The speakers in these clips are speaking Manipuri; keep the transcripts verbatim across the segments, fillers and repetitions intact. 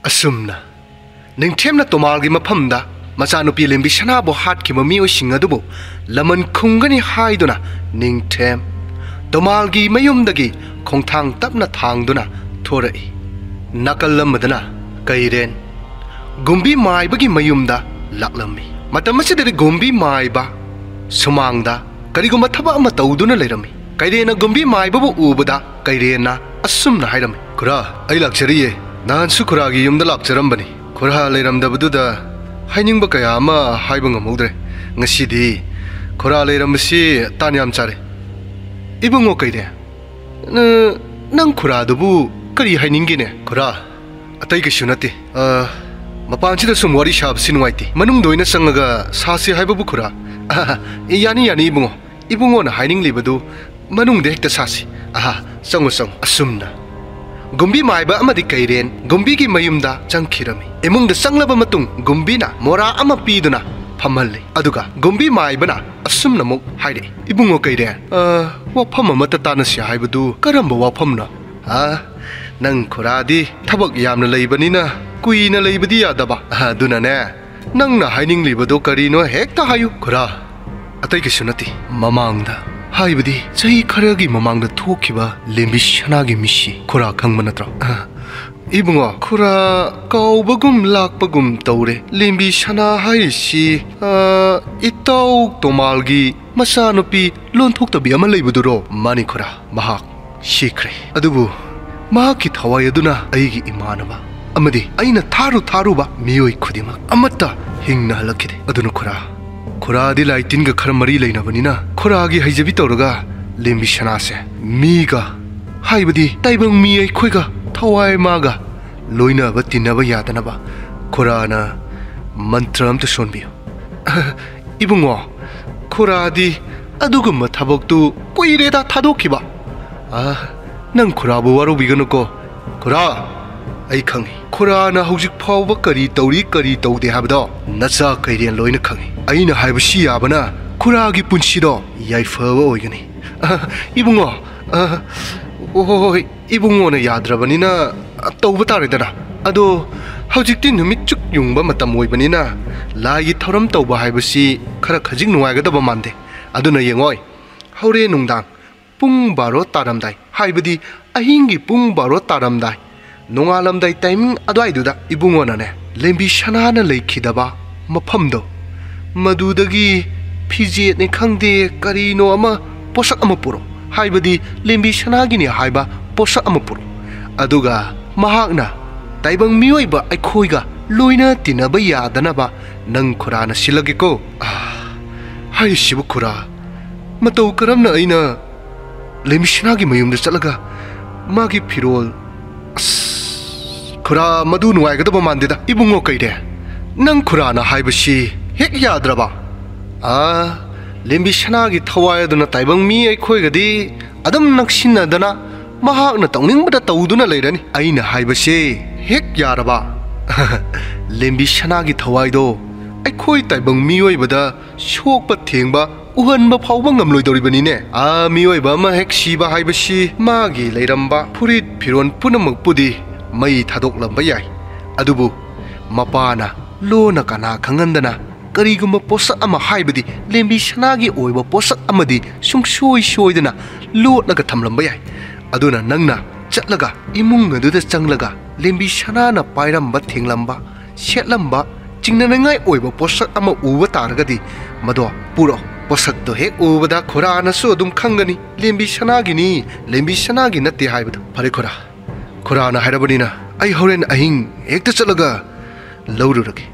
ꯑꯁꯨꯝꯅ ꯅꯤꯡꯊꯦꯝꯅ ꯇꯣꯃꯥꯜꯒꯤ ꯃꯐꯝꯗ ꯃꯆꯥꯅꯨꯄꯤ ꯂꯦꯝꯕꯤ ꯁꯅꯥꯕꯨ ꯍꯥꯠꯈꯤꯕ ꯃꯤꯑꯣꯏꯁꯤꯡ ꯑꯗꯨꯕꯨ ꯂꯃꯟ ꯈꯨꯝꯒꯅꯤ ꯍꯥꯏꯗꯨꯅ ꯅꯤꯡꯊꯦꯝ ꯇꯣꯃꯥꯜꯒꯤ ꯃꯌꯨꯝꯗꯒꯤ ꯈꯣꯡꯊꯥꯡ ꯇꯞꯅ ꯊꯥꯡꯗꯨꯅ ꯊꯣꯔꯛꯏ꯫ ꯅꯥꯀꯜ ꯑꯃꯗꯅ ꯀꯩꯔꯦꯟ ꯒꯨꯝꯕꯤ ꯃꯥꯏꯕꯒꯤ ꯃꯌꯨꯝꯗ ꯂꯥꯛꯂꯝꯃꯤ꯫ ꯃꯇꯝ ꯑꯁꯤꯗꯗꯤ ꯒꯨꯝꯕꯤ ꯃꯥꯏꯕ ꯁꯨꯃꯥꯡꯗ ꯀꯔꯤꯒꯨꯝꯕ ꯊꯕꯛ ꯑꯃ ꯇꯧꯗꯨꯅ ꯂꯩꯔꯝꯃꯤ꯫ ꯀꯩꯔꯦꯟꯅ ꯒꯨꯝꯕꯤ ꯃꯥꯏꯕꯕꯨ ꯎꯕꯗ ꯀꯩꯔꯦꯟꯅ ꯑꯁꯨꯝꯅ ꯍꯥꯏꯔꯝꯃꯤ, "ꯈꯨꯔꯥ, ꯑꯩ ꯂꯥꯛꯆꯔꯤꯌꯦ꯫ ꯅꯍꯥꯟꯁꯨ ꯈꯨꯔꯥꯒꯤ ꯌꯨꯝꯗ ꯂꯥꯛꯆꯔꯝꯕꯅꯤ꯫ ꯈꯨꯔꯥ ꯂꯩꯔꯝꯗꯕꯗꯨꯗ ꯍꯥꯏꯅꯤꯡꯕ ꯀꯌꯥ ꯑꯃ ꯍꯥꯏꯕ ꯉꯝꯍꯧꯗ꯭ꯔꯦ꯫ ꯉꯁꯤꯗꯤ ꯈꯨꯔꯥ ꯂꯩꯔꯝꯕꯁꯤ ꯇꯥꯟ ꯌꯥꯝ ꯆꯥꯔꯦ꯫" "ꯏꯕꯨꯡꯉꯣ ꯀꯩꯔꯦꯟ, ꯅ-, ꯅꯪ ꯈꯨꯔꯥꯗꯨꯕꯨ ꯀꯔꯤ ꯍꯥꯏꯅꯤꯡꯒꯦꯅꯦ?" "ꯈꯨꯔꯥ, ꯑꯇꯩ ꯀꯩꯁꯨ ꯅꯠꯇꯦ꯫ ꯑ, ꯃꯄꯥꯟꯁꯤꯗ ꯁꯨꯝ ꯋꯥꯔꯤ ꯁꯥꯕꯁꯤ ꯅꯨꯡꯉꯥꯏꯇꯦ꯫ ꯃꯅꯨꯡꯗ ꯑꯣꯏꯅ ꯆꯪꯉꯒ ꯁꯥꯁꯤ ꯍꯥꯏꯕꯕꯨ ꯈꯨꯔꯥ?" "ꯑꯍꯥ, ꯌꯥꯅꯤ, ꯌꯥꯅꯤ ꯏꯕꯨꯡꯉꯣ꯫ ꯏꯕꯨꯡꯉꯣꯅ ꯍꯥꯏꯅꯤꯡꯂꯤꯕꯗꯨ ꯃꯅꯨꯡꯗ ꯍꯦꯛꯇ ꯁꯥꯁꯤ꯫ ꯑꯍꯥ, ꯆꯪꯉꯨ, ꯆꯪꯉꯨ꯫" ꯑꯁꯨꯝꯅ ꯒꯨꯝꯕꯤ ꯃꯥꯏꯕ ꯑꯃꯗꯤ ꯀꯩꯔꯦꯟ ꯒꯨꯝꯕꯤꯒꯤ ꯃꯌꯨꯝꯗ ꯆꯪꯈꯤꯔꯝꯃꯤ꯫ ꯏꯃꯨꯡꯗ ꯆꯪꯂꯕ ꯃꯇꯨꯡ ꯒꯨꯝꯕꯤꯅ ꯃꯣꯔꯥ ꯑꯃ ꯄꯤꯗꯨꯅ ꯐꯝꯍꯜꯂꯤ꯫ ꯑꯗꯨꯒ ꯒꯨꯝꯕꯤ ꯃꯥꯏꯕꯅ ꯑꯁꯨꯝꯅ ꯑꯃꯨꯛ ꯍꯥꯏꯔꯛꯏ, "ꯏꯕꯨꯡꯉꯣ ꯀꯩꯔꯦꯟ, ꯑ, ꯋꯥꯐꯝ ꯑꯃꯠꯇ ꯇꯥꯟꯅꯁꯤ ꯍꯥꯏꯕꯗꯨ ꯀꯔꯝꯕ ꯋꯥꯐꯝꯅꯣ?" "ꯑ, ꯅꯪ ꯈꯨꯔꯥꯗꯤ ꯊꯕꯛ ꯌꯥꯝꯅ ꯂꯩꯕꯅꯤꯅ ꯀꯨꯏꯅ ꯂꯩꯕꯗꯤ ꯌꯥꯗꯕ꯫ ꯑꯗꯨꯅꯅꯦ, ꯅꯪꯅ ꯍꯥꯏꯅꯤꯡꯂꯤꯕꯗꯣ ꯀꯔꯤꯅꯣ ꯍꯦꯛꯇ ꯍꯥꯏꯌꯨ꯫" "ꯈꯨꯔꯥ, ꯑꯇꯩ ꯀꯩꯁꯨ ꯅꯠꯇꯦ꯫ ꯃꯃꯥꯡꯗ, ꯍꯥꯏꯕꯗꯤ ꯆꯍꯤ ꯈꯔꯒꯤ ꯃꯃꯥꯡꯗ ꯊꯣꯛꯈꯤꯕ ꯂꯦꯝꯕꯤ ꯁꯅꯥꯒꯤ ꯃꯤꯁꯤ ꯈꯨꯔꯥ ꯈꯪꯕ ꯅꯠꯇ꯭ꯔꯣ?" "ꯑ, ꯏꯕꯨꯡꯉꯣ, ꯈꯨꯔꯥ ꯀꯥꯎꯕꯒꯨꯝ ꯂꯥꯛꯄꯒꯨꯝ ꯇꯧꯔꯦ꯫ ꯂꯦꯝꯕꯤ ꯁꯅꯥ ꯍꯥꯏꯔꯤꯁꯤ, ꯑ, ꯏꯇꯥꯎ ꯇꯣꯃꯥꯜꯒꯤ ꯃꯆꯥꯅꯨꯄꯤ ꯂꯣꯟꯊꯣꯛꯇꯕꯤ ꯑꯃ ꯂꯩꯕꯗꯨꯔꯣ?" "ꯃꯥꯅꯤ ꯈꯨꯔꯥ, ꯃꯍꯥꯛ ꯁꯤꯈ꯭ꯔꯦ꯫ ꯑꯗꯨꯕꯨ ꯃꯍꯥꯛꯀꯤ ꯊꯋꯥꯏ ꯑꯗꯨꯅ ꯑꯩꯒꯤ ꯏꯃꯥꯟꯅꯕ ꯑꯃꯗꯤ ꯑꯩꯅ ꯊꯥꯔꯨ ꯊꯥꯔꯨꯕ ꯃꯤꯑꯣꯏ ꯈꯨꯗꯤꯡꯃꯛ ꯑꯃꯠꯇ ꯍꯤꯡꯅꯍꯜꯂꯛꯈꯤꯗꯦ꯫ ꯑꯗꯨꯅ ꯈꯨꯔꯥ, ꯈꯨꯔꯥꯗꯤ ꯂꯥꯏ ꯇꯤꯟꯒ ꯈꯔ ꯃꯔꯤ ꯂꯩꯅꯕꯅꯤꯅ ꯈꯨꯔꯥꯒꯤ ꯍꯩꯖꯕꯤ ꯇꯧꯔꯒ ꯂꯦꯝꯕꯤ ꯁꯅꯥꯁꯦ ꯃꯤꯒ, ꯍꯥꯏꯕꯗꯤ ꯇꯥꯏꯕꯪ ꯃꯤ ꯑꯩꯈꯣꯏꯒ ꯊꯋꯥꯏ ꯃꯥꯒ ꯂꯣꯏꯅꯕ ꯇꯤꯟꯅꯕ ꯌꯥꯗꯅꯕ ꯈꯨꯔꯥꯅ ꯃꯟꯇ꯭ꯔ ꯑꯝꯇ ꯁꯣꯟꯕꯤꯌꯨ꯫" "ꯏꯕꯨꯡꯉꯣ, ꯈꯨꯔꯥꯗꯤ ꯑꯗꯨꯒꯨꯝꯕ ꯊꯕꯛꯇꯨ ꯀꯨꯏꯔꯦꯗ ꯊꯥꯗꯣꯛꯈꯤꯕ꯫ ꯑ, ꯅꯪ ꯈꯨꯔꯥꯕꯨ ꯋꯥꯔꯧꯕꯤꯒꯅꯨꯀꯣ꯫ ꯈꯨꯔꯥ, ꯑꯩ ꯈꯪꯏ꯫ ꯈꯨꯔꯥꯅ ꯍꯧꯖꯤꯛ ꯐꯥꯎꯕ ꯀꯔꯤ ꯇꯧꯔꯤ, ꯀꯔꯤ ꯇꯧꯗꯦ ꯍꯥꯏꯕꯗꯣ ꯅꯆꯥ ꯀꯩꯔꯦꯟ ꯂꯣꯏꯅ ꯈꯪꯏ꯫ ꯑꯩꯅ ꯍꯥꯏꯕꯁꯤ ꯌꯥꯕꯅ ꯈꯨꯔꯥꯒꯤ ꯄꯨꯟꯁꯤꯗꯣ ꯌꯥꯏꯐꯕ ꯑꯣꯏꯒꯅꯤ꯫" "ꯑ, ꯏꯕꯨꯡꯉꯣ, ꯑ, ꯍꯣꯏ, ꯍꯣꯏ, ꯍꯣꯏ, ꯏꯕꯨꯡꯉꯣꯅ ꯌꯥꯗ꯭ꯔꯕꯅꯤꯅ ꯇꯧꯕ ꯇꯥꯔꯦꯗꯅ꯫ ꯑꯗꯣ ꯍꯧꯖꯤꯛꯇꯤ ꯅꯨꯃꯤꯠ ꯆꯨꯞ ꯌꯨꯡꯕ ꯃꯇꯝ ꯑꯣꯏꯕꯅꯤꯅ ꯂꯥꯏꯒꯤ ꯊꯧꯔꯝ ꯇꯧꯕ ꯍꯥꯏꯕꯁꯤ ꯈꯔ ꯈꯖꯤꯛ ꯅꯨꯡꯉꯥꯏꯒꯗꯕ ꯃꯥꯟꯗꯦ꯫ ꯑꯗꯨꯅ ꯌꯦꯡꯉꯣꯏ, ꯍꯣꯔꯦꯟ ꯅꯨꯡꯗꯥꯡ ꯄꯨꯡ ꯕꯥꯔꯣ ꯇꯥꯔꯝꯗꯥꯏ, ꯍꯥꯏꯕꯗꯤ ꯑꯍꯤꯡꯒꯤ ꯄꯨꯡ ꯕꯥꯔꯣ ꯇꯥꯔꯝꯗꯥꯏ, ꯅꯣꯡꯉꯥꯜꯂꯝꯗꯥꯏ ꯇꯥꯏꯃꯤꯡ ꯑꯗꯨꯋꯥꯏꯗꯨꯗ ꯏꯕꯨꯡꯉꯣꯅꯅꯦ, ꯂꯦꯝꯕꯤ ꯁꯅꯥꯅ ꯂꯩꯈꯤꯗꯕ ꯃꯐꯝꯗꯣ, ꯃꯗꯨꯗꯒꯤ ꯐꯤꯖꯦꯠꯅꯤ ꯈꯪꯗꯦ, ꯀꯔꯤꯅꯣ ꯑꯃ, ꯄꯣꯠꯁꯛ ꯑꯃ ꯄꯨꯔꯛꯑꯣ, ꯍꯥꯏꯕꯗꯤ ꯂꯦꯝꯕꯤ ꯁꯅꯥꯒꯤꯅꯤ ꯍꯥꯏꯕ ꯄꯣꯠꯁꯛ ꯑꯃ ꯄꯨꯔꯛꯑꯣ꯫ ꯑꯗꯨꯒ ꯃꯍꯥꯛꯅ ꯇꯥꯏꯕꯪ ꯃꯤꯑꯣꯏꯕ ꯑꯩꯈꯣꯏꯒ ꯂꯣꯏꯅ ꯇꯤꯟꯅꯕ ꯌꯥꯗꯅꯕ ꯅꯪ ꯈꯨꯔꯥꯅ ꯁꯤꯜꯂꯒꯦꯀꯣ꯫ ꯑꯥ, ꯍꯥꯏꯔꯤꯁꯤꯕꯨ ꯈꯨꯔꯥ, ꯃꯇꯧ ꯀꯔꯝꯅ ꯑꯩꯅ ꯂꯦꯝꯕꯤ ꯁꯅꯥꯒꯤ ꯃꯌꯨꯝꯗ ꯆꯠꯂꯒ ꯃꯥꯒꯤ ꯐꯤꯔꯣꯜ? ꯑꯁ, ꯈꯨꯔꯥ, ꯃꯗꯨ ꯅꯨꯡꯉꯥꯏꯒꯗꯕ ꯃꯥꯟꯗꯦꯗ꯫ ꯏꯕꯨꯡꯉꯣ ꯀꯩꯔꯦ, ꯅꯪ ꯈꯨꯔꯥꯅ ꯍꯥꯏꯕꯁꯤ ꯍꯦꯛ ꯌꯥꯗ꯭ꯔꯕ? ꯑꯥ, ꯂꯦꯝꯕꯤ ꯁꯅꯥꯒꯤ ꯊꯋꯥꯏ ꯑꯗꯨꯅ ꯇꯥꯏꯕꯪ ꯃꯤ ꯑꯩꯈꯣꯏꯒꯗꯤ ꯑꯗꯨꯝ ꯅꯛꯁꯤꯟꯅꯗꯅ ꯃꯍꯥꯛꯅ ꯇꯧꯅꯤꯡꯕꯗ ꯇꯧꯗꯨꯅ ꯂꯩꯔꯅꯤ꯫ ꯑꯩꯅ ꯍꯥꯏꯕꯁꯦ ꯍꯦꯛ ꯌꯥꯔꯕ? ꯂꯦꯝꯕꯤ ꯁꯅꯥꯒꯤ ꯊꯋꯥꯏꯗꯣ ꯑꯩꯈꯣꯏ ꯇꯥꯏꯕꯪ ꯃꯤꯑꯣꯏꯕꯗ ꯁꯣꯛꯄ ꯊꯦꯡꯕ ꯎꯍꯟꯕ ꯐꯥꯎꯕ ꯉꯝꯂꯣꯏꯗꯧꯔꯤꯕꯅꯤꯅꯦ꯫ ꯑꯥ, ꯃꯤꯑꯣꯏꯕ ꯑꯃ ꯍꯦꯛ ꯁꯤꯕ ꯍꯥꯏꯕꯁꯤ ꯃꯥꯒꯤ ꯂꯩꯔꯝꯕ ꯐꯨꯔꯤꯠ ꯐꯤꯔꯣꯟ ꯄꯨꯝꯅꯃꯛꯄꯨꯗꯤ ꯃꯩ ꯊꯥꯗꯣꯛꯂꯝꯕ ꯌꯥꯏ, ꯑꯗꯨꯕꯨ ꯃꯄꯥꯅ ꯂꯣꯟꯅ ꯀꯅꯥ ꯈꯪꯍꯟꯗꯅ ꯀꯔꯤꯒꯨꯝꯕ ꯄꯣꯠꯁꯛ ꯑꯃ, ꯍꯥꯏꯕꯗꯤ ꯂꯦꯝꯕꯤ ꯁꯅꯥꯒꯤ ꯑꯣꯏꯕ ꯄꯣꯠꯁꯛ ꯑꯃꯗꯤ ꯁꯨꯡꯁꯣꯏ ꯁꯣꯏꯗꯅ ꯂꯣꯠꯂꯒ ꯊꯝꯂꯝꯕ ꯌꯥꯏ꯫ ꯑꯗꯨꯅ ꯅꯪꯅ ꯆꯠꯂꯒ ꯏꯃꯨꯡ ꯑꯗꯨꯗ ꯆꯪꯂꯒ ꯂꯦꯝꯕꯤ ꯁꯅꯥꯅ ꯄꯥꯏꯔꯝꯕ, ꯊꯦꯡꯂꯝꯕ, ꯁꯦꯠꯂꯝꯕ ꯆꯤꯡꯅꯅꯤꯡꯉꯥꯏ ꯑꯣꯏꯕ ꯄꯣꯠꯁꯛ ꯑꯃ ꯎꯕ ꯇꯥꯔꯒꯗꯤ ꯃꯗꯣ ꯄꯨꯔꯛꯑꯣ꯫ ꯄꯣꯠꯁꯛꯇꯣ ꯍꯦꯛ ꯎꯕꯗ ꯈꯨꯔꯥꯅꯁꯨ ꯑꯗꯨꯝ ꯈꯪꯒꯅꯤ, ꯂꯦꯝꯕꯤ ꯁꯅꯥꯒꯤꯅꯤ, ꯂꯦꯝꯕꯤ ꯁꯅꯥꯒꯤ ꯅꯠꯇꯦ ꯍꯥꯏꯕꯗꯣ꯫ ꯐꯔꯦ ꯈꯨꯔꯥ, ꯈꯨꯔꯥꯅ ꯍꯥꯏꯔꯕꯅꯤꯅ ꯑꯩ ꯍꯣꯔꯦꯟ ꯑꯍꯤꯡ ꯍꯦꯛꯇ ꯆꯠꯂꯒ ꯂꯧꯔꯨꯔꯒꯦ꯫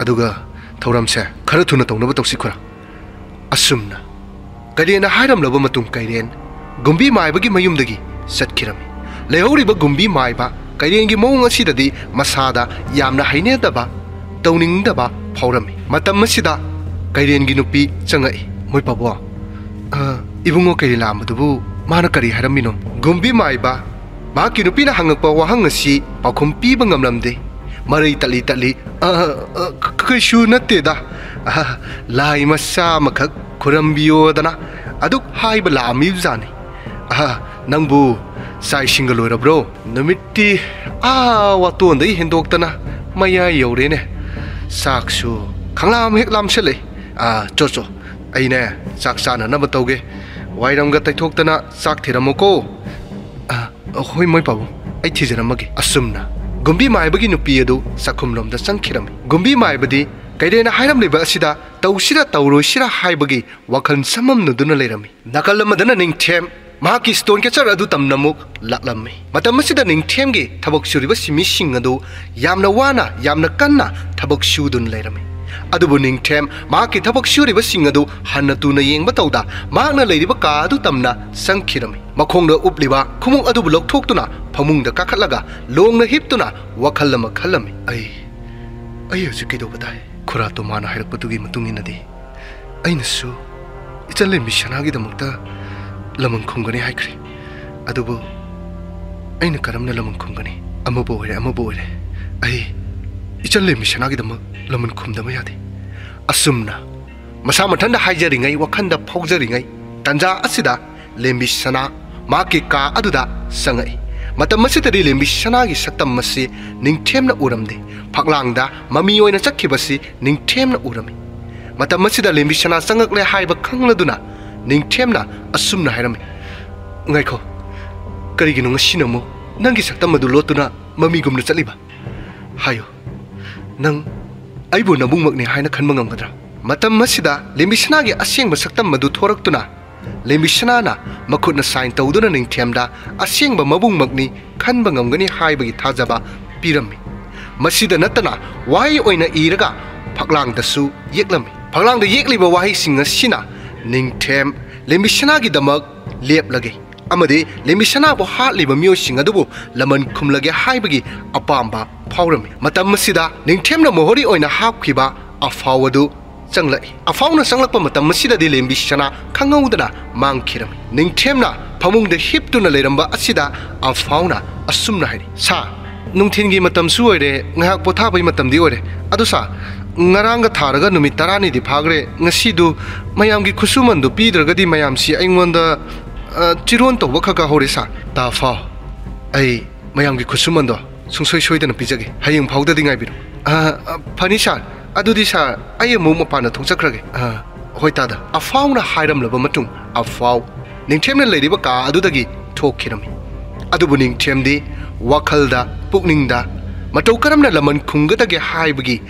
ꯑꯗꯨꯒ ꯊꯧꯔꯝꯁꯦ ꯈꯔ ꯊꯨꯅ ꯇꯧꯅꯕ ꯇꯧꯁꯤ ꯈꯨꯔꯥ꯫ ꯑꯁꯨꯝꯅ ꯀꯩꯔꯦꯟꯅ ꯍꯥꯏꯔꯝꯂꯕ ꯃꯇꯨꯡ ꯀꯩꯔꯦꯟ ꯒꯨꯝꯕꯤ ꯃꯥꯏꯕꯒꯤ ꯃꯌꯨꯝꯗꯒꯤ ꯆꯠꯈꯤꯔꯝꯃꯤ꯫ ꯂꯩꯍꯧꯔꯤꯕ ꯒꯨꯝꯕꯤ ꯃꯥꯏꯕ ꯀꯩꯔꯦꯟꯒꯤ ꯃꯑꯣꯡ ꯑꯁꯤꯗꯗꯤ ꯃꯁꯥꯗ ꯌꯥꯝꯅ ꯍꯩꯅꯗꯕ, ꯇꯧꯅꯤꯡꯗꯕ ꯐꯥꯎꯔꯝꯃꯤ꯫ ꯃꯇꯝ ꯑꯁꯤꯗ ꯀꯩꯔꯦꯟꯒꯤ ꯅꯨꯄꯤ ꯆꯪꯉꯛꯏ꯫ "ꯃꯣꯏ ꯄꯥꯕꯣ, ꯑ, ꯏꯕꯨꯡꯉꯣ ꯀꯩꯔꯦꯟ ꯂꯥꯛꯑꯝꯕꯗꯨꯕꯨ ꯃꯥꯅ ꯀꯔꯤ ꯍꯥꯏꯔꯝꯃꯤꯅꯣ?" ꯒꯨꯝꯕꯤ ꯃꯥꯏꯕ ꯃꯍꯥꯛꯀꯤ ꯅꯨꯄꯤꯅ ꯍꯪꯉꯛꯄ ꯋꯥꯍꯪ ꯑꯁꯤ ꯄꯥꯎꯈꯨꯝ ꯄꯤꯕ ꯉꯝꯂꯝꯗꯦ꯫ ꯃꯔꯩ ꯇꯠꯂꯤ ꯇꯠꯂꯤ, "ꯑ, ꯑ, ꯀ-, ꯀꯩꯁꯨ ꯅꯠꯇꯦꯗ꯫ ꯑ, ꯂꯥꯏ ꯃꯆꯥ ꯑꯃꯈꯛ ꯈꯨꯔꯝꯕꯤꯌꯣꯗꯅ ꯑꯗꯨꯛ ꯍꯥꯏꯕ ꯂꯥꯛꯑꯝꯃꯤꯕꯖꯥꯠꯅꯤ꯫ ꯑ, ꯅꯪꯕꯨ ꯆꯥꯛ ꯏꯁꯤꯡꯒ ꯂꯣꯏꯔꯕ꯭ꯔꯣ?" ꯅꯨꯃꯤꯠꯇꯤ ꯑꯥ ꯋꯥꯇꯣꯟꯗꯒꯤ ꯍꯦꯟꯗꯣꯛꯇꯅ ꯃꯌꯥꯏ ꯌꯧꯔꯦꯅꯦ꯫ ꯆꯥꯛꯁꯨ ꯈꯪꯂꯥꯝ ꯍꯦꯛ ꯂꯥꯝꯁꯜꯂꯛꯏ꯫ ꯑꯥ, ꯆꯣ, ꯆꯣ, ꯑꯩꯅꯦ ꯆꯥꯛ ꯆꯥꯅꯅꯕ ꯇꯧꯒꯦ꯫ ꯋꯥꯏꯔꯝꯒ ꯇꯩꯊꯣꯛꯇꯅ ꯆꯥꯛ ꯊꯤꯔꯝꯃꯨꯀꯣ꯫ ꯑꯥ, ꯍꯣꯏ, ꯃꯣꯏ ꯄꯥꯕꯨꯡ, ꯑꯩ ꯊꯤꯖꯔꯝꯃꯒꯦ꯫ ꯑꯁꯨꯝꯅ ꯒꯨꯝꯕꯤ ꯃꯥꯏꯕꯒꯤ ꯅꯨꯄꯤ ꯑꯗꯨ ꯆꯥꯛꯈꯨꯝꯂꯣꯝꯗ ꯆꯪꯈꯤꯔꯝꯃꯤ꯫ ꯒꯨꯝꯕꯤ ꯃꯥꯏꯕꯗꯤ ꯀꯩꯔꯦꯅ ꯍꯥꯏꯔꯝꯂꯤꯕ ꯑꯁꯤꯗ ꯇꯧꯁꯤꯔ ꯇꯧꯔꯣꯏꯁꯤꯔ ꯍꯥꯏꯕꯒꯤ ꯋꯥꯈꯜ ꯆꯃꯝꯅꯗꯨꯅ ꯂꯩꯔꯝꯃꯤ꯫ ꯅꯥꯀꯜ ꯑꯃꯗꯅ ꯅꯤꯡꯊꯦꯝ ꯃꯍꯥꯛꯀꯤ stone catcher ꯑꯗꯨ ꯇꯝꯅ ꯑꯃꯨꯛ ꯂꯥꯛꯂꯝꯃꯤ꯫ ꯃꯇꯝ ꯑꯁꯤꯗ ꯅꯤꯡꯊꯦꯝꯒꯤ ꯊꯕꯛ ꯁꯨꯔꯤꯕ ꯁꯤꯟꯃꯤꯁꯤꯡ ꯑꯗꯨ ꯌꯥꯝꯅ ꯋꯥꯅ, ꯌꯥꯝꯅ ꯀꯟꯅ ꯊꯕꯛ ꯁꯨꯗꯨꯅ ꯂꯩꯔꯝꯃꯤ꯫ ꯑꯗꯨꯕꯨ ꯅꯤꯡꯊꯦꯝ ꯃꯍꯥꯛꯀꯤ ꯊꯕꯛ ꯁꯨꯔꯤꯕꯁꯤꯡ ꯑꯗꯨ ꯍꯟꯅ ꯇꯨꯅ ꯌꯦꯡꯕ ꯇꯧꯗ ꯃꯍꯥꯛꯅ ꯂꯩꯔꯤꯕ ꯀꯥ ꯑꯗꯨ ꯇꯝꯅ ꯆꯪꯈꯤꯔꯝꯃꯤ꯫ ꯃꯈꯣꯡꯗ ꯎꯞꯂꯤꯕ ꯈꯨꯃꯨꯛ ꯑꯗꯨꯕꯨ ꯂꯧꯊꯣꯛꯇꯨꯅ ꯐꯃꯨꯡꯗ ꯀꯥꯈꯠꯂꯒ ꯂꯣꯡꯅ ꯍꯤꯞꯇꯨꯅ ꯋꯥꯈꯜ ꯑꯃ ꯈꯜꯂꯝꯃꯤ꯫ "ꯑꯩ, ꯑꯩ ꯍꯧꯖꯤꯛ ꯀꯩꯗꯧꯕ ꯇꯥꯏ?" ꯈꯨꯔꯥ ꯇꯣꯃꯥꯅ ꯍꯥꯏꯔꯛꯄꯗꯨꯒꯤ ꯃꯇꯨꯡ ꯏꯟꯅꯗꯤ ꯑꯩꯅꯁꯨ ꯏꯆꯜ ꯂꯦꯝꯕꯤ ꯁꯅꯥꯒꯤꯗꯃꯛꯇ ꯂꯃꯟ ꯈꯨꯝꯒꯅꯤ ꯍꯥꯏꯈ꯭ꯔꯦ꯫ ꯑꯗꯨꯕꯨ ꯑꯩꯅ ꯀꯔꯝꯅ ꯂꯃꯟ ꯈꯨꯝꯒꯅꯤ? ꯑꯃꯕꯨ ꯑꯣꯏꯔꯦ, ꯑꯃꯕꯨ ꯑꯣꯏꯔꯦ, ꯑꯩ ꯏꯆꯜ ꯂꯦꯝꯕꯤ ꯁꯅꯥꯒꯤꯗꯃꯛ ꯂꯃꯟ ꯈꯨꯝꯗꯕ ꯌꯥꯗꯦ꯫ ꯑꯁꯨꯝꯅ ꯃꯁꯥ ꯃꯊꯟꯇ ꯍꯥꯏꯖꯔꯤꯉꯩ, ꯋꯥꯈꯜꯗ ꯐꯥꯎꯖꯔꯤꯉꯩ ꯇꯟꯖꯥ ꯑꯁꯤꯗ ꯂꯦꯝꯕꯤ ꯁꯅꯥ ꯃꯍꯥꯛꯀꯤ ꯀꯥ ꯑꯗꯨꯗ ꯆꯪꯉꯛꯏ꯫ ꯃꯇꯝ ꯑꯁꯤꯗꯗꯤ ꯂꯦꯝꯕꯤ ꯁꯅꯥꯒꯤ ꯁꯛꯇꯝ ꯑꯁꯤ ꯅꯤꯡꯊꯦꯝꯅ ꯎꯔꯝꯗꯦ꯫ ꯐꯛꯂꯥꯡꯗ ꯃꯃꯤ ꯑꯣꯏꯅ ꯆꯠꯈꯤꯕꯁꯤ ꯅꯤꯡꯊꯦꯝꯅ ꯎꯔꯝꯃꯤ꯫ ꯃꯇꯝ ꯑꯁꯤꯗ ꯂꯦꯝꯕꯤ ꯁꯅꯥ ꯆꯪꯉꯛꯂꯦ ꯍꯥꯏꯕ ꯈꯪꯂꯗꯨꯅ ꯅꯤꯡꯊꯦꯝꯅ ꯑꯁꯨꯝꯅ ꯍꯥꯏꯔꯝꯃꯤ, "ꯉꯥꯏꯈꯣ, ꯀꯔꯤꯒꯤꯅꯣ ꯉꯁꯤꯅ ꯑꯃꯨꯛ ꯅꯪꯒꯤ ꯁꯛꯇꯝ ꯑꯗꯨ ꯂꯣꯠꯇꯨꯅ ꯃꯃꯤꯒꯨꯝꯅ ꯆꯠꯂꯤꯕ? ꯍꯥꯏꯌꯨ, ꯅꯪ ꯑꯩꯕꯨ ꯅꯕꯨꯡꯃꯛꯅꯤ ꯍꯥꯏꯅ ꯈꯟꯕ ꯉꯝꯒꯗ꯭ꯔꯥ?" ꯃꯇꯝ ꯑꯁꯤꯗ ꯂꯦꯝꯕꯤ ꯁꯅꯥꯒꯤ ꯑꯁꯦꯡꯕ ꯁꯛꯇꯝ ꯑꯗꯨ ꯊꯣꯔꯛꯇꯨꯅ ꯂꯦꯝꯕꯤ ꯁꯅꯥꯅ ꯃꯈꯨꯠꯅ sign ꯇꯧꯗꯨꯅ ꯅꯤꯡꯊꯦꯝꯗ ꯑꯁꯦꯡꯕ ꯃꯕꯨꯡꯃꯛꯅꯤ ꯈꯟꯕ ꯉꯝꯒꯅꯤ ꯍꯥꯏꯕꯒꯤ ꯊꯥꯖꯕ ꯄꯤꯔꯝꯃꯤ꯫ ꯃꯁꯤꯗ ꯅꯠꯇꯅ ꯋꯥꯍꯩ ꯑꯣꯏꯅ ꯏꯔꯒ ꯐꯛꯂꯥꯡꯗꯁꯨ ꯌꯦꯛꯂꯝꯃꯤ꯫ ꯐꯛꯂꯥꯡꯗ ꯌꯦꯛꯂꯤꯕ ꯋꯥꯍꯩꯁꯤꯡ ꯑꯁꯤꯅ ꯅꯤꯡꯊꯦꯝ ꯂꯦꯝꯕꯤ ꯁꯅꯥꯒꯤꯗꯃꯛ ꯂꯦꯞꯂꯒꯦ ꯑꯃꯗꯤ ꯂꯦꯝꯕꯤ ꯁꯅꯥꯕꯨ ꯍꯥꯠꯂꯤꯕ ꯃꯤꯑꯣꯏꯁꯤꯡ ꯑꯗꯨꯕꯨ ꯂꯃꯟ ꯈꯨꯝꯂꯒꯦ ꯍꯥꯏꯕꯒꯤ ꯑꯄꯥꯝꯕ ꯐꯥꯎꯔꯝꯃꯤ꯫ ꯃꯇꯝ ꯑꯁꯤꯗ ꯅꯤꯡꯊꯦꯝꯅ ꯃꯣꯍꯣꯔꯤ ꯑꯣꯏꯅ ꯍꯥꯞꯈꯤꯕ ꯑꯐꯥꯎ ꯑꯗꯨ ꯆꯪꯂꯛꯏ꯫ ꯑꯐꯥꯎꯅ ꯆꯪꯂꯛꯄ ꯃꯇꯝ ꯑꯁꯤꯗꯗꯤ ꯂꯦꯝꯕꯤ ꯁꯅꯥ ꯈꯪꯍꯧꯗꯅ ꯃꯥꯡꯈꯤꯔꯝꯃꯤ꯫ ꯅꯤꯡꯊꯦꯝꯅ ꯐꯃꯨꯡꯗ ꯍꯤꯞꯇꯨꯅ ꯂꯩꯔꯝꯕ ꯑꯁꯤꯗ ꯑꯐꯥꯎꯅ ꯑꯁꯨꯝꯅ ꯍꯥꯏꯔꯤ, "ꯁꯥꯔ, ꯅꯨꯡꯊꯤꯜꯒꯤ ꯃꯇꯝꯁꯨ ꯑꯣꯏꯔꯦ, ꯉꯥꯏꯍꯥꯛ ꯄꯣꯊꯥꯕꯒꯤ ꯃꯇꯝꯗꯤ ꯑꯣꯏꯔꯦ꯫ ꯑꯗꯨ ꯁꯥꯔ, ꯉꯔꯥꯡꯒ ꯊꯥꯔꯒ ꯅꯨꯃꯤꯠ ꯇꯔꯥꯅꯤꯗꯤ ꯐꯥꯈ꯭ꯔꯦ꯫ ꯉꯁꯤꯗꯨ ꯃꯌꯥꯝꯒꯤ ꯈꯨꯠꯁꯨꯃꯟꯗꯨ ꯄꯤꯗ꯭ꯔꯒꯗꯤ ꯃꯌꯥꯝꯁꯤ ꯑꯩꯉꯣꯟꯗ, ꯑ, ꯆꯤꯔꯣꯟ ꯇꯧꯕ ꯈꯔ ꯈꯔ ꯍꯧꯔꯦ ꯁꯥꯔ꯫" "ꯇꯥ ꯑꯐꯥꯎ, ꯑꯩ ꯃꯌꯥꯝꯒꯤ ꯈꯨꯠꯁꯨꯃꯟꯗꯣ ꯁꯨꯡꯁꯣꯏ ꯁꯣꯏꯗꯅ ꯄꯤꯖꯒꯦ꯫ ꯍꯌꯦꯡ ꯐꯥꯎꯗꯗꯤ ꯉꯥꯏꯕꯤꯔꯣ꯫ ꯑ, ꯑ, ꯐꯅꯤ ꯁꯥꯔ꯫ ꯑꯗꯨꯗꯤ ꯁꯥꯔ, ꯑꯩ ꯑꯃꯨꯛ ꯃꯄꯥꯟꯗ ꯊꯣꯛꯆꯈ꯭ꯔꯒꯦ꯫ ꯑ, ꯍꯣꯏ ꯇꯥꯗ꯫ ꯑꯐꯥꯎꯅ ꯍꯥꯏꯔꯝꯂꯕ ꯃꯇꯨꯡ ꯑꯐꯥꯎ ꯅꯤꯡꯊꯦꯝꯅ ꯂꯩꯔꯤꯕ ꯀꯥ ꯑꯗꯨꯗꯒꯤ ꯊꯣꯛꯈꯤꯔꯝꯃꯤ꯫ ꯑꯗꯨꯕꯨ ꯅꯤꯡꯊꯦꯝꯗꯤ ꯋꯥꯈꯜꯗ, ꯄꯨꯛꯅꯤꯡꯗ ꯃꯇꯧ ꯀꯔꯝꯅ ꯂꯃꯟ ꯈꯨꯝꯒꯗꯒꯦ ꯍꯥꯏꯕꯒꯤ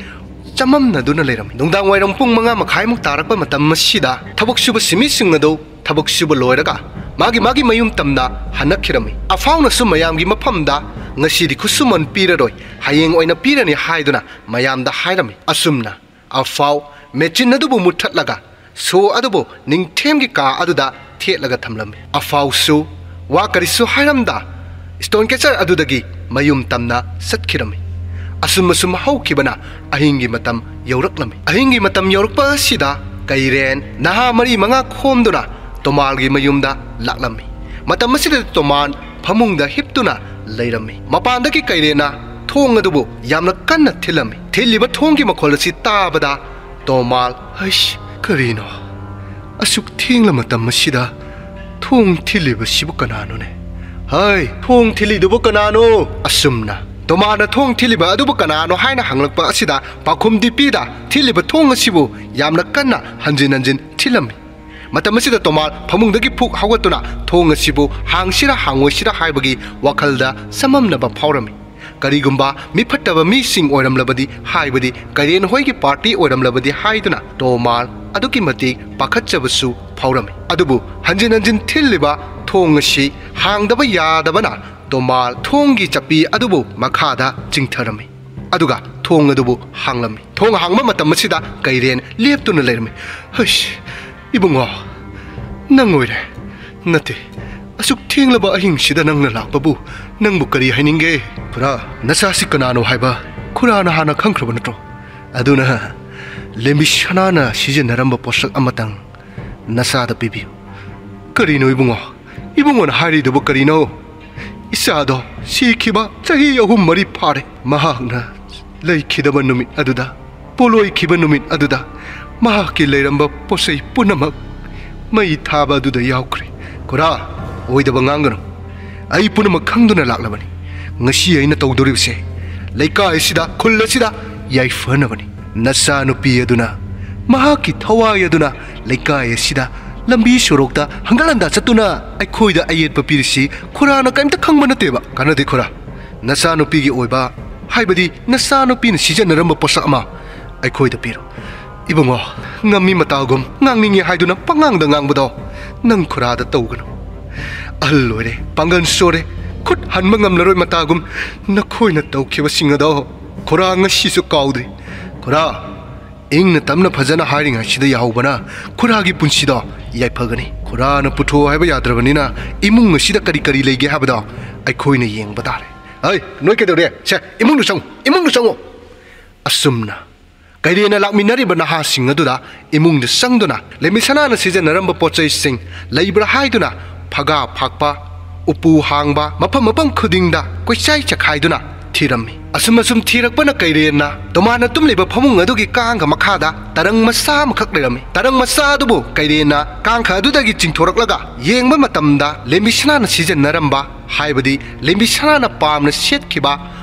ꯆꯃꯝꯅꯗꯨꯅ ꯂꯩꯔꯝꯃꯤ꯫ ꯅꯨꯡꯗꯥꯡ ꯋꯥꯏꯔꯝ ꯄꯨꯡ ꯃꯉꯥ ꯃꯈꯥꯏꯃꯨꯛ ꯇꯥꯔꯛꯄ ꯃꯇꯝ ꯑꯁꯤꯗ ꯊꯕꯛ ꯁꯨꯕ ꯁꯤꯃꯤꯁꯤꯡ ꯑꯗꯨ ꯊꯕꯛ ꯁꯨꯕ ꯂꯣꯏꯔꯒ ꯃꯥꯒꯤ ꯃꯥꯒꯤ ꯃꯌꯨꯝ ꯇꯝꯅ ꯍꯟꯅꯈꯤꯔꯝꯃꯤ꯫ ꯑꯐꯥꯎꯅꯁꯨ ꯃꯌꯥꯝꯒꯤ ꯃꯐꯝꯗ ꯉꯁꯤꯗꯤ ꯈꯨꯠꯁꯨꯃꯟ ꯄꯤꯔꯔꯣꯏ, ꯍꯌꯦꯡ ꯑꯣꯏꯅ ꯄꯤꯔꯅꯤ ꯍꯥꯏꯗꯨꯅ ꯃꯌꯥꯝꯗ ꯍꯥꯏꯔꯝꯃꯤ꯫ ꯑꯁꯨꯝꯅ ꯑꯐꯥꯎ ꯃꯦꯆꯤꯟ ꯑꯗꯨꯕꯨ ꯃꯨꯠꯊꯠꯂꯒ ꯁꯣ ꯑꯗꯨꯕꯨ ꯅꯤꯡꯊꯦꯝꯒꯤ ꯀꯥ ꯑꯗꯨꯗ ꯊꯦꯠꯂꯒ ꯊꯝꯂꯝꯃꯤ꯫ ꯑꯐꯥꯎꯁꯨ ꯋꯥ ꯀꯔꯤꯁꯨ ꯍꯥꯏꯔꯝꯗ ꯁ꯭ꯇꯣꯟ ꯀꯦꯆꯔ ꯑꯗꯨꯗꯒꯤ ꯃꯌꯨꯝ ꯇꯝꯅ ꯆꯠꯈꯤꯔꯝꯃꯤ꯫ ꯑꯁꯨꯝ ꯑꯁꯨꯝ ꯍꯧꯈꯤꯕꯅ ꯑꯍꯤꯡꯒꯤ ꯃꯇꯝ ꯌꯧꯔꯛꯂꯝꯃꯤ꯫ ꯑꯍꯤꯡꯒꯤ ꯃꯇꯝ ꯌꯧꯔꯛꯄ ꯑꯁꯤꯗ ꯀꯩꯔꯦꯟ ꯅꯍꯥ ꯃꯔꯤ ꯃꯉꯥ ꯈꯣꯝꯗꯨꯅ ꯇꯣꯃꯥꯜꯒꯤ ꯃꯌꯨꯝꯗ ꯂꯥꯛꯂꯝꯃꯤ꯫ ꯃꯇꯝ ꯑꯁꯤꯗ ꯇꯣꯃꯥꯜ ꯐꯃꯨꯡꯗ ꯍꯤꯞꯇꯨꯅ ꯂꯩꯔꯝꯃꯤ꯫ ꯃꯄꯥꯟꯗꯒꯤ ꯀꯩꯔꯦꯟꯅ ꯊꯣꯡ ꯑꯗꯨꯕꯨ ꯌꯥꯝꯅ ꯀꯟꯅ ꯊꯤꯜꯂꯝꯃꯤ꯫ ꯊꯤꯜꯂꯤꯕ ꯊꯣꯡꯒꯤ ꯃꯈꯣꯜ ꯑꯁꯤ ꯇꯥꯕꯗ ꯇꯣꯃꯥꯜ, "ꯍꯩꯁ, ꯀꯔꯤꯅꯣ? ꯑꯁꯨꯛ ꯊꯦꯡꯂ ꯃꯇꯝ ꯑꯁꯤꯗ ꯊꯣꯡ ꯊꯤꯜꯂꯤꯕꯁꯤꯕꯨ ꯀꯅꯥꯅꯣꯅꯦ? ꯍꯩ, ꯊꯣꯡ ꯊꯤꯜꯂꯤꯗꯨꯕꯨ ꯀꯅꯥꯅꯣ?" ꯑꯁꯨꯝꯅ ꯇꯣꯃꯥꯜꯅ ꯊꯣꯡ ꯊꯤꯜꯂꯤꯕ ꯑꯗꯨꯕꯨ ꯀꯅꯥꯅꯣ ꯍꯥꯏꯅ ꯍꯪꯂꯛꯄ ꯑꯁꯤꯗ ꯄꯥꯎꯈꯨꯝꯗꯤ ꯄꯤꯗ ꯊꯤꯜꯂꯤꯕ ꯊꯣꯡ ꯑꯁꯤꯕꯨ ꯌꯥꯝꯅ ꯀꯟꯅ ꯍꯟꯖꯤꯟ ꯍꯟꯖꯤꯟ ꯊꯤꯜꯂꯝꯃꯤ꯫ ꯃꯇꯝ ꯑꯁꯤꯗ ꯇꯣꯃꯥꯜ ꯐꯃꯨꯡꯗꯒꯤ ꯐꯨꯛ ꯍꯧꯒꯠꯇꯨꯅ ꯊꯣꯡ ꯑꯁꯤꯕꯨ ꯍꯥꯡꯁꯤꯔꯥ ꯍꯥꯡꯉꯣꯏꯁꯤꯔꯥ ꯍꯥꯏꯕꯒꯤ ꯋꯥꯈꯜꯗ ꯆꯃꯝꯅꯕ ꯐꯥꯎꯔꯝꯃꯤ꯫ ꯀꯔꯤꯒꯨꯝꯕ ꯃꯤ ꯐꯠꯇꯕ ꯃꯤꯁꯤꯡ ꯑꯣꯏꯔꯝꯂꯕꯗꯤ, ꯍꯥꯏꯕꯗꯤ ꯀꯩꯔꯦꯟ ꯍꯣꯏꯒꯤ ꯄꯥꯔꯇꯤ ꯑꯣꯏꯔꯝꯂꯕꯗꯤ ꯍꯥꯏꯗꯨꯅ ꯇꯣꯃꯥꯜ ꯑꯗꯨꯛꯀꯤ ꯃꯇꯤꯛ ꯄꯥꯈꯠꯆꯕꯁꯨ ꯐꯥꯎꯔꯝꯃꯤ꯫ ꯑꯗꯨꯕꯨ ꯍꯟꯖꯤꯟ ꯍꯟꯖꯤꯟ ꯊꯤꯜꯂꯤꯕ ꯊꯣꯡ ꯑꯁꯤ ꯍꯥꯡꯗꯕ ꯌꯥꯗꯕꯅ ꯇꯣꯃꯥꯜ ꯊꯣꯡꯒꯤ ꯆꯞꯄꯤ ꯑꯗꯨꯕꯨ ꯃꯈꯥꯗ ꯆꯤꯡꯊꯔꯝꯃꯤ꯫ ꯑꯗꯨꯒ ꯊꯣꯡ ꯑꯗꯨꯕꯨ ꯍꯥꯡꯂꯝꯃꯤ꯫ ꯊꯣꯡ ꯍꯥꯡꯕ ꯃꯇꯝ ꯑꯁꯤꯗ ꯀꯩꯔꯦꯟ ꯂꯦꯞꯇꯨꯅ ꯂꯩꯔꯝꯃꯤ꯫ "ꯍꯩꯁ, ꯏꯕꯨꯡꯉꯣ, ꯅꯪ ꯑꯣꯏꯔꯦ꯫ ꯅꯠꯇꯦ, ꯑꯁꯨꯛ ꯊꯦꯡꯂꯕ ꯑꯍꯤꯡꯁꯤꯗ ꯅꯪꯅ ꯂꯥꯛꯄꯕꯨ ꯅꯪꯕꯨ ꯀꯔꯤ ꯍꯥꯏꯅꯤꯡꯒꯦ?" "ꯈꯨꯔꯥ, ꯅꯆꯥꯁꯤ ꯀꯅꯥꯅꯣ ꯍꯥꯏꯕ ꯈꯨꯔꯥꯅ ꯍꯥꯟꯅ ꯈꯪꯈ꯭ꯔꯕ ꯅꯠꯇ꯭ꯔꯣ? ꯑꯗꯨꯅ ꯂꯦꯝꯕꯤ ꯁꯅꯥꯅ ꯁꯤꯖꯤꯟꯅꯔꯝꯕ ꯄꯣꯠꯁꯛ ꯑꯃꯇꯪ ꯅꯆꯥꯗ ꯄꯤꯕꯤꯌꯨ꯫" "ꯀꯔꯤꯅꯣ ꯏꯕꯨꯡꯉꯣ? ꯏꯕꯨꯡꯉꯣꯅ ꯍꯥꯏꯔꯤꯗꯨꯕꯨ ꯀꯔꯤꯅꯣ?" "ꯏꯆꯥꯗꯣ ꯁꯤꯈꯤꯕ ꯆꯍꯤ ꯑꯍꯨꯝ ꯃꯔꯤ ꯐꯥꯔꯦ꯫ ꯃꯍꯥꯛꯅ ꯂꯩꯈꯤꯗꯕ ꯅꯨꯃꯤꯠ ꯑꯗꯨꯗ, ꯄꯣꯂꯣꯏꯈꯤꯕ ꯅꯨꯃꯤꯠ ꯑꯗꯨꯗ ꯃꯍꯥꯛꯀꯤ ꯂꯩꯔꯝꯕ ꯄꯣꯠꯆꯩ ꯄꯨꯝꯅꯃꯛ ꯃꯩ ꯊꯥꯕ ꯑꯗꯨꯗ ꯌꯥꯎꯈ꯭ꯔꯦ꯫" "ꯈꯨꯔꯥ, ꯑꯣꯏꯗꯕ ꯉꯥꯡꯒꯅꯨ꯫ ꯑꯩ ꯄꯨꯝꯅꯃꯛ ꯈꯪꯗꯨꯅ ꯂꯥꯛꯂꯕꯅꯤ꯫ ꯉꯁꯤ ꯑꯩꯅ ꯇꯧꯗꯣꯔꯤꯕꯁꯦ ꯂꯩꯀꯥꯏ ꯑꯁꯤꯗ, ꯈꯨꯜ ꯑꯁꯤꯗ ꯌꯥꯏꯐꯅꯕꯅꯤ꯫ ꯅꯆꯥꯅꯨꯄꯤ ꯑꯗꯨꯅ, ꯃꯍꯥꯛꯀꯤ ꯊꯋꯥꯏ ꯑꯗꯨꯅ ꯂꯩꯀꯥꯏ ꯑꯁꯤꯗ, ꯂꯝꯕꯤ ꯁꯣꯔꯣꯛꯇ ꯍꯪꯒꯠ ꯍꯟꯗ ꯆꯠꯇꯨꯅ ꯑꯩꯈꯣꯏꯗ ꯑꯌꯦꯠꯄ ꯄꯤꯔꯤꯁꯤ ꯈꯨꯔꯥꯅ ꯀꯔꯤꯝꯇ ꯈꯪꯕ ꯅꯠꯇꯦꯕ꯫ ꯀꯥꯟꯅꯗꯦ ꯈꯨꯔꯥ꯫ ꯅꯆꯥꯅꯨꯄꯤꯒꯤ ꯑꯣꯏꯕ, ꯍꯥꯏꯕꯗꯤ ꯅꯆꯥꯅꯨꯄꯤꯅ ꯁꯤꯖꯤꯟꯅꯔꯝꯕ ꯄꯣꯠꯁꯛ ꯑꯃ ꯑꯩꯈꯣꯏꯗ ꯄꯤꯔꯣ꯫ ꯏꯕꯨꯡꯉꯣ, ꯉꯝꯃꯤ ꯃꯇꯥꯒꯨꯝ ꯉꯥꯡꯅꯤꯡꯉꯤ ꯍꯥꯏꯗꯨꯅ ꯄꯉꯥꯡꯗ ꯉꯥꯡꯕꯗꯣ ꯅꯪ ꯈꯨꯔꯥꯗ ꯇꯧꯒꯅꯨ꯫ ꯑꯍꯜ ꯑꯣꯏꯔꯦ, ꯄꯥꯡꯒꯜ ꯁꯣꯔꯦ, ꯈꯨꯠ ꯍꯟꯕ ꯉꯝꯂꯔꯣꯏ ꯃꯇꯥꯒꯨꯝ ꯅꯈꯣꯏꯅ ꯇꯧꯈꯤꯕꯁꯤꯡ ꯑꯗꯣ ꯈꯨꯔꯥ ꯉꯁꯤꯁꯨ ꯀꯥꯎꯗ꯭ꯔꯤ꯫ ꯈꯨꯔꯥ, ꯏꯪꯅ ꯇꯞꯅ ꯐꯖꯅ ꯍꯥꯏꯔꯤꯉꯩꯁꯤꯗ ꯌꯥꯍꯧꯕꯅ ꯈꯨꯔꯥꯒꯤ ꯄꯨꯟꯁꯤꯗꯣ ꯌꯥꯏꯐꯒꯅꯤ꯫ ꯈꯨꯔꯥꯅ ꯄꯨꯊꯣꯛꯑꯣ ꯍꯥꯏꯕ ꯌꯥꯗ꯭ꯔꯕꯅꯤꯅ ꯏꯃꯨꯡ ꯑꯁꯤꯗ ꯀꯔꯤ ꯀꯔꯤ ꯂꯩꯒꯦ ꯍꯥꯏꯕꯗꯣ ꯑꯩꯈꯣꯏꯅ ꯌꯦꯡꯕ ꯇꯥꯔꯦ꯫ ꯍꯩ, ꯅꯣꯏ ꯀꯩꯗꯧꯔꯦ? ꯁꯦ, ꯏꯃꯨꯡꯗ ꯆꯪꯉꯨ, ꯏꯃꯨꯡꯗ ꯆꯪꯉꯨ꯫ ꯑꯁꯨꯝꯅ ꯀꯩꯔꯦꯟꯅ ꯂꯥꯛꯃꯤꯟꯅꯔꯤꯕ ꯅꯍꯥꯁꯤꯡ ꯑꯗꯨꯗ ꯏꯃꯨꯡꯗ ꯆꯪꯗꯨꯅ ꯂꯦꯝꯕꯤꯁꯅꯥꯅ ꯁꯤꯖꯤꯟꯅꯔꯝꯕ ꯄꯣꯠ ꯆꯩꯁꯤꯡ ꯂꯩꯕ꯭ꯔꯥ ꯍꯥꯏꯗꯨꯅ ꯐꯒꯥ ꯐꯥꯛꯄ, ꯎꯄꯨ ꯍꯥꯡꯕ, ꯃꯐꯝ ꯃꯐꯝ ꯈꯨꯗꯤꯡꯗ ꯀꯣꯏꯆꯥꯏ ꯆꯈꯥꯏꯗꯨꯅ ꯊꯤꯔꯝꯃꯤ꯫ ꯑꯁꯨꯝ ꯑꯁꯨꯝ ꯊꯤꯔꯛꯄꯅ ꯀꯩꯔꯦꯟꯅ ꯇꯣꯃꯥꯟꯅ ꯇꯨꯝꯂꯤꯕ ꯐꯃꯨꯡ ꯑꯗꯨꯒꯤ ꯀꯥꯡꯒ ꯃꯈꯥꯗ ꯇꯔꯪ ꯃꯆꯥ ꯑꯃꯈꯛ ꯂꯩꯔꯝꯃꯤ꯫ ꯇꯔꯪ ꯃꯆꯥ ꯑꯗꯨꯕꯨ ꯀꯩꯔꯦꯟꯅ ꯀꯥꯡꯈ ꯑꯗꯨꯗꯒꯤ ꯆꯤꯡꯊꯣꯔꯛꯂꯒ ꯌꯦꯡꯕ ꯃꯇꯝꯗ ꯂꯦꯝꯕꯤꯁꯅꯥꯅ ꯁꯤꯖꯤꯟꯅꯔꯝꯕ, ꯍꯥꯏꯕꯗꯤ ꯂꯦꯝꯕꯤꯁꯅꯥꯅ ꯄꯥꯝꯅ ꯁꯦꯠꯈꯤꯕ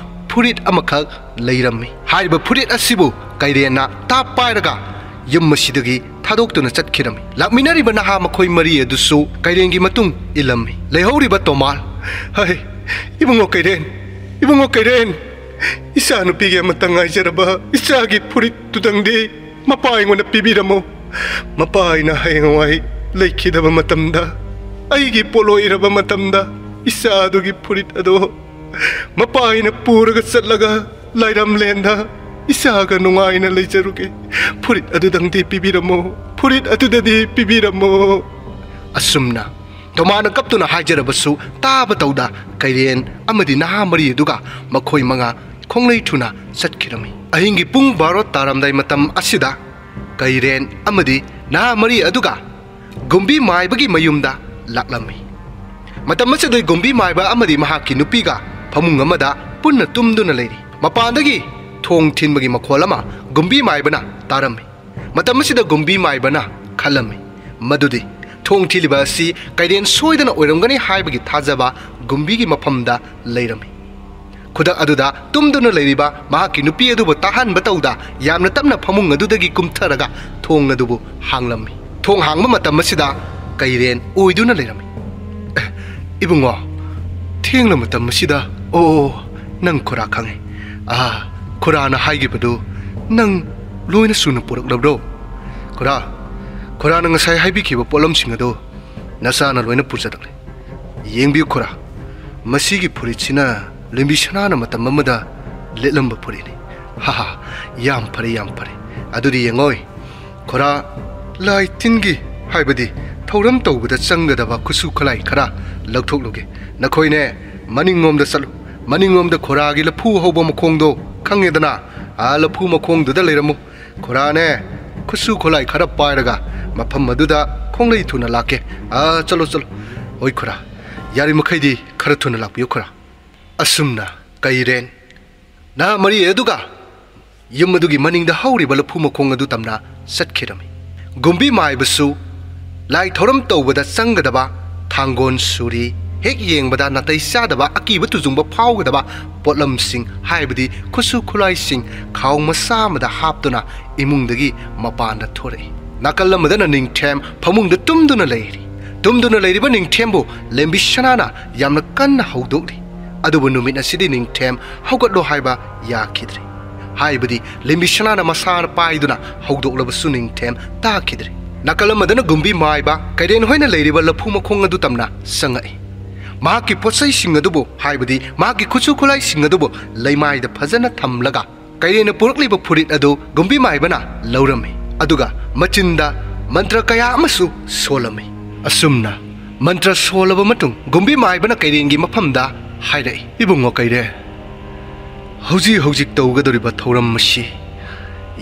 ꯐꯨꯔꯤꯠ ꯑꯃꯈꯛ ꯂꯩꯔꯝꯃꯤ꯫ ꯍꯥꯏꯔꯤꯕ ꯐꯨꯔꯤꯠ ꯑꯁꯤꯕꯨ ꯀꯩꯔꯦꯟꯅ ꯇꯥꯞ ꯄꯥꯏꯔꯒ ꯌꯨꯝ ꯑꯁꯤꯗꯒꯤ ꯊꯥꯗꯣꯛꯇꯨꯅ ꯆꯠꯈꯤꯔꯝꯃꯤ꯫ ꯂꯥꯛꯃꯤꯟꯅꯔꯤꯕ ꯅꯍꯥ ꯃꯈꯣꯏ ꯃꯔꯤ ꯑꯗꯨꯁꯨ ꯀꯩꯔꯦꯟꯒꯤ ꯃꯇꯨꯡ ꯏꯜꯂꯝꯃꯤ꯫ ꯂꯩꯍꯧꯔꯤꯕ ꯇꯣꯃꯥꯜ, "ꯍꯩ, ꯏꯕꯨꯡꯉꯣ ꯀꯩꯔꯦꯟ, ꯏꯕꯨꯡꯉꯣ ꯀꯩꯔꯦꯟ, ꯏꯆꯥꯅꯨꯄꯤꯒꯤ ꯑꯃꯠꯇ ꯉꯥꯏꯖꯔꯕ ꯏꯆꯥꯒꯤ ꯐꯨꯔꯤꯠꯇꯨꯗꯪꯗꯤ ꯃꯄꯥ ꯑꯩꯉꯣꯟꯗ ꯄꯤꯕꯤꯔꯝꯃꯨ꯫ ꯃꯄꯥ ꯑꯩꯅ ꯍꯌꯦꯡꯋꯥꯏ ꯂꯩꯈꯤꯗꯕ ꯃꯇꯝꯗ, ꯑꯩꯒꯤ ꯄꯣꯠꯂꯣꯏꯔꯕ ꯃꯇꯝꯗ ꯏꯆꯥꯗꯨꯒꯤ ꯐꯨꯔꯤꯠ ꯑꯗꯣ ꯃꯄꯥ ꯑꯩꯅ ꯄꯨꯔꯒ ꯆꯠꯂꯒ ꯂꯥꯏꯔꯝꯂꯦꯟꯗ ꯏꯆꯥꯒ ꯅꯨꯡꯉꯥꯏꯅ ꯂꯩꯖꯔꯨꯒꯦ꯫ ꯐꯨꯔꯤꯠ ꯑꯗꯨꯗꯪꯗꯤ ꯄꯤꯕꯤꯔꯝꯃꯣ, ꯐꯨꯔꯤꯠ ꯑꯗꯨꯗꯗꯤ ꯄꯤꯕꯤꯔꯝꯃꯣ꯫" ꯑꯁꯨꯝꯅ ꯇꯣꯃꯥꯅ ꯀꯞꯇꯨꯅ ꯍꯥꯏꯖꯔꯕꯁꯨ ꯇꯥꯕ ꯇꯧꯗ ꯀꯩꯔꯦꯟ ꯑꯃꯗꯤ ꯅꯍꯥ ꯃꯔꯤ ꯑꯗꯨꯒ ꯃꯈꯣꯏ ꯃꯉꯥ ꯈꯣꯡꯂꯩ ꯊꯨꯅ ꯆꯠꯈꯤꯔꯝꯃꯤ꯫ ꯑꯍꯤꯡꯒꯤ ꯄꯨꯡ ꯕꯥꯔꯣ ꯇꯥꯔꯝꯗꯥꯏ ꯃꯇꯝ ꯑꯁꯤꯗ ꯀꯩꯔꯦꯟ ꯑꯃꯗꯤ ꯅꯍꯥ ꯃꯔꯤ ꯑꯗꯨꯒ ꯒꯨꯝꯕꯤ ꯃꯥꯏꯕꯒꯤ ꯃꯌꯨꯝꯗ ꯂꯥꯛꯂꯝꯃꯤ꯫ ꯃꯇꯝ ꯑꯁꯤꯗ ꯒꯨꯝꯕꯤ ꯃꯥꯏꯕ ꯑꯃꯗꯤ ꯃꯍꯥꯛꯀꯤ ꯅꯨꯄꯤꯒ ꯐꯃꯨꯡ ꯑꯃꯗ ꯄꯨꯟꯅ ꯇꯨꯝꯗꯨꯅ ꯂꯩꯔꯤ꯫ ꯃꯄꯥꯟꯗꯒꯤ ꯊꯣꯡ ꯊꯤꯟꯕꯒꯤ ꯃꯈꯣꯜ ꯑꯃ ꯒꯨꯝꯕꯤ ꯃꯥꯏꯕꯅ ꯇꯥꯔꯝꯃꯤ꯫ ꯃꯇꯝ ꯑꯁꯤꯗ ꯒꯨꯝꯕꯤ ꯃꯥꯏꯕꯅ ꯈꯜꯂꯝꯃꯤ ꯃꯗꯨꯗꯤ ꯊꯣꯡ ꯊꯤꯜꯂꯤꯕ ꯑꯁꯤ ꯀꯩꯔꯦꯟ ꯁꯣꯏꯗꯅ ꯑꯣꯏꯔꯝꯒꯅꯤ ꯍꯥꯏꯕꯒꯤ ꯊꯥꯖꯕ ꯒꯨꯝꯕꯤꯒꯤ ꯃꯐꯝꯗ ꯂꯩꯔꯝꯃꯤ꯫ ꯈꯨꯗꯛ ꯑꯗꯨꯗ ꯇꯨꯝꯗꯨꯅ ꯂꯩꯔꯤꯕ ꯃꯍꯥꯛꯀꯤ ꯅꯨꯄꯤ ꯑꯗꯨꯕꯨ ꯇꯥꯍꯟꯕ ꯇꯧꯗ ꯌꯥꯝꯅ ꯇꯞꯅ ꯐꯃꯨꯡ ꯑꯗꯨꯗꯒꯤ ꯀꯨꯝꯊꯔꯒ ꯊꯣꯡ ꯑꯗꯨꯕꯨ ꯍꯥꯡꯂꯝꯃꯤ꯫ ꯊꯣꯡ ꯍꯥꯡꯕ ꯃꯇꯝ ꯑꯁꯤꯗ ꯀꯩꯔꯦꯟ ꯑꯣꯏꯗꯨꯅ ꯂꯩꯔꯝꯃꯤ꯫ "ꯑꯦ, ꯏꯕꯨꯡꯉꯣ, ꯊꯦꯡꯂ ꯃꯇꯝ ꯑꯁꯤꯗ? ꯑꯣ, ꯑꯣ, ꯅꯪ ꯈꯨꯔꯥ ꯈꯪꯉꯦ꯫ ꯑꯥ, ꯈꯨꯔꯥꯅ ꯍꯥꯏꯈꯤꯕꯗꯨ ꯅꯪ ꯂꯣꯏꯅ ꯁꯨꯅ ꯄꯨꯔꯛꯂꯕ꯭ꯔꯣ?" "ꯈꯨꯔꯥ, ꯈꯨꯔꯥꯅ ꯉꯁꯥꯏ ꯍꯥꯏꯕꯤꯈꯤꯕ ꯄꯣꯠꯂꯝꯁꯤꯡ ꯑꯗꯨ ꯅꯆꯥꯅ ꯂꯣꯏꯅ ꯄꯨꯖꯔꯛꯂꯦ꯫ ꯌꯦꯡꯕꯤꯌꯨ ꯈꯨꯔꯥ, ꯃꯁꯤꯒꯤ ꯐꯨꯔꯤꯠꯁꯤꯅ ꯂꯦꯝꯕꯤ ꯁꯅꯥꯅ ꯃꯇꯝ ꯑꯃꯗ ꯂꯤꯠꯂꯝꯕ ꯐꯨꯔꯤꯠꯅꯤ꯫ ꯍꯥ ꯍꯥ, ꯌꯥꯝ ꯐꯔꯦ, ꯌꯥꯝ ꯐꯔꯦ꯫ ꯑꯗꯨꯗꯤ ꯌꯦꯡꯉꯣꯏ, ꯈꯨꯔꯥ, ꯂꯥꯏ ꯇꯤꯟꯒꯤ, ꯍꯥꯏꯕꯗꯤ ꯊꯧꯔꯝ ꯇꯧꯕꯗ ꯆꯪꯒꯗꯕ ꯈꯨꯠꯁꯨ ꯈꯨꯠꯂꯥꯏ ꯈꯔ ꯂꯧꯊꯣꯛꯂꯨꯒꯦ꯫ ꯅꯈꯣꯏꯅꯦ, ꯃꯅꯤꯡꯂꯣꯝꯗ ꯆꯠꯂꯨ꯫ ꯃꯅꯤꯡꯂꯣꯝꯗ ꯈꯨꯔꯥꯒꯤ ꯂꯐꯨ ꯍꯧꯕ ꯃꯈꯣꯡꯗꯣ ꯈꯪꯉꯦꯗꯅ? ꯑꯥ, ꯂꯐꯨ ꯃꯈꯣꯡꯗꯨꯗ ꯂꯩꯔꯝꯃꯨ꯫ ꯈꯨꯔꯥꯅꯦ, ꯈꯨꯠꯁꯨ ꯈꯨꯠꯂꯥꯏ ꯈꯔ ꯄꯥꯏꯔꯒ ꯃꯐꯝ ꯑꯗꯨꯗ ꯈꯣꯡꯂꯩ ꯊꯨꯅ ꯂꯥꯛꯀꯦ꯫ ꯑꯥ, ꯆꯠꯂꯣ, ꯆꯠꯂꯣ꯫ ꯍꯣꯏ ꯈꯨꯔꯥ, ꯌꯥꯔꯤꯃꯈꯩꯗꯤ ꯈꯔ ꯊꯨꯅ ꯂꯥꯛꯄꯤꯌꯨ ꯈꯨꯔꯥ꯫" ꯑꯁꯨꯝꯅ ꯀꯩꯔꯦꯟ ꯅꯍꯥ ꯃꯔꯤ ꯑꯗꯨꯒ ꯌꯨꯝ ꯑꯗꯨꯒꯤ ꯃꯅꯤꯡꯗ ꯍꯧꯔꯤꯕ ꯂꯐꯨ ꯃꯈꯣꯡ ꯑꯗꯨ ꯇꯝꯅ ꯆꯠꯈꯤꯔꯝꯃꯤ꯫ ꯒꯨꯝꯕꯤ ꯃꯥꯏꯕꯁꯨ ꯂꯥꯏ ꯊꯧꯔꯝ ꯇꯧꯕꯗ ꯆꯪꯒꯗꯕ ꯊꯥꯡꯒꯣꯟ ꯁꯨꯔꯤ, ꯍꯦꯛ ꯌꯦꯡꯕꯗ ꯅꯥꯇꯩ ꯆꯥꯗꯕ, ꯑꯀꯤꯕ ꯇꯨꯖꯨꯡꯕ ꯐꯥꯎꯒꯗꯕ ꯄꯣꯠꯂꯝꯁꯤꯡ, ꯍꯥꯏꯕꯗꯤ ꯈꯨꯠꯁꯨ ꯈꯨꯠꯂꯥꯏꯁꯤꯡ, ꯈꯥꯎ ꯃꯆꯥ ꯑꯃꯗ ꯍꯥꯞꯇꯨꯅ ꯏꯃꯨꯡꯗꯒꯤ ꯃꯄꯥꯟꯗ ꯊꯣꯔꯛꯏ꯫ ꯅꯥꯀꯜ ꯑꯃꯗꯅ ꯅꯤꯡꯊꯦꯝ ꯐꯃꯨꯡꯗ ꯇꯨꯝꯗꯨꯅ ꯂꯩꯔꯤ꯫ ꯇꯨꯝꯗꯨꯅ ꯂꯩꯔꯤꯕ ꯅꯤꯡꯊꯦꯝꯕꯨ ꯂꯦꯝꯕꯤ ꯁꯅꯥꯅ ꯌꯥꯝꯅ ꯀꯟꯅ ꯍꯧꯗꯣꯛꯂꯤ꯫ ꯑꯗꯨꯕꯨ ꯅꯨꯃꯤꯠ ꯑꯁꯤꯗꯤ ꯅꯤꯡꯊꯦꯝ ꯍꯧꯒꯠꯂꯣ ꯍꯥꯏꯕ ꯌꯥꯈꯤꯗ꯭ꯔꯦ꯫ ꯍꯥꯏꯕꯗꯤ ꯂꯦꯝꯕꯤ ꯁꯅꯥꯅ ꯃꯁꯥꯅ ꯄꯥꯏꯗꯨꯅ ꯍꯧꯗꯣꯛꯂꯕꯁꯨ ꯅꯤꯡꯊꯦꯝ ꯇꯥꯈꯤꯗ꯭ꯔꯦ꯫ ꯅꯥꯀꯜ ꯑꯃꯗꯅ ꯒꯨꯝꯕꯤ ꯃꯥꯏꯕ ꯀꯩꯔꯦꯟ ꯍꯣꯏꯅ ꯂꯩꯔꯤꯕ ꯂꯐꯨ ꯃꯈꯣꯡ ꯑꯗꯨ ꯇꯝꯅ ꯆꯪꯉꯛꯏ꯫ ꯃꯍꯥꯛꯀꯤ ꯄꯣꯠꯆꯩꯁꯤꯡ ꯑꯗꯨꯕꯨ, ꯍꯥꯏꯕꯗꯤ ꯃꯍꯥꯛꯀꯤ ꯈꯨꯠꯁꯨ ꯈꯨꯠꯂꯥꯏꯁꯤꯡ ꯑꯗꯨꯕꯨ ꯂꯩꯃꯥꯏꯗ ꯐꯖꯅ ꯊꯝꯂꯒ, ꯀꯩꯔꯦꯟꯅ ꯄꯨꯔꯛꯂꯤꯕ ꯐꯨꯔꯤꯠ ꯑꯗꯨ ꯒꯨꯝꯕꯤ ꯃꯥꯏꯕꯅ ꯂꯧꯔꯝꯃꯤ꯫ ꯑꯗꯨꯒ ꯃꯆꯤꯟꯗ ꯃꯟꯇ꯭ꯔ ꯀꯌꯥ ꯑꯃꯁꯨ ꯁꯣꯜꯂꯝꯃꯤ꯫ ꯑꯁꯨꯝꯅ ꯃꯟꯇ꯭ꯔ ꯁꯣꯜꯂꯕ ꯃꯇꯨꯡ, ꯒꯨꯝꯕꯤ ꯃꯥꯏꯕꯅ ꯀꯩꯔꯦꯟꯒꯤ ꯃꯐꯝꯗ ꯍꯥꯏꯔꯛꯏ, "ꯏꯕꯨꯡꯉꯣ ꯀꯩꯔꯦꯟ, ꯍꯧꯖꯤꯛ ꯍꯧꯖꯤꯛ ꯇꯧꯒꯗꯧꯔꯤꯕ ꯊꯧꯔꯝ ꯑꯁꯤ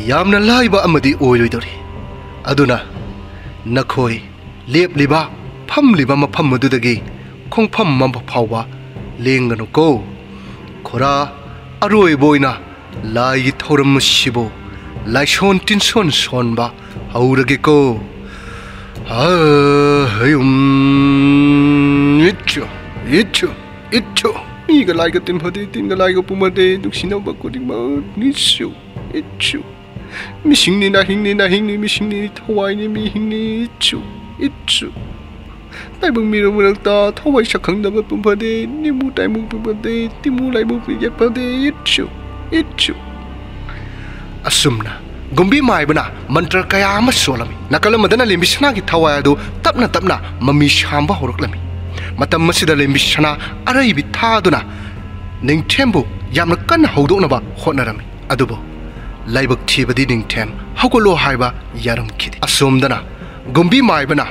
ꯌꯥꯝꯅ ꯂꯥꯏꯕ ꯑꯃꯗꯤ ꯑꯣꯏꯔꯣꯏꯗꯧꯔꯤ꯫ ꯑꯗꯨꯅ ꯅꯈꯣꯏ ꯂꯦꯞꯂꯤꯕ, ꯐꯝꯂꯤꯕ ꯃꯐꯝ ꯑꯗꯨꯗꯒꯤ ꯈꯣꯡꯐꯝ ꯑꯃ ꯐꯥꯎꯕ ꯂꯦꯡꯒꯅꯨꯀꯣ꯫ ꯈꯨꯔꯥ, ꯑꯔꯣꯏꯕ ꯑꯣꯏꯅ ꯂꯥꯏꯒꯤ ꯊꯧꯔꯝ ꯑꯁꯤꯕꯨ ꯂꯥꯏꯁꯣꯟ ꯇꯤꯟꯁꯣꯟ ꯁꯣꯟꯕ ꯍꯧꯔꯒꯦꯀꯣ꯫ ꯍꯥ, ꯍꯌꯨꯝ, ꯏꯠꯁꯨ, ꯏꯠꯁꯨ, ꯏꯠꯁꯨ꯫" ꯃꯤꯒ ꯂꯥꯏꯒ ꯇꯤꯟꯐꯗꯦ, ꯇꯤꯟꯒ ꯂꯥꯏꯒ ꯄꯨꯝꯐꯗꯦ, ꯅꯨꯡꯁꯤꯅꯕ ꯈꯨꯗꯤꯡꯃꯛ ꯅꯤꯁꯨ, ꯏꯠꯁꯨ꯫ ꯃꯤꯁꯤꯡꯅꯤ ꯅꯥꯍꯤꯡꯅꯤ, ꯅꯥꯍꯤꯡꯅꯤ ꯃꯤꯁꯤꯡꯅꯤ, ꯊꯋꯥꯏꯅꯤ ꯃꯤꯍꯤꯡꯅꯤ, ꯏꯠꯁꯨ, ꯏꯠꯁꯨ꯫ ꯇꯥꯏꯕꯪ ꯃꯤꯔꯣꯜ ꯃꯔꯛꯇ ꯊꯋꯥꯏ ꯁꯛꯈꯪꯗꯕ ꯄꯨꯝꯐꯗꯦ, ꯅꯤꯃꯨ ꯇꯥꯏꯃꯨ ꯄꯨꯝꯐꯗꯦ, ꯇꯤꯃꯨ ꯂꯥꯏꯃꯨ ꯄꯤꯒꯦꯠꯐꯗꯦ, ꯏꯠꯁꯨ, ꯏꯠꯁꯨ꯫ ꯑꯁꯨꯝꯅ ꯒꯨꯝꯕꯤ ꯃꯥꯏꯕꯅ ꯃꯟꯇ꯭ꯔ ꯀꯌꯥ ꯑꯃ ꯁꯣꯜꯂꯝꯃꯤ꯫ ꯅꯥꯀꯜ ꯑꯃꯗꯅ ꯂꯦꯝꯕꯤ ꯁꯅꯥꯒꯤ ꯊꯋꯥꯏ ꯑꯗꯨ ꯇꯞꯅ ꯇꯞꯅ ꯃꯃꯤ ꯁꯥꯝꯕ ꯍꯧꯔꯛꯂꯝꯃꯤ꯫ ꯃꯇꯝ ꯑꯁꯤꯗ ꯂꯦꯝꯕꯤ ꯁꯅꯥ ꯑꯔꯩꯕꯤ ꯊꯥꯗꯨꯅ ꯅꯤꯡꯊꯦꯝꯕꯨ ꯌꯥꯝꯅ ꯀꯟꯅ ꯍꯧꯗꯣꯛꯅꯕ ꯍꯣꯠꯅꯔꯝꯃꯤ꯫ ꯑꯗꯨꯕꯨ ꯂꯥꯏꯕꯛ ꯊꯤꯕꯗꯤ ꯅꯤꯡꯊꯦꯝ ꯍꯧꯒꯠꯂꯣ ꯍꯥꯏꯕ ꯌꯥꯔꯝꯈꯤꯗꯦ꯫ ꯑꯁꯣꯝꯗꯅ ꯒꯨꯝꯕꯤ ꯃꯥꯏꯕꯅ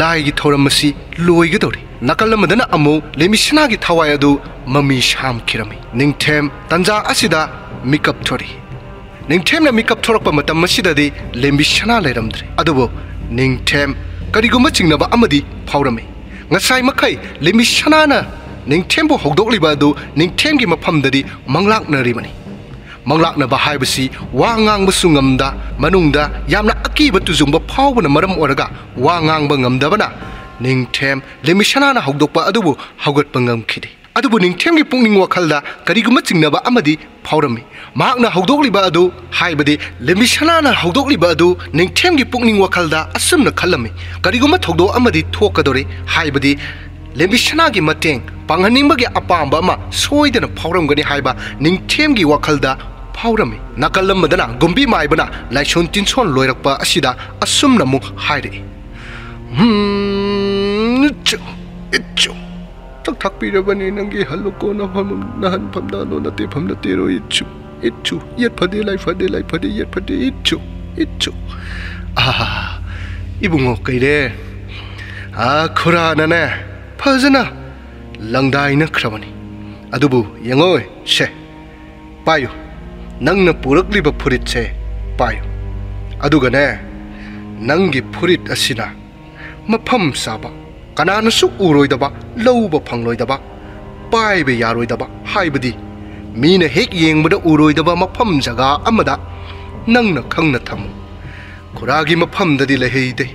ꯂꯥꯏꯒꯤ ꯊꯧꯔꯝ ꯑꯁꯤ ꯂꯣꯏꯒꯗꯧꯔꯤ꯫ ꯅꯥꯀꯜ ꯑꯃꯗꯅ ꯑꯃꯨꯛ ꯂꯦꯝꯕꯤ ꯁꯅꯥꯒꯤ ꯊꯋꯥꯏ ꯑꯗꯨ ꯃꯃꯤ ꯁꯥꯝꯈꯤꯔꯝꯃꯤ꯫ ꯅꯤꯡꯊꯦꯝ ꯇꯟꯖꯥ ꯑꯁꯤꯗ ꯃꯤꯀꯞ ꯊꯣꯔꯛꯏ꯫ ꯅꯤꯡꯊꯦꯝꯅ ꯃꯤꯀꯞ ꯊꯣꯔꯛꯄ ꯃꯇꯝ ꯑꯁꯤꯗꯗꯤ ꯂꯦꯝꯕꯤ ꯁꯅꯥ ꯂꯩꯔꯝꯗ꯭ꯔꯦ꯫ ꯑꯗꯨꯕꯨ ꯅꯤꯡꯊꯦꯝ ꯀꯔꯤꯒꯨꯝꯕ ꯆꯤꯡꯅꯕ ꯑꯃꯗꯤ ꯐꯥꯎꯔꯝꯃꯤ꯫ ꯉꯁꯥꯏ ꯃꯈꯩ ꯂꯦꯝꯕꯤ ꯁꯅꯥꯅ ꯅꯤꯡꯊꯦꯝꯕꯨ ꯍꯧꯗꯣꯛꯂꯤꯕ ꯑꯗꯨ ꯅꯤꯡꯊꯦꯝꯒꯤ ꯃꯐꯝꯗꯗꯤ ꯃꯪꯂꯥꯛꯅꯔꯤꯕꯅꯤ꯫ ꯃꯪꯂꯥꯛꯅꯕ ꯍꯥꯏꯕꯁꯤ ꯋꯥ ꯉꯥꯡꯕꯁꯨ ꯉꯝꯗ, ꯃꯅꯨꯡꯗ ꯌꯥꯝꯅ ꯑꯀꯤꯕ ꯇꯨꯖꯨꯡꯕ ꯐꯥꯎꯕꯅ ꯃꯔꯝ ꯑꯣꯏꯔꯒ ꯋꯥ ꯉꯥꯡꯕ ꯉꯝꯗꯕꯅ ꯅꯤꯡꯊꯦꯝ ꯂꯦꯝꯕꯤ ꯁꯅꯥꯅ ꯍꯧꯗꯣꯛꯄ ꯑꯗꯨꯕꯨ ꯍꯧꯒꯠꯄ ꯉꯝꯈꯤꯗꯦ꯫ ꯑꯗꯨꯕꯨ ꯅꯤꯡꯊꯦꯝꯒꯤ ꯄꯨꯛꯅꯤꯡ ꯋꯥꯈꯜꯗ ꯀꯔꯤꯒꯨꯝꯕ ꯆꯤꯡꯅꯕ ꯑꯃꯗꯤ ꯐꯥꯎꯔꯝꯃꯤ꯫ ꯃꯍꯥꯛꯅ ꯍꯧꯗꯣꯛꯂꯤꯕ ꯑꯗꯨ, ꯍꯥꯏꯕꯗꯤ ꯂꯦꯝꯕꯤ ꯁꯅꯥꯅ ꯍꯧꯗꯣꯛꯂꯤꯕ ꯑꯗꯨ ꯅꯤꯡꯊꯦꯝꯒꯤ ꯄꯨꯛꯅꯤꯡ ꯋꯥꯈꯜꯗ ꯑꯁꯨꯝꯅ ꯈꯜꯂꯝꯃꯤ, "ꯀꯔꯤꯒꯨꯝꯕ ꯊꯧꯗꯣꯛ ꯑꯃꯗꯤ ꯊꯣꯛꯀꯗꯧꯔꯤ, ꯍꯥꯏꯕꯗꯤ ꯂꯦꯝꯕꯤ ꯁꯅꯥꯒꯤ ꯃꯇꯦꯡ ꯄꯥꯡꯍꯟꯅꯤꯡꯕꯒꯤ ꯑꯄꯥꯝꯕ ꯑꯃ ꯁꯣꯏꯗꯅ ꯐꯥꯎꯔꯝꯒꯅꯤ" ꯍꯥꯏꯕ ꯅꯤꯡꯊꯦꯝꯒꯤ ꯋꯥꯈꯜꯗ ꯐꯥꯎꯔꯝꯃꯤ꯫ ꯅꯥꯀꯜ ꯑꯃꯗꯅ ꯒꯨꯝꯕꯤ ꯃꯥꯏꯕꯅ ꯂꯥꯏꯁꯣꯟ ꯇꯤꯟꯁꯣꯟ ꯂꯣꯏꯔꯛꯄ ꯑꯁꯤꯗ ꯑꯁꯨꯝꯅ ꯑꯃꯨꯛ ꯍꯥꯏꯔꯛꯏ, "ꯍꯝ, ꯏꯠꯆꯨ, ꯏꯠꯆꯨ꯫ ꯆꯥꯛ ꯊꯥꯛꯄꯤꯔꯕꯅꯤ, ꯅꯪꯒꯤ ꯍꯜꯂꯨꯀꯣ, ꯅꯐꯝ-, ꯅꯍꯟꯐꯝꯗ ꯍꯜꯂꯣ, ꯅꯇꯦꯐꯝꯗ ꯇꯦꯔꯣ, ꯏꯠꯆꯨ, ꯏꯠꯆꯨ, ꯌꯦꯠ ꯐꯗꯦ, ꯂꯥꯏ ꯐꯗꯦ, ꯂꯥꯏ ꯐꯗꯦ, ꯌꯦꯠ ꯐꯗꯦ, ꯏꯠꯆꯨ, ꯏꯠꯆꯨ꯫" ꯑꯥ, ꯏꯕꯨꯡꯉꯣ ꯀꯩꯔꯦ, ꯑꯥ, ꯈꯨꯔꯥꯅꯅꯦ ꯐꯖꯅ ꯂꯪꯗꯥꯏꯅꯈ꯭ꯔꯕꯅꯤ꯫ ꯑꯗꯨꯕꯨ ꯌꯦꯡꯉꯣ, ꯁꯦ, ꯄꯥꯏꯌꯨ, ꯅꯪꯅ ꯄꯨꯔꯛꯂꯤꯕ ꯐꯨꯔꯤꯠꯁꯦ ꯄꯥꯏꯌꯨ꯫ ꯑꯗꯨꯒꯅꯦ, ꯅꯪꯒꯤ ꯐꯨꯔꯤꯠ ꯑꯁꯤꯅ ꯃꯐꯝ ꯆꯥꯕ, ꯀꯅꯥꯅꯁꯨ ꯎꯔꯣꯏꯗꯕ, ꯂꯧꯕ ꯐꯪꯂꯣꯏꯗꯕ, ꯄꯥꯏꯕ ꯌꯥꯔꯣꯏꯗꯕ, ꯍꯥꯏꯕꯗꯤ ꯃꯤꯅ ꯍꯦꯛ ꯌꯦꯡꯕꯗ ꯎꯔꯣꯏꯗꯕ ꯃꯐꯝ ꯖꯒꯥ ꯑꯃꯗ ꯅꯪꯅ ꯈꯪꯅ ꯊꯝꯃꯨ꯫ ꯈꯨꯔꯥꯒꯤ ꯃꯐꯝꯗꯗꯤ ꯂꯩꯍꯩꯗꯦ꯫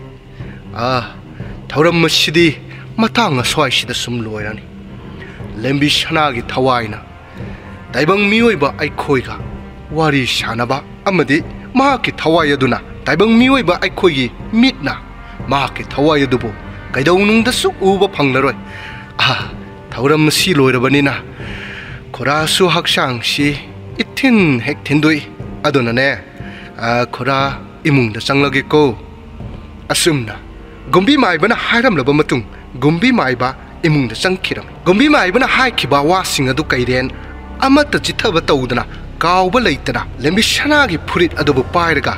ꯑꯥ, ꯊꯧꯔꯝ ꯑꯁꯤꯗꯤ ꯃꯇꯥꯡ ꯑꯁ꯭ꯋꯥꯏꯁꯤꯗ ꯁꯨꯝ ꯂꯣꯏꯔꯅꯤ꯫ ꯂꯦꯝꯕꯤ ꯁꯅꯥꯒꯤ ꯊꯋꯥꯏꯅ ꯇꯥꯏꯕꯪ ꯃꯤꯑꯣꯏꯕ ꯑꯩꯈꯣꯏꯒ ꯋꯥꯔꯤ ꯁꯥꯟꯅꯕ ꯑꯃꯗꯤ ꯃꯍꯥꯛꯀꯤ ꯊꯋꯥꯏ ꯑꯗꯨꯅ ꯇꯥꯏꯕꯪ ꯃꯤꯑꯣꯏꯕ ꯑꯩꯈꯣꯏꯒꯤ ꯃꯤꯠꯅ ꯃꯍꯥꯛꯀꯤ ꯊꯋꯥꯏ ꯑꯗꯨꯕꯨ ꯀꯩꯗꯧꯅꯨꯡꯗꯁꯨ ꯎꯕ ꯐꯪꯂꯔꯣꯏ꯫ ꯑꯥ, ꯊꯧꯔꯝ ꯑꯁꯤ ꯂꯣꯏꯔꯕꯅꯤꯅ ꯈꯨꯔꯥꯁꯨ ꯍꯛꯆꯥꯡꯁꯤ ꯏꯊꯤꯟ ꯍꯦꯛ ꯊꯤꯟꯗꯣꯛꯏ꯫ ꯑꯗꯨꯅꯅꯦ, ꯑꯥ, ꯈꯨꯔꯥ, ꯏꯃꯨꯡꯗ ꯆꯪꯂꯒꯦꯀꯣ꯫ ꯑꯁꯨꯝꯅ ꯒꯨꯝꯕꯤ ꯃꯥꯏꯕꯅ ꯍꯥꯏꯔꯝꯂꯕ ꯃꯇꯨꯡ, ꯒꯨꯝꯕꯤ ꯃꯥꯏꯕ ꯏꯃꯨꯡꯗ ꯆꯪꯈꯤꯔꯝꯃꯤ꯫ ꯒꯨꯝꯕꯤ ꯃꯥꯏꯕꯅ ꯍꯥꯏꯈꯤꯕ ꯋꯥꯁꯤꯡ ꯑꯗꯨ ꯀꯩꯔꯦꯟ ꯑꯃꯠꯇ ꯆꯤꯠꯊꯕ ꯇꯧꯗꯅ, ꯀꯥꯎꯕ ꯂꯩꯇꯅ ꯂꯦꯝꯕꯤ ꯁꯅꯥꯒꯤ ꯐꯨꯔꯤꯠ ꯑꯗꯨꯕꯨ ꯄꯥꯏꯔꯒ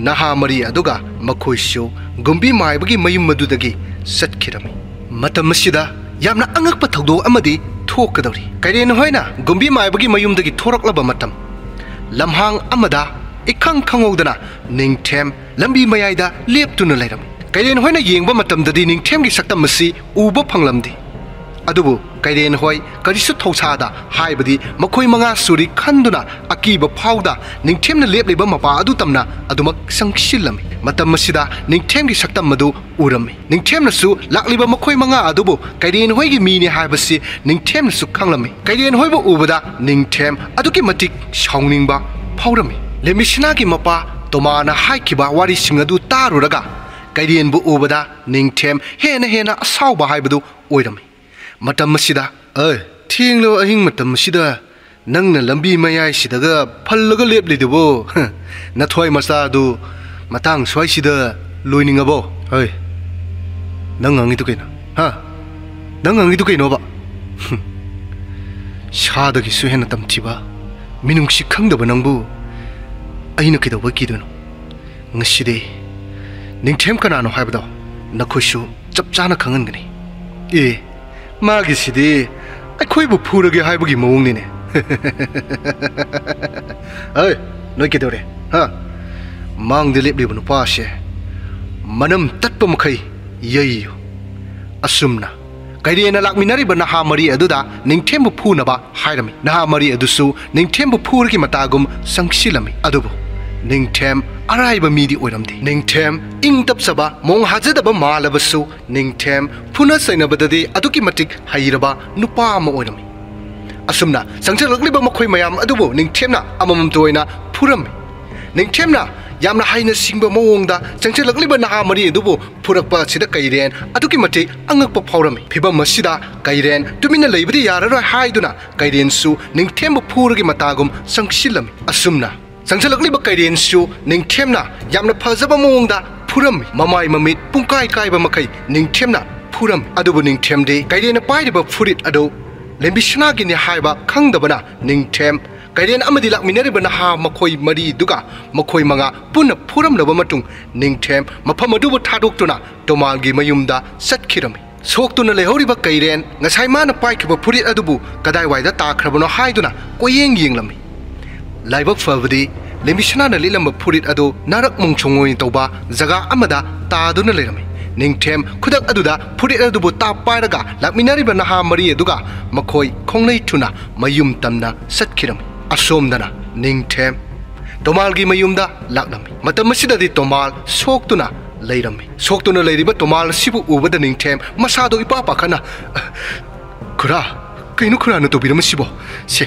ꯅꯍꯥ ꯃꯔꯤ ꯑꯗꯨꯒ ꯃꯈꯣꯏꯁꯨ ꯒꯨꯝꯕꯤ ꯃꯥꯏꯕꯒꯤ ꯃꯌꯨꯝ ꯑꯗꯨꯗꯒꯤ ꯆꯠꯈꯤꯔꯝꯃꯤ꯫ ꯃꯇꯝ ꯑꯁꯤꯗ ꯌꯥꯝꯅ ꯑꯉꯛꯄ ꯊꯧꯗꯣꯛ ꯑꯃꯗꯤ ꯊꯣꯛꯀꯗꯧꯔꯤ꯫ ꯀꯩꯔꯦꯟ ꯍꯣꯏꯅ ꯒꯨꯝꯕꯤ ꯃꯥꯏꯕꯒꯤ ꯃꯌꯨꯝꯗꯒꯤ ꯊꯣꯔꯛꯂꯕ ꯃꯇꯝ, ꯂꯝꯍꯥꯡ ꯑꯃꯗ ꯏꯈꯪ ꯈꯪꯍꯧꯗꯅ ꯅꯤꯡꯊꯦꯝ ꯂꯝꯕꯤ ꯃꯌꯥꯏꯗ ꯂꯦꯞꯇꯨꯅ ꯂꯩꯔꯝꯃꯤ꯫ ꯀꯩꯔꯦꯟ ꯍꯣꯏꯅ ꯌꯦꯡꯕ ꯃꯇꯝꯗꯗꯤ ꯅꯤꯡꯊꯦꯝꯒꯤ ꯁꯛꯇꯝ ꯑꯁꯤ ꯎꯕ ꯐꯪꯂꯝꯗꯦ꯫ ꯑꯗꯨꯕꯨ ꯀꯩꯔꯦꯟ ꯍꯣꯏ ꯀꯔꯤꯁꯨ ꯊꯧꯁꯥꯗ, ꯍꯥꯏꯕꯗꯤ ꯃꯈꯣꯏ ꯃꯉꯥ ꯁꯨꯔꯤ ꯈꯟꯗꯨꯅ ꯑꯀꯤꯕ ꯐꯥꯎꯗ ꯅꯤꯡꯊꯦꯝꯅ ꯂꯦꯞꯂꯤꯕ ꯃꯄꯥ ꯑꯗꯨ ꯇꯝꯅ ꯑꯗꯨꯃꯛ ꯆꯪꯁꯤꯜꯂꯝꯃꯤ꯫ ꯃꯇꯝ ꯑꯁꯤꯗ ꯅꯤꯡꯊꯦꯝꯒꯤ ꯁꯛꯇꯝ ꯑꯗꯨ ꯎꯔꯝꯃꯤ꯫ ꯅꯤꯡꯊꯦꯝꯅꯁꯨ ꯂꯥꯛꯂꯤꯕ ꯃꯈꯣꯏ ꯃꯉꯥ ꯑꯗꯨꯕꯨ ꯀꯩꯔꯦꯟ ꯍꯣꯏꯒꯤ ꯃꯤꯅꯤ ꯍꯥꯏꯕꯁꯤ ꯅꯤꯡꯊꯦꯝꯅꯁꯨ ꯈꯪꯂꯝꯃꯤ꯫ ꯀꯩꯔꯦꯟ ꯍꯣꯏꯕꯨ ꯎꯕꯗ ꯅꯤꯡꯊꯦꯝ ꯑꯗꯨꯛꯀꯤ ꯃꯇꯤꯛ ꯁꯥꯎꯅꯤꯡꯕ ꯐꯥꯎꯔꯝꯃꯤ꯫ ꯂꯦꯝꯕꯤꯁꯅꯥꯒꯤ ꯃꯄꯥ ꯇꯣꯃꯥꯅ ꯍꯥꯏꯈꯤꯕ ꯋꯥꯔꯤꯁꯤꯡ ꯑꯗꯨ ꯇꯥꯔꯨꯔꯒ ꯀꯩꯔꯦꯟꯕꯨ ꯎꯕꯗ ꯅꯤꯡꯊꯦꯝ ꯍꯦꯟꯅ ꯍꯦꯟꯅ ꯑꯁꯥꯎꯕ ꯍꯥꯏꯕꯗꯨ ꯑꯣꯏꯔꯝꯃꯤ꯫ ꯃꯇꯝ ꯑꯁꯤꯗ, "ꯑꯦ, ꯊꯦꯡꯂꯕ ꯑꯍꯤꯡ ꯃꯇꯝ ꯑꯁꯤꯗ ꯅꯪꯅ ꯂꯝꯕꯤ ꯃꯌꯥꯏꯁꯤꯗꯒ ꯐꯜꯂꯒ ꯂꯦꯞꯂꯤꯗꯨꯕꯨ, ꯅꯊ꯭ꯋꯥꯏ ꯃꯆꯥꯗꯨ ꯃꯇꯥꯡ ꯁ꯭ꯋꯥꯏꯁꯤꯗ ꯂꯣꯏꯅꯤꯡꯉꯕꯣ?" "ꯍꯩ, ꯅꯪ ꯉꯥꯡꯉꯤꯗꯨ ꯀꯩꯅꯣ? ꯍꯥ? ꯅꯪ ꯉꯥꯡꯉꯤꯗꯨ ꯀꯩꯅꯣꯕ?" "ꯁꯥꯗꯒꯤꯁꯨ ꯍꯦꯟꯅ ꯇꯝꯊꯤꯕ, ꯃꯤꯅꯨꯡꯁꯤ ꯈꯪꯗꯕ ꯅꯪꯕꯨ ꯑꯩꯅ ꯀꯩꯗꯧꯕꯩ ꯀꯤꯗꯣꯏꯅꯣ? ꯉꯁꯤꯗꯤ ꯅꯤꯡꯊꯦꯝ ꯀꯅꯥꯅꯣ ꯍꯥꯏꯕꯗꯣ ꯅꯈꯣꯏꯁꯨ ꯆꯞ ꯆꯥꯅ ꯈꯪꯍꯟꯒꯅꯤ꯫" "ꯑꯦ, ꯃꯥꯒꯤꯁꯤꯗꯤ ꯑꯩꯈꯣꯏꯕꯨ ꯐꯨꯔꯒꯦ ꯍꯥꯏꯕꯒꯤ ꯃꯑꯣꯡꯅꯤꯅꯦ꯫" "ꯑꯩ, ꯅꯣꯏ ꯀꯩꯗꯧꯔꯦ? ꯍꯥ? ꯃꯥꯡꯗ ꯂꯦꯞꯂꯤꯕ ꯅꯨꯄꯥꯁꯦ ꯃꯅꯝ ꯇꯠꯄ ꯃꯈꯩ ꯌꯩꯌꯨ꯫" ꯑꯁꯨꯝꯅ ꯀꯩꯔꯦꯟꯅ ꯂꯥꯛꯃꯤꯟꯅꯔꯤꯕ ꯅꯍꯥ ꯃꯔꯤ ꯑꯗꯨꯗ ꯅꯤꯡꯊꯦꯝꯕꯨ ꯐꯨꯅꯕ ꯍꯥꯏꯔꯝꯃꯤ꯫ ꯅꯍꯥ ꯃꯔꯤ ꯑꯗꯨꯁꯨ ꯅꯤꯡꯊꯦꯝꯕꯨ ꯐꯨꯔꯒꯤ ꯃꯇꯥꯒꯨꯝ ꯆꯪꯁꯤꯜꯂꯝꯃꯤ꯫ ꯑꯗꯨꯕꯨ ꯅꯤꯡꯊꯦꯝ ꯑꯔꯥꯏꯕ ꯃꯤꯗꯤ ꯑꯣꯏꯔꯝꯗꯦ꯫ ꯅꯤꯡꯊꯦꯝ ꯏꯪ ꯇꯞꯆꯕ, ꯃꯣꯡ ꯍꯥꯖꯗꯕ ꯃꯥꯜꯂꯕꯁꯨ, ꯅꯤꯡꯊꯦꯝ ꯐꯨꯅ ꯆꯩꯅꯕꯗꯗꯤ ꯑꯗꯨꯛꯀꯤ ꯃꯇꯤꯛ ꯍꯩꯔꯕ ꯅꯨꯄꯥ ꯑꯃ ꯑꯣꯏꯔꯝꯃꯤ꯫ ꯑꯁꯨꯝꯅ ꯆꯪꯁꯤꯜꯂꯛꯂꯤꯕ ꯃꯈꯣꯏ ꯃꯌꯥꯝ ꯑꯗꯨꯕꯨ ꯅꯤꯡꯊꯦꯝꯅ ꯑꯃꯃꯝꯇ ꯑꯣꯏꯅ ꯐꯨꯔꯝꯃꯤ꯫ ꯅꯤꯡꯊꯦꯝꯅ ꯌꯥꯝꯅ ꯍꯩꯅ ꯁꯤꯡꯕ ꯃꯑꯣꯡꯗ ꯆꯪꯁꯤꯜꯂꯛꯂꯤꯕ ꯅꯍꯥ ꯃꯔꯤ ꯑꯗꯨꯕꯨ ꯐꯨꯔꯛꯄ ꯑꯁꯤꯗ ꯀꯩꯔꯦꯟ ꯑꯗꯨꯛꯀꯤ ꯃꯇꯤꯛ ꯑꯉꯛꯄ ꯐꯥꯎꯔꯝꯃꯤ꯫ ꯐꯤꯚꯝ ꯑꯁꯤꯗ ꯀꯩꯔꯦꯟ ꯇꯨꯃꯤꯟꯅ ꯂꯩꯕꯗꯤ ꯌꯥꯔꯔꯣꯏ ꯍꯥꯏꯗꯨꯅ ꯀꯩꯔꯦꯟꯁꯨ ꯅꯤꯡꯊꯦꯝꯕꯨ ꯐꯨꯔꯒꯤ ꯃꯇꯥꯒꯨꯝ ꯆꯪꯁꯤꯜꯂꯝꯃꯤ꯫ ꯑꯁꯨꯝꯅ ꯆꯪꯁꯤꯜꯂꯛꯂꯤꯕ ꯀꯩꯔꯦꯟꯁꯨ ꯅꯤꯡꯊꯦꯝꯅ ꯌꯥꯝꯅ ꯐꯖꯕ ꯃꯑꯣꯡꯗ ꯐꯨꯔꯝꯃꯤ꯫ ꯃꯃꯥꯏ ꯃꯃꯤꯠ ꯄꯨꯡꯀꯥꯏ ꯀꯥꯏꯕ ꯃꯈꯩ ꯅꯤꯡꯊꯦꯝꯅ ꯐꯨꯔꯝꯃꯤ꯫ ꯑꯗꯨꯕꯨ ꯅꯤꯡꯊꯦꯝꯗꯤ ꯀꯩꯔꯦꯟꯅ ꯄꯥꯏꯔꯤꯕ ꯐꯨꯔꯤꯠ ꯑꯗꯨ ꯂꯦꯝꯕꯤꯁꯅꯥꯒꯤꯅꯤ ꯍꯥꯏꯕ ꯈꯪꯗꯕꯅ ꯅꯤꯡꯊꯦꯝ, ꯀꯩꯔꯦꯟ ꯑꯃꯗꯤ ꯂꯥꯛꯃꯤꯟꯅꯔꯤꯕ ꯅꯍꯥ ꯃꯈꯣꯏ ꯃꯔꯤꯗꯨꯒ ꯃꯈꯣꯏ ꯃꯉꯥ ꯄꯨꯟꯅ ꯐꯨꯔꯝꯂꯕ ꯃꯇꯨꯡ ꯅꯤꯡꯊꯦꯝ ꯃꯐꯝ ꯑꯗꯨꯕꯨ ꯊꯥꯗꯣꯛꯇꯨꯅ ꯇꯣꯃꯥꯜꯒꯤ ꯃꯌꯨꯝꯗ ꯆꯠꯈꯤꯔꯝꯃꯤ꯫ ꯁꯣꯛꯇꯨꯅ ꯂꯩꯍꯧꯔꯤꯕ ꯀꯩꯔꯦꯟ ꯉꯁꯥꯏ ꯃꯥꯅ ꯄꯥꯏꯈꯤꯕ ꯐꯨꯔꯤꯠ ꯑꯗꯨꯕꯨ ꯀꯗꯥꯏꯋꯥꯏꯗ ꯇꯥꯈ꯭ꯔꯕꯅꯣ ꯍꯥꯏꯗꯨꯅ ꯀꯣꯏꯌꯦꯡ ꯌꯦꯡꯂꯝꯃꯤ꯫ ꯂꯥꯏꯕꯛ ꯐꯕꯗꯤ ꯂꯦꯝꯕꯤꯁꯅꯥꯅ ꯂꯤꯠꯂꯝꯕ ꯐꯨꯔꯤꯠ ꯑꯗꯨ ꯅꯥꯔꯛ ꯃꯣꯡꯁꯣꯡ ꯑꯣꯏꯅ ꯇꯧꯕ ꯖꯒꯥ ꯑꯃꯗ ꯇꯥꯗꯨꯅ ꯂꯩꯔꯝꯃꯤ꯫ ꯅꯤꯡꯊꯦꯝ ꯈꯨꯗꯛ ꯑꯗꯨꯗ ꯐꯨꯔꯤꯠ ꯑꯗꯨꯕꯨ ꯇꯥꯞ ꯄꯥꯏꯔꯒ ꯂꯥꯛꯃꯤꯟꯅꯔꯤꯕ ꯅꯍꯥ ꯃꯔꯤ ꯑꯗꯨꯒ ꯃꯈꯣꯏ ꯈꯣꯡꯂꯩ ꯊꯨꯅ ꯃꯌꯨꯝ ꯇꯝꯅ ꯆꯠꯈꯤꯔꯝꯃꯤ꯫ ꯑꯁꯣꯝꯗꯅ ꯅꯤꯡꯊꯦꯝ ꯇꯣꯃꯥꯜꯒꯤ ꯃꯌꯨꯝꯗ ꯂꯥꯛꯂꯝꯃꯤ꯫ ꯃꯇꯝ ꯑꯁꯤꯗꯗꯤ ꯇꯣꯃꯥꯜ ꯁꯣꯛꯇꯨꯅ ꯂꯩꯔꯝꯃꯤ꯫ ꯁꯣꯛꯇꯨꯅ ꯂꯩꯔꯤꯕ ꯇꯣꯃꯥꯜ ꯑꯁꯤꯕꯨ ꯎꯕꯗ ꯅꯤꯡꯊꯦꯝ ꯃꯁꯥꯗꯣ ꯏꯄꯥ ꯄꯥꯈꯠꯅ, "ꯈꯨꯔꯥ, ꯀꯩꯅꯣ ꯈꯨꯔꯥꯅ ꯇꯧꯕꯤꯔꯝꯃꯤꯁꯤꯕꯣ? ꯁꯦ,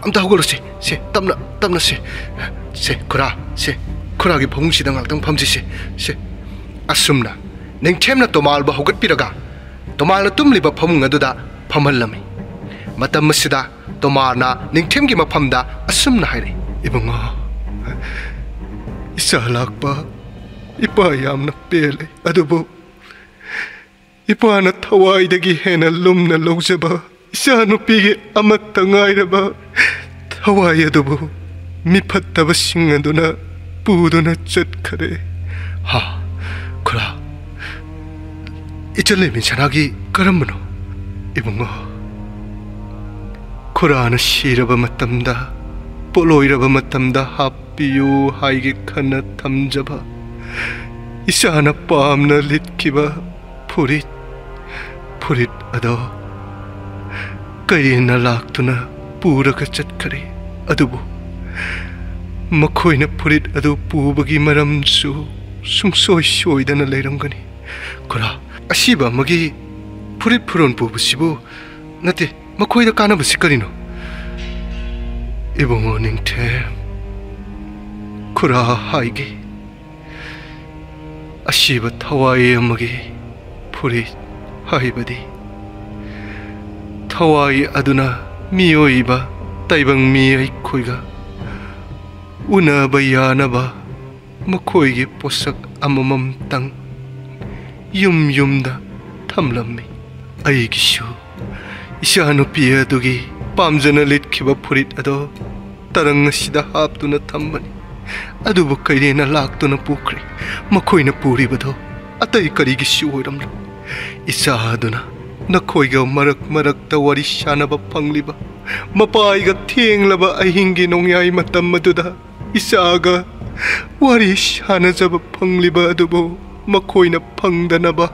ꯑꯝꯇ ꯍꯧꯒꯠꯂꯨꯁꯦ, ꯁꯦ, ꯇꯞꯅ, ꯇꯞꯅ ꯁꯦ, ꯁꯦ, ꯈꯨꯔꯥ, ꯁꯦ, ꯈꯨꯔꯥꯒꯤ ꯐꯃꯨꯡꯁꯤꯗ ꯉꯥꯛꯇꯪ ꯐꯝꯁꯤꯁꯦ, ꯁꯦ꯫" ꯑꯁꯨꯝꯅ ꯅꯤꯡꯊꯦꯝꯅ ꯇꯣꯃꯥꯜꯕꯨ ꯍꯧꯒꯠꯄꯤꯔꯒ ꯇꯣꯃꯥꯜꯅ ꯇꯨꯝꯂꯤꯕ ꯐꯃꯨꯡ ꯑꯗꯨꯗ ꯐꯝꯍꯜꯂꯝꯃꯤ꯫ ꯃꯇꯝ ꯑꯁꯤꯗ ꯇꯣꯃꯥꯜꯅ ꯅꯤꯡꯊꯦꯝꯒꯤ ꯃꯐꯝꯗ ꯑꯁꯨꯝꯅ ꯍꯥꯏꯔꯛꯏ, "ꯏꯕꯨꯡꯉꯣ, ꯏꯆꯥ ꯂꯥꯛꯄ ꯏꯄꯥ ꯌꯥꯝꯅ ꯄꯦꯜꯂꯦ, ꯑꯗꯨꯕꯨ ꯏꯄꯥꯅ ꯊꯋꯥꯏꯗꯒꯤ ꯍꯦꯟꯅ ꯂꯨꯝꯅ ꯂꯧꯖꯕ ꯏꯆꯥꯅꯨꯄꯤꯒꯤ ꯑꯃꯠꯇ ꯉꯥꯏꯔꯕ ꯊꯋꯥꯏ ꯑꯗꯨꯕꯨ ꯃꯤꯐꯠꯇꯕꯁꯤꯡ ꯑꯗꯨꯅ ꯄꯨꯗꯨꯅ ꯆꯠꯈꯔꯦ꯫" "ꯍꯥ, ꯈꯨꯔꯥ, ꯏꯆꯜ ꯂꯦꯝꯕꯤꯁꯅꯥꯒꯤ ꯀꯔꯝꯕꯅꯣ?" "ꯏꯕꯨꯡꯉꯣ, ꯈꯨꯔꯥꯅ ꯁꯤꯔꯕ ꯃꯇꯝꯗ, ꯄꯣꯠꯂꯣꯏꯔꯕ ꯃꯇꯝꯗ ꯍꯥꯞꯄꯤꯌꯨ ꯍꯥꯏꯒꯦ ꯈꯟꯅ ꯊꯝꯖꯕ ꯏꯆꯥꯅ ꯄꯥꯝꯅ ꯂꯤꯠꯈꯤꯕ ꯐꯨꯔꯤꯠ, ꯐꯨꯔꯤꯠ ꯑꯗꯣ ꯀꯩꯔꯦꯟꯅ ꯂꯥꯛꯇꯨꯅ ꯄꯨꯔꯒ ꯆꯠꯈꯔꯦ꯫ ꯑꯗꯨꯕꯨ ꯃꯈꯣꯏꯅ ꯐꯨꯔꯤꯠ ꯑꯗꯨ ꯄꯨꯕꯒꯤ ꯃꯔꯝꯁꯨ ꯁꯨꯡꯁꯣꯏ ꯁꯣꯏꯗꯅ ꯂꯩꯔꯝꯒꯅꯤ꯫ ꯈꯨꯔꯥ, ꯑꯁꯤꯕ ꯑꯃꯒꯤ ꯐꯨꯔꯤꯠ ꯐꯤꯔꯣꯟ ꯄꯨꯕꯁꯤꯕꯨ, ꯅꯠꯇꯦ, ꯃꯈꯣꯏꯗ ꯀꯥꯟꯅꯕꯁꯤ ꯀꯔꯤꯅꯣ? ꯏꯕꯨꯡꯉꯣ ꯅꯤꯡꯊꯦꯝ, ꯈꯨꯔꯥ ꯍꯥꯏꯒꯦ, ꯑꯁꯤꯕ ꯊꯋꯥꯏ ꯑꯃꯒꯤ ꯐꯨꯔꯤꯠ ꯍꯥꯏꯕꯗꯤ ꯊꯋꯥꯏ ꯑꯗꯨꯅ ꯃꯤꯑꯣꯏꯕ ꯇꯥꯏꯕꯪ ꯃꯤ ꯑꯩꯈꯣꯏꯒ ꯎꯅꯕ ꯌꯥꯅꯕ ꯃꯈꯣꯏꯒꯤ ꯄꯣꯠꯁꯛ ꯑꯃꯃꯝꯇꯪ ꯌꯨꯝ ꯌꯨꯝꯗ ꯊꯝꯂꯝꯃꯤ꯫ ꯑꯩꯒꯤꯁꯨ ꯏꯆꯥꯅꯨꯄꯤ ꯑꯗꯨꯒꯤ ꯄꯥꯝꯖꯅ ꯂꯤꯠꯈꯤꯕ ꯐꯨꯔꯤꯠ ꯑꯗꯣ ꯇꯔꯪ ꯑꯁꯤꯗ ꯍꯥꯞꯇꯨꯅ ꯊꯝꯕꯅꯤ꯫ ꯑꯗꯨꯕꯨ ꯀꯩꯔꯦꯟꯅ ꯂꯥꯛꯇꯨꯅ ꯄꯨꯈ꯭ꯔꯦ꯫ ꯃꯈꯣꯏꯅ ꯄꯨꯔꯤꯕꯗꯣ ꯑꯇꯩ ꯀꯔꯤꯒꯤꯁꯨ ꯑꯣꯏꯔꯝꯂꯣꯏ꯫ ꯏꯆꯥ ꯑꯗꯨꯅ ꯅꯈꯣꯏꯒ ꯃꯔꯛ ꯃꯔꯛꯇ ꯋꯥꯔꯤ ꯁꯥꯟꯅꯕ ꯐꯪꯂꯤꯕ, ꯃꯄꯥꯏꯒ ꯊꯦꯡꯂꯕ ꯑꯍꯤꯡꯒꯤ ꯅꯣꯡꯌꯥꯏ ꯃꯇꯝ ꯑꯗꯨꯗ ꯏꯆꯥꯒ ꯋꯥꯔꯤ ꯁꯥꯟꯅꯖꯕ ꯐꯪꯂꯤꯕ ꯑꯗꯨꯕꯨ ꯃꯈꯣꯏꯅ ꯐꯪꯗꯅꯕ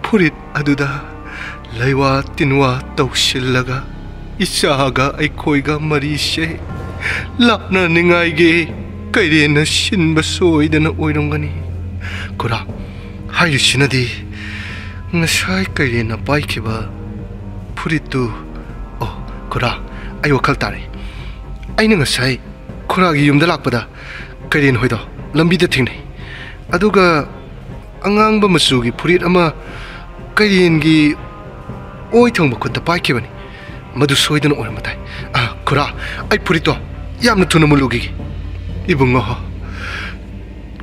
ꯐꯨꯔꯤꯠ ꯑꯗꯨꯗ ꯂꯩꯋꯥ ꯇꯤꯟꯋꯥ ꯇꯧꯁꯤꯜꯂꯒ ꯏꯆꯥꯒ ꯑꯩꯈꯣꯏꯒ ꯃꯔꯤꯁꯦ ꯂꯥꯞꯅꯅꯤꯡꯉꯥꯏꯒꯤ ꯀꯩꯔꯦꯟꯅ ꯁꯤꯟꯕ ꯁꯣꯏꯗꯅ ꯑꯣꯏꯔꯝꯒꯅꯤ꯫ ꯈꯨꯔꯥ, ꯍꯥꯏꯔꯤꯁꯤꯅꯗꯤ ꯉꯁꯥꯏ ꯀꯩꯔꯦꯟꯅ ꯄꯥꯏꯈꯤꯕ ꯐꯨꯔꯤꯠꯇꯨ꯫ ꯑꯣ, ꯈꯨꯔꯥ, ꯑꯩ ꯋꯥꯈꯜ ꯇꯥꯔꯦ꯫ ꯑꯩꯅ ꯉꯁꯥꯏ ꯈꯨꯔꯥꯒꯤ ꯌꯨꯝꯗ ꯂꯥꯛꯄꯗ ꯀꯩꯔꯦꯟ ꯍꯣꯏꯗꯣ ꯂꯝꯕꯤꯗ ꯊꯦꯡꯅꯩ꯫ ꯑꯗꯨꯒ ꯑꯉꯥꯡꯕ ꯃꯆꯨꯒꯤ ꯐꯨꯔꯤꯠ ꯑꯃ ꯀꯩꯔꯦꯟꯒꯤ ꯑꯣꯏ ꯊꯪꯕ ꯈꯨꯠꯇ ꯄꯥꯏꯈꯤꯕꯅꯤ꯫ ꯃꯗꯨ ꯁꯣꯏꯗꯅ ꯑꯣꯏꯔꯝꯕ ꯇꯥꯏ꯫ ꯑ, ꯈꯨꯔꯥ, ꯑꯩ ꯐꯨꯔꯤꯠꯇꯣ ꯌꯥꯝꯅ ꯊꯨꯅ ꯃꯨꯜꯂꯨꯈꯤꯒꯦ꯫ ꯏꯕꯨꯡꯉꯣ,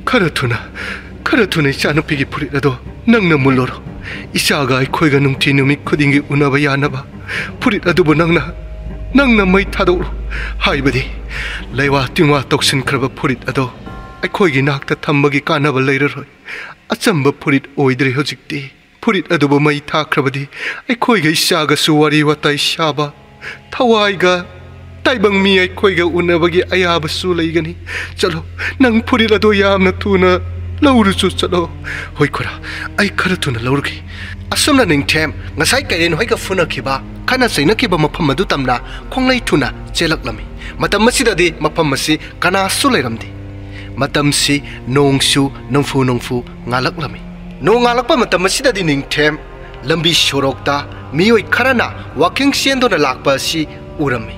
ꯈꯔ ꯊꯨꯅ, ꯈꯔ ꯊꯨꯅ ꯏꯆꯥꯅꯨꯄꯤꯒꯤ ꯐꯨꯔꯤꯠ ꯑꯗꯣ ꯅꯪꯅ ꯃꯨꯜꯂꯨꯔꯣ꯫ ꯏꯆꯥꯒ ꯑꯩꯈꯣꯏꯒ ꯅꯨꯡꯇꯤ ꯅꯨꯃꯤꯠ ꯈꯨꯗꯤꯡꯒꯤ ꯎꯅꯕ ꯌꯥꯅꯕ ꯐꯨꯔꯤꯠ ꯑꯗꯨꯕꯨ ꯅꯪꯅ, ꯅꯪꯅ ꯃꯩ ꯊꯥꯗꯣꯛꯂꯨ꯫ ꯍꯥꯏꯕꯗꯤ ꯂꯩꯋꯥ ꯇꯤꯡꯋꯥ ꯇꯧꯁꯤꯟꯈ꯭ꯔꯕ ꯐꯨꯔꯤꯠ ꯑꯗꯣ ꯑꯩꯈꯣꯏꯒꯤ ꯅꯥꯛꯇ ꯊꯝꯕꯒꯤ ꯀꯥꯟꯅꯕ ꯂꯩꯔꯔꯣꯏ꯫ ꯑꯆꯝꯕ ꯐꯨꯔꯤꯠ ꯑꯣꯏꯗ꯭ꯔꯦ ꯍꯧꯖꯤꯛꯇꯤ꯫ ꯐꯨꯔꯤꯠ ꯑꯗꯨꯕꯨ ꯃꯩ ꯊꯥꯈ꯭ꯔꯕꯗꯤ ꯑꯩꯈꯣꯏꯒ ꯏꯆꯥꯒꯁꯨ ꯋꯥꯔꯤ ꯋꯥꯇꯥꯏ ꯁꯥꯕ, ꯊꯋꯥꯏꯒ ꯇꯥꯏꯕꯪ ꯃꯤ ꯑꯩꯈꯣꯏꯒ ꯎꯅꯕꯒꯤ ꯑꯌꯥꯕꯁꯨ ꯂꯩꯒꯅꯤ꯫ ꯆꯠꯂꯣ, ꯅꯪ ꯐꯨꯔꯤꯠ ꯑꯗꯣ ꯌꯥꯝꯅ ꯊꯨꯅ ꯂꯧꯔꯨꯆꯨ ꯆꯠꯂꯣ꯫ ꯍꯣꯏ ꯈꯨꯔꯥ, ꯑꯩ ꯈꯔ ꯊꯨꯅ ꯂꯧꯔꯨꯒꯦ꯫ ꯑꯁꯨꯝꯅ ꯅꯤꯡꯊꯦꯝ ꯉꯁꯥꯏ ꯀꯩꯔꯦꯟ ꯍꯣꯏꯒ ꯐꯨꯅꯈꯤꯕ, ꯈꯠꯅ ꯆꯩꯅꯈꯤꯕ ꯃꯐꯝ ꯑꯗꯨ ꯇꯝꯅ ꯈꯣꯡꯂꯩ ꯊꯨꯅ ꯆꯦꯜꯂꯛꯂꯝꯃꯤ꯫ ꯃꯇꯝ ꯑꯁꯤꯗꯗꯤ ꯃꯐꯝ ꯑꯁꯤ ꯀꯅꯥꯁꯨ ꯂꯩꯔꯝꯗꯦ꯫ ꯃꯇꯝꯁꯤ ꯅꯣꯡꯁꯨ ꯅꯨꯡꯐꯨ ꯅꯨꯡꯐꯨ ꯉꯥꯜꯂꯛꯂꯝꯃꯤ꯫ ꯅꯣꯡ ꯉꯥꯜꯂꯛꯄ ꯃꯇꯝ ꯑꯁꯤꯗꯗꯤ ꯅꯤꯡꯊꯦꯝ ꯂꯝꯕꯤ ꯁꯣꯔꯣꯛꯇ ꯃꯤꯑꯣꯏ ꯈꯔꯅ ꯋꯥꯀꯤꯡ ꯆꯦꯟꯗꯨꯅ ꯂꯥꯛꯄ ꯑꯁꯤ ꯎꯔꯝꯃꯤ꯫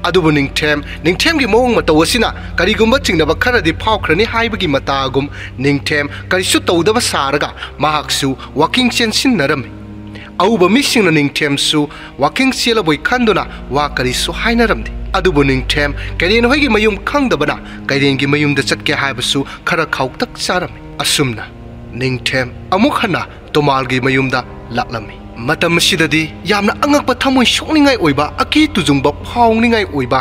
ꯑꯗꯨꯕꯨ ꯅꯤꯡꯊꯦꯝ, ꯅꯤꯡꯊꯦꯝꯒꯤ ꯃꯑꯣꯡ ꯃꯇꯧ ꯑꯁꯤꯅ ꯀꯔꯤꯒꯨꯝꯕ ꯆꯤꯡꯅꯕ ꯈꯔꯗꯤ ꯐꯥꯎꯈ꯭ꯔꯅꯤ ꯍꯥꯏꯕꯒꯤ ꯃꯇꯥꯒꯨꯝ ꯅꯤꯡꯊꯦꯝ ꯀꯔꯤꯁꯨ ꯇꯧꯗꯕ ꯁꯥꯔꯒ ꯃꯍꯥꯛꯁꯨ ꯋꯥꯀꯤꯡ ꯆꯦꯟꯁꯤꯟꯅꯔꯝꯃꯤ꯫ ꯑꯎꯕ ꯃꯤꯁꯤꯡꯅ ꯅꯤꯡꯊꯦꯝꯁꯨ ꯋꯥꯀꯤꯡ ꯆꯦꯜꯂꯕꯣꯏ ꯈꯟꯗꯨꯅ ꯋꯥ ꯀꯔꯤꯁꯨ ꯍꯥꯏꯅꯔꯝꯗꯦ꯫ ꯑꯗꯨꯕꯨ ꯅꯤꯡꯊꯦꯝ ꯀꯩꯔꯦꯟ ꯍꯣꯏꯒꯤ ꯃꯌꯨꯝ ꯈꯪꯗꯕꯅ ꯀꯩꯔꯦꯟꯒꯤ ꯃꯌꯨꯝꯗ ꯆꯠꯀꯦ ꯍꯥꯏꯕꯁꯨ ꯈꯔ ꯈꯥꯎꯇꯛ ꯆꯥꯔꯝꯃꯤ꯫ ꯑꯁꯨꯝꯅ ꯅꯤꯡꯊꯦꯝ ꯑꯃꯨꯛ ꯍꯟꯅ ꯇꯣꯃꯥꯜꯒꯤ ꯃꯌꯨꯝꯗ ꯂꯥꯛꯂꯝꯃꯤ꯫ ꯃꯇꯝ ꯑꯁꯤꯗꯗꯤ ꯌꯥꯝꯅ ꯑꯉꯛꯄ, ꯊꯃꯣꯏ ꯁꯣꯛꯅꯤꯡꯉꯥꯏ ꯑꯣꯏꯕ, ꯑꯀꯤ ꯇꯨꯖꯨꯡꯕ ꯐꯥꯎꯅꯤꯡꯉꯥꯏ ꯑꯣꯏꯕ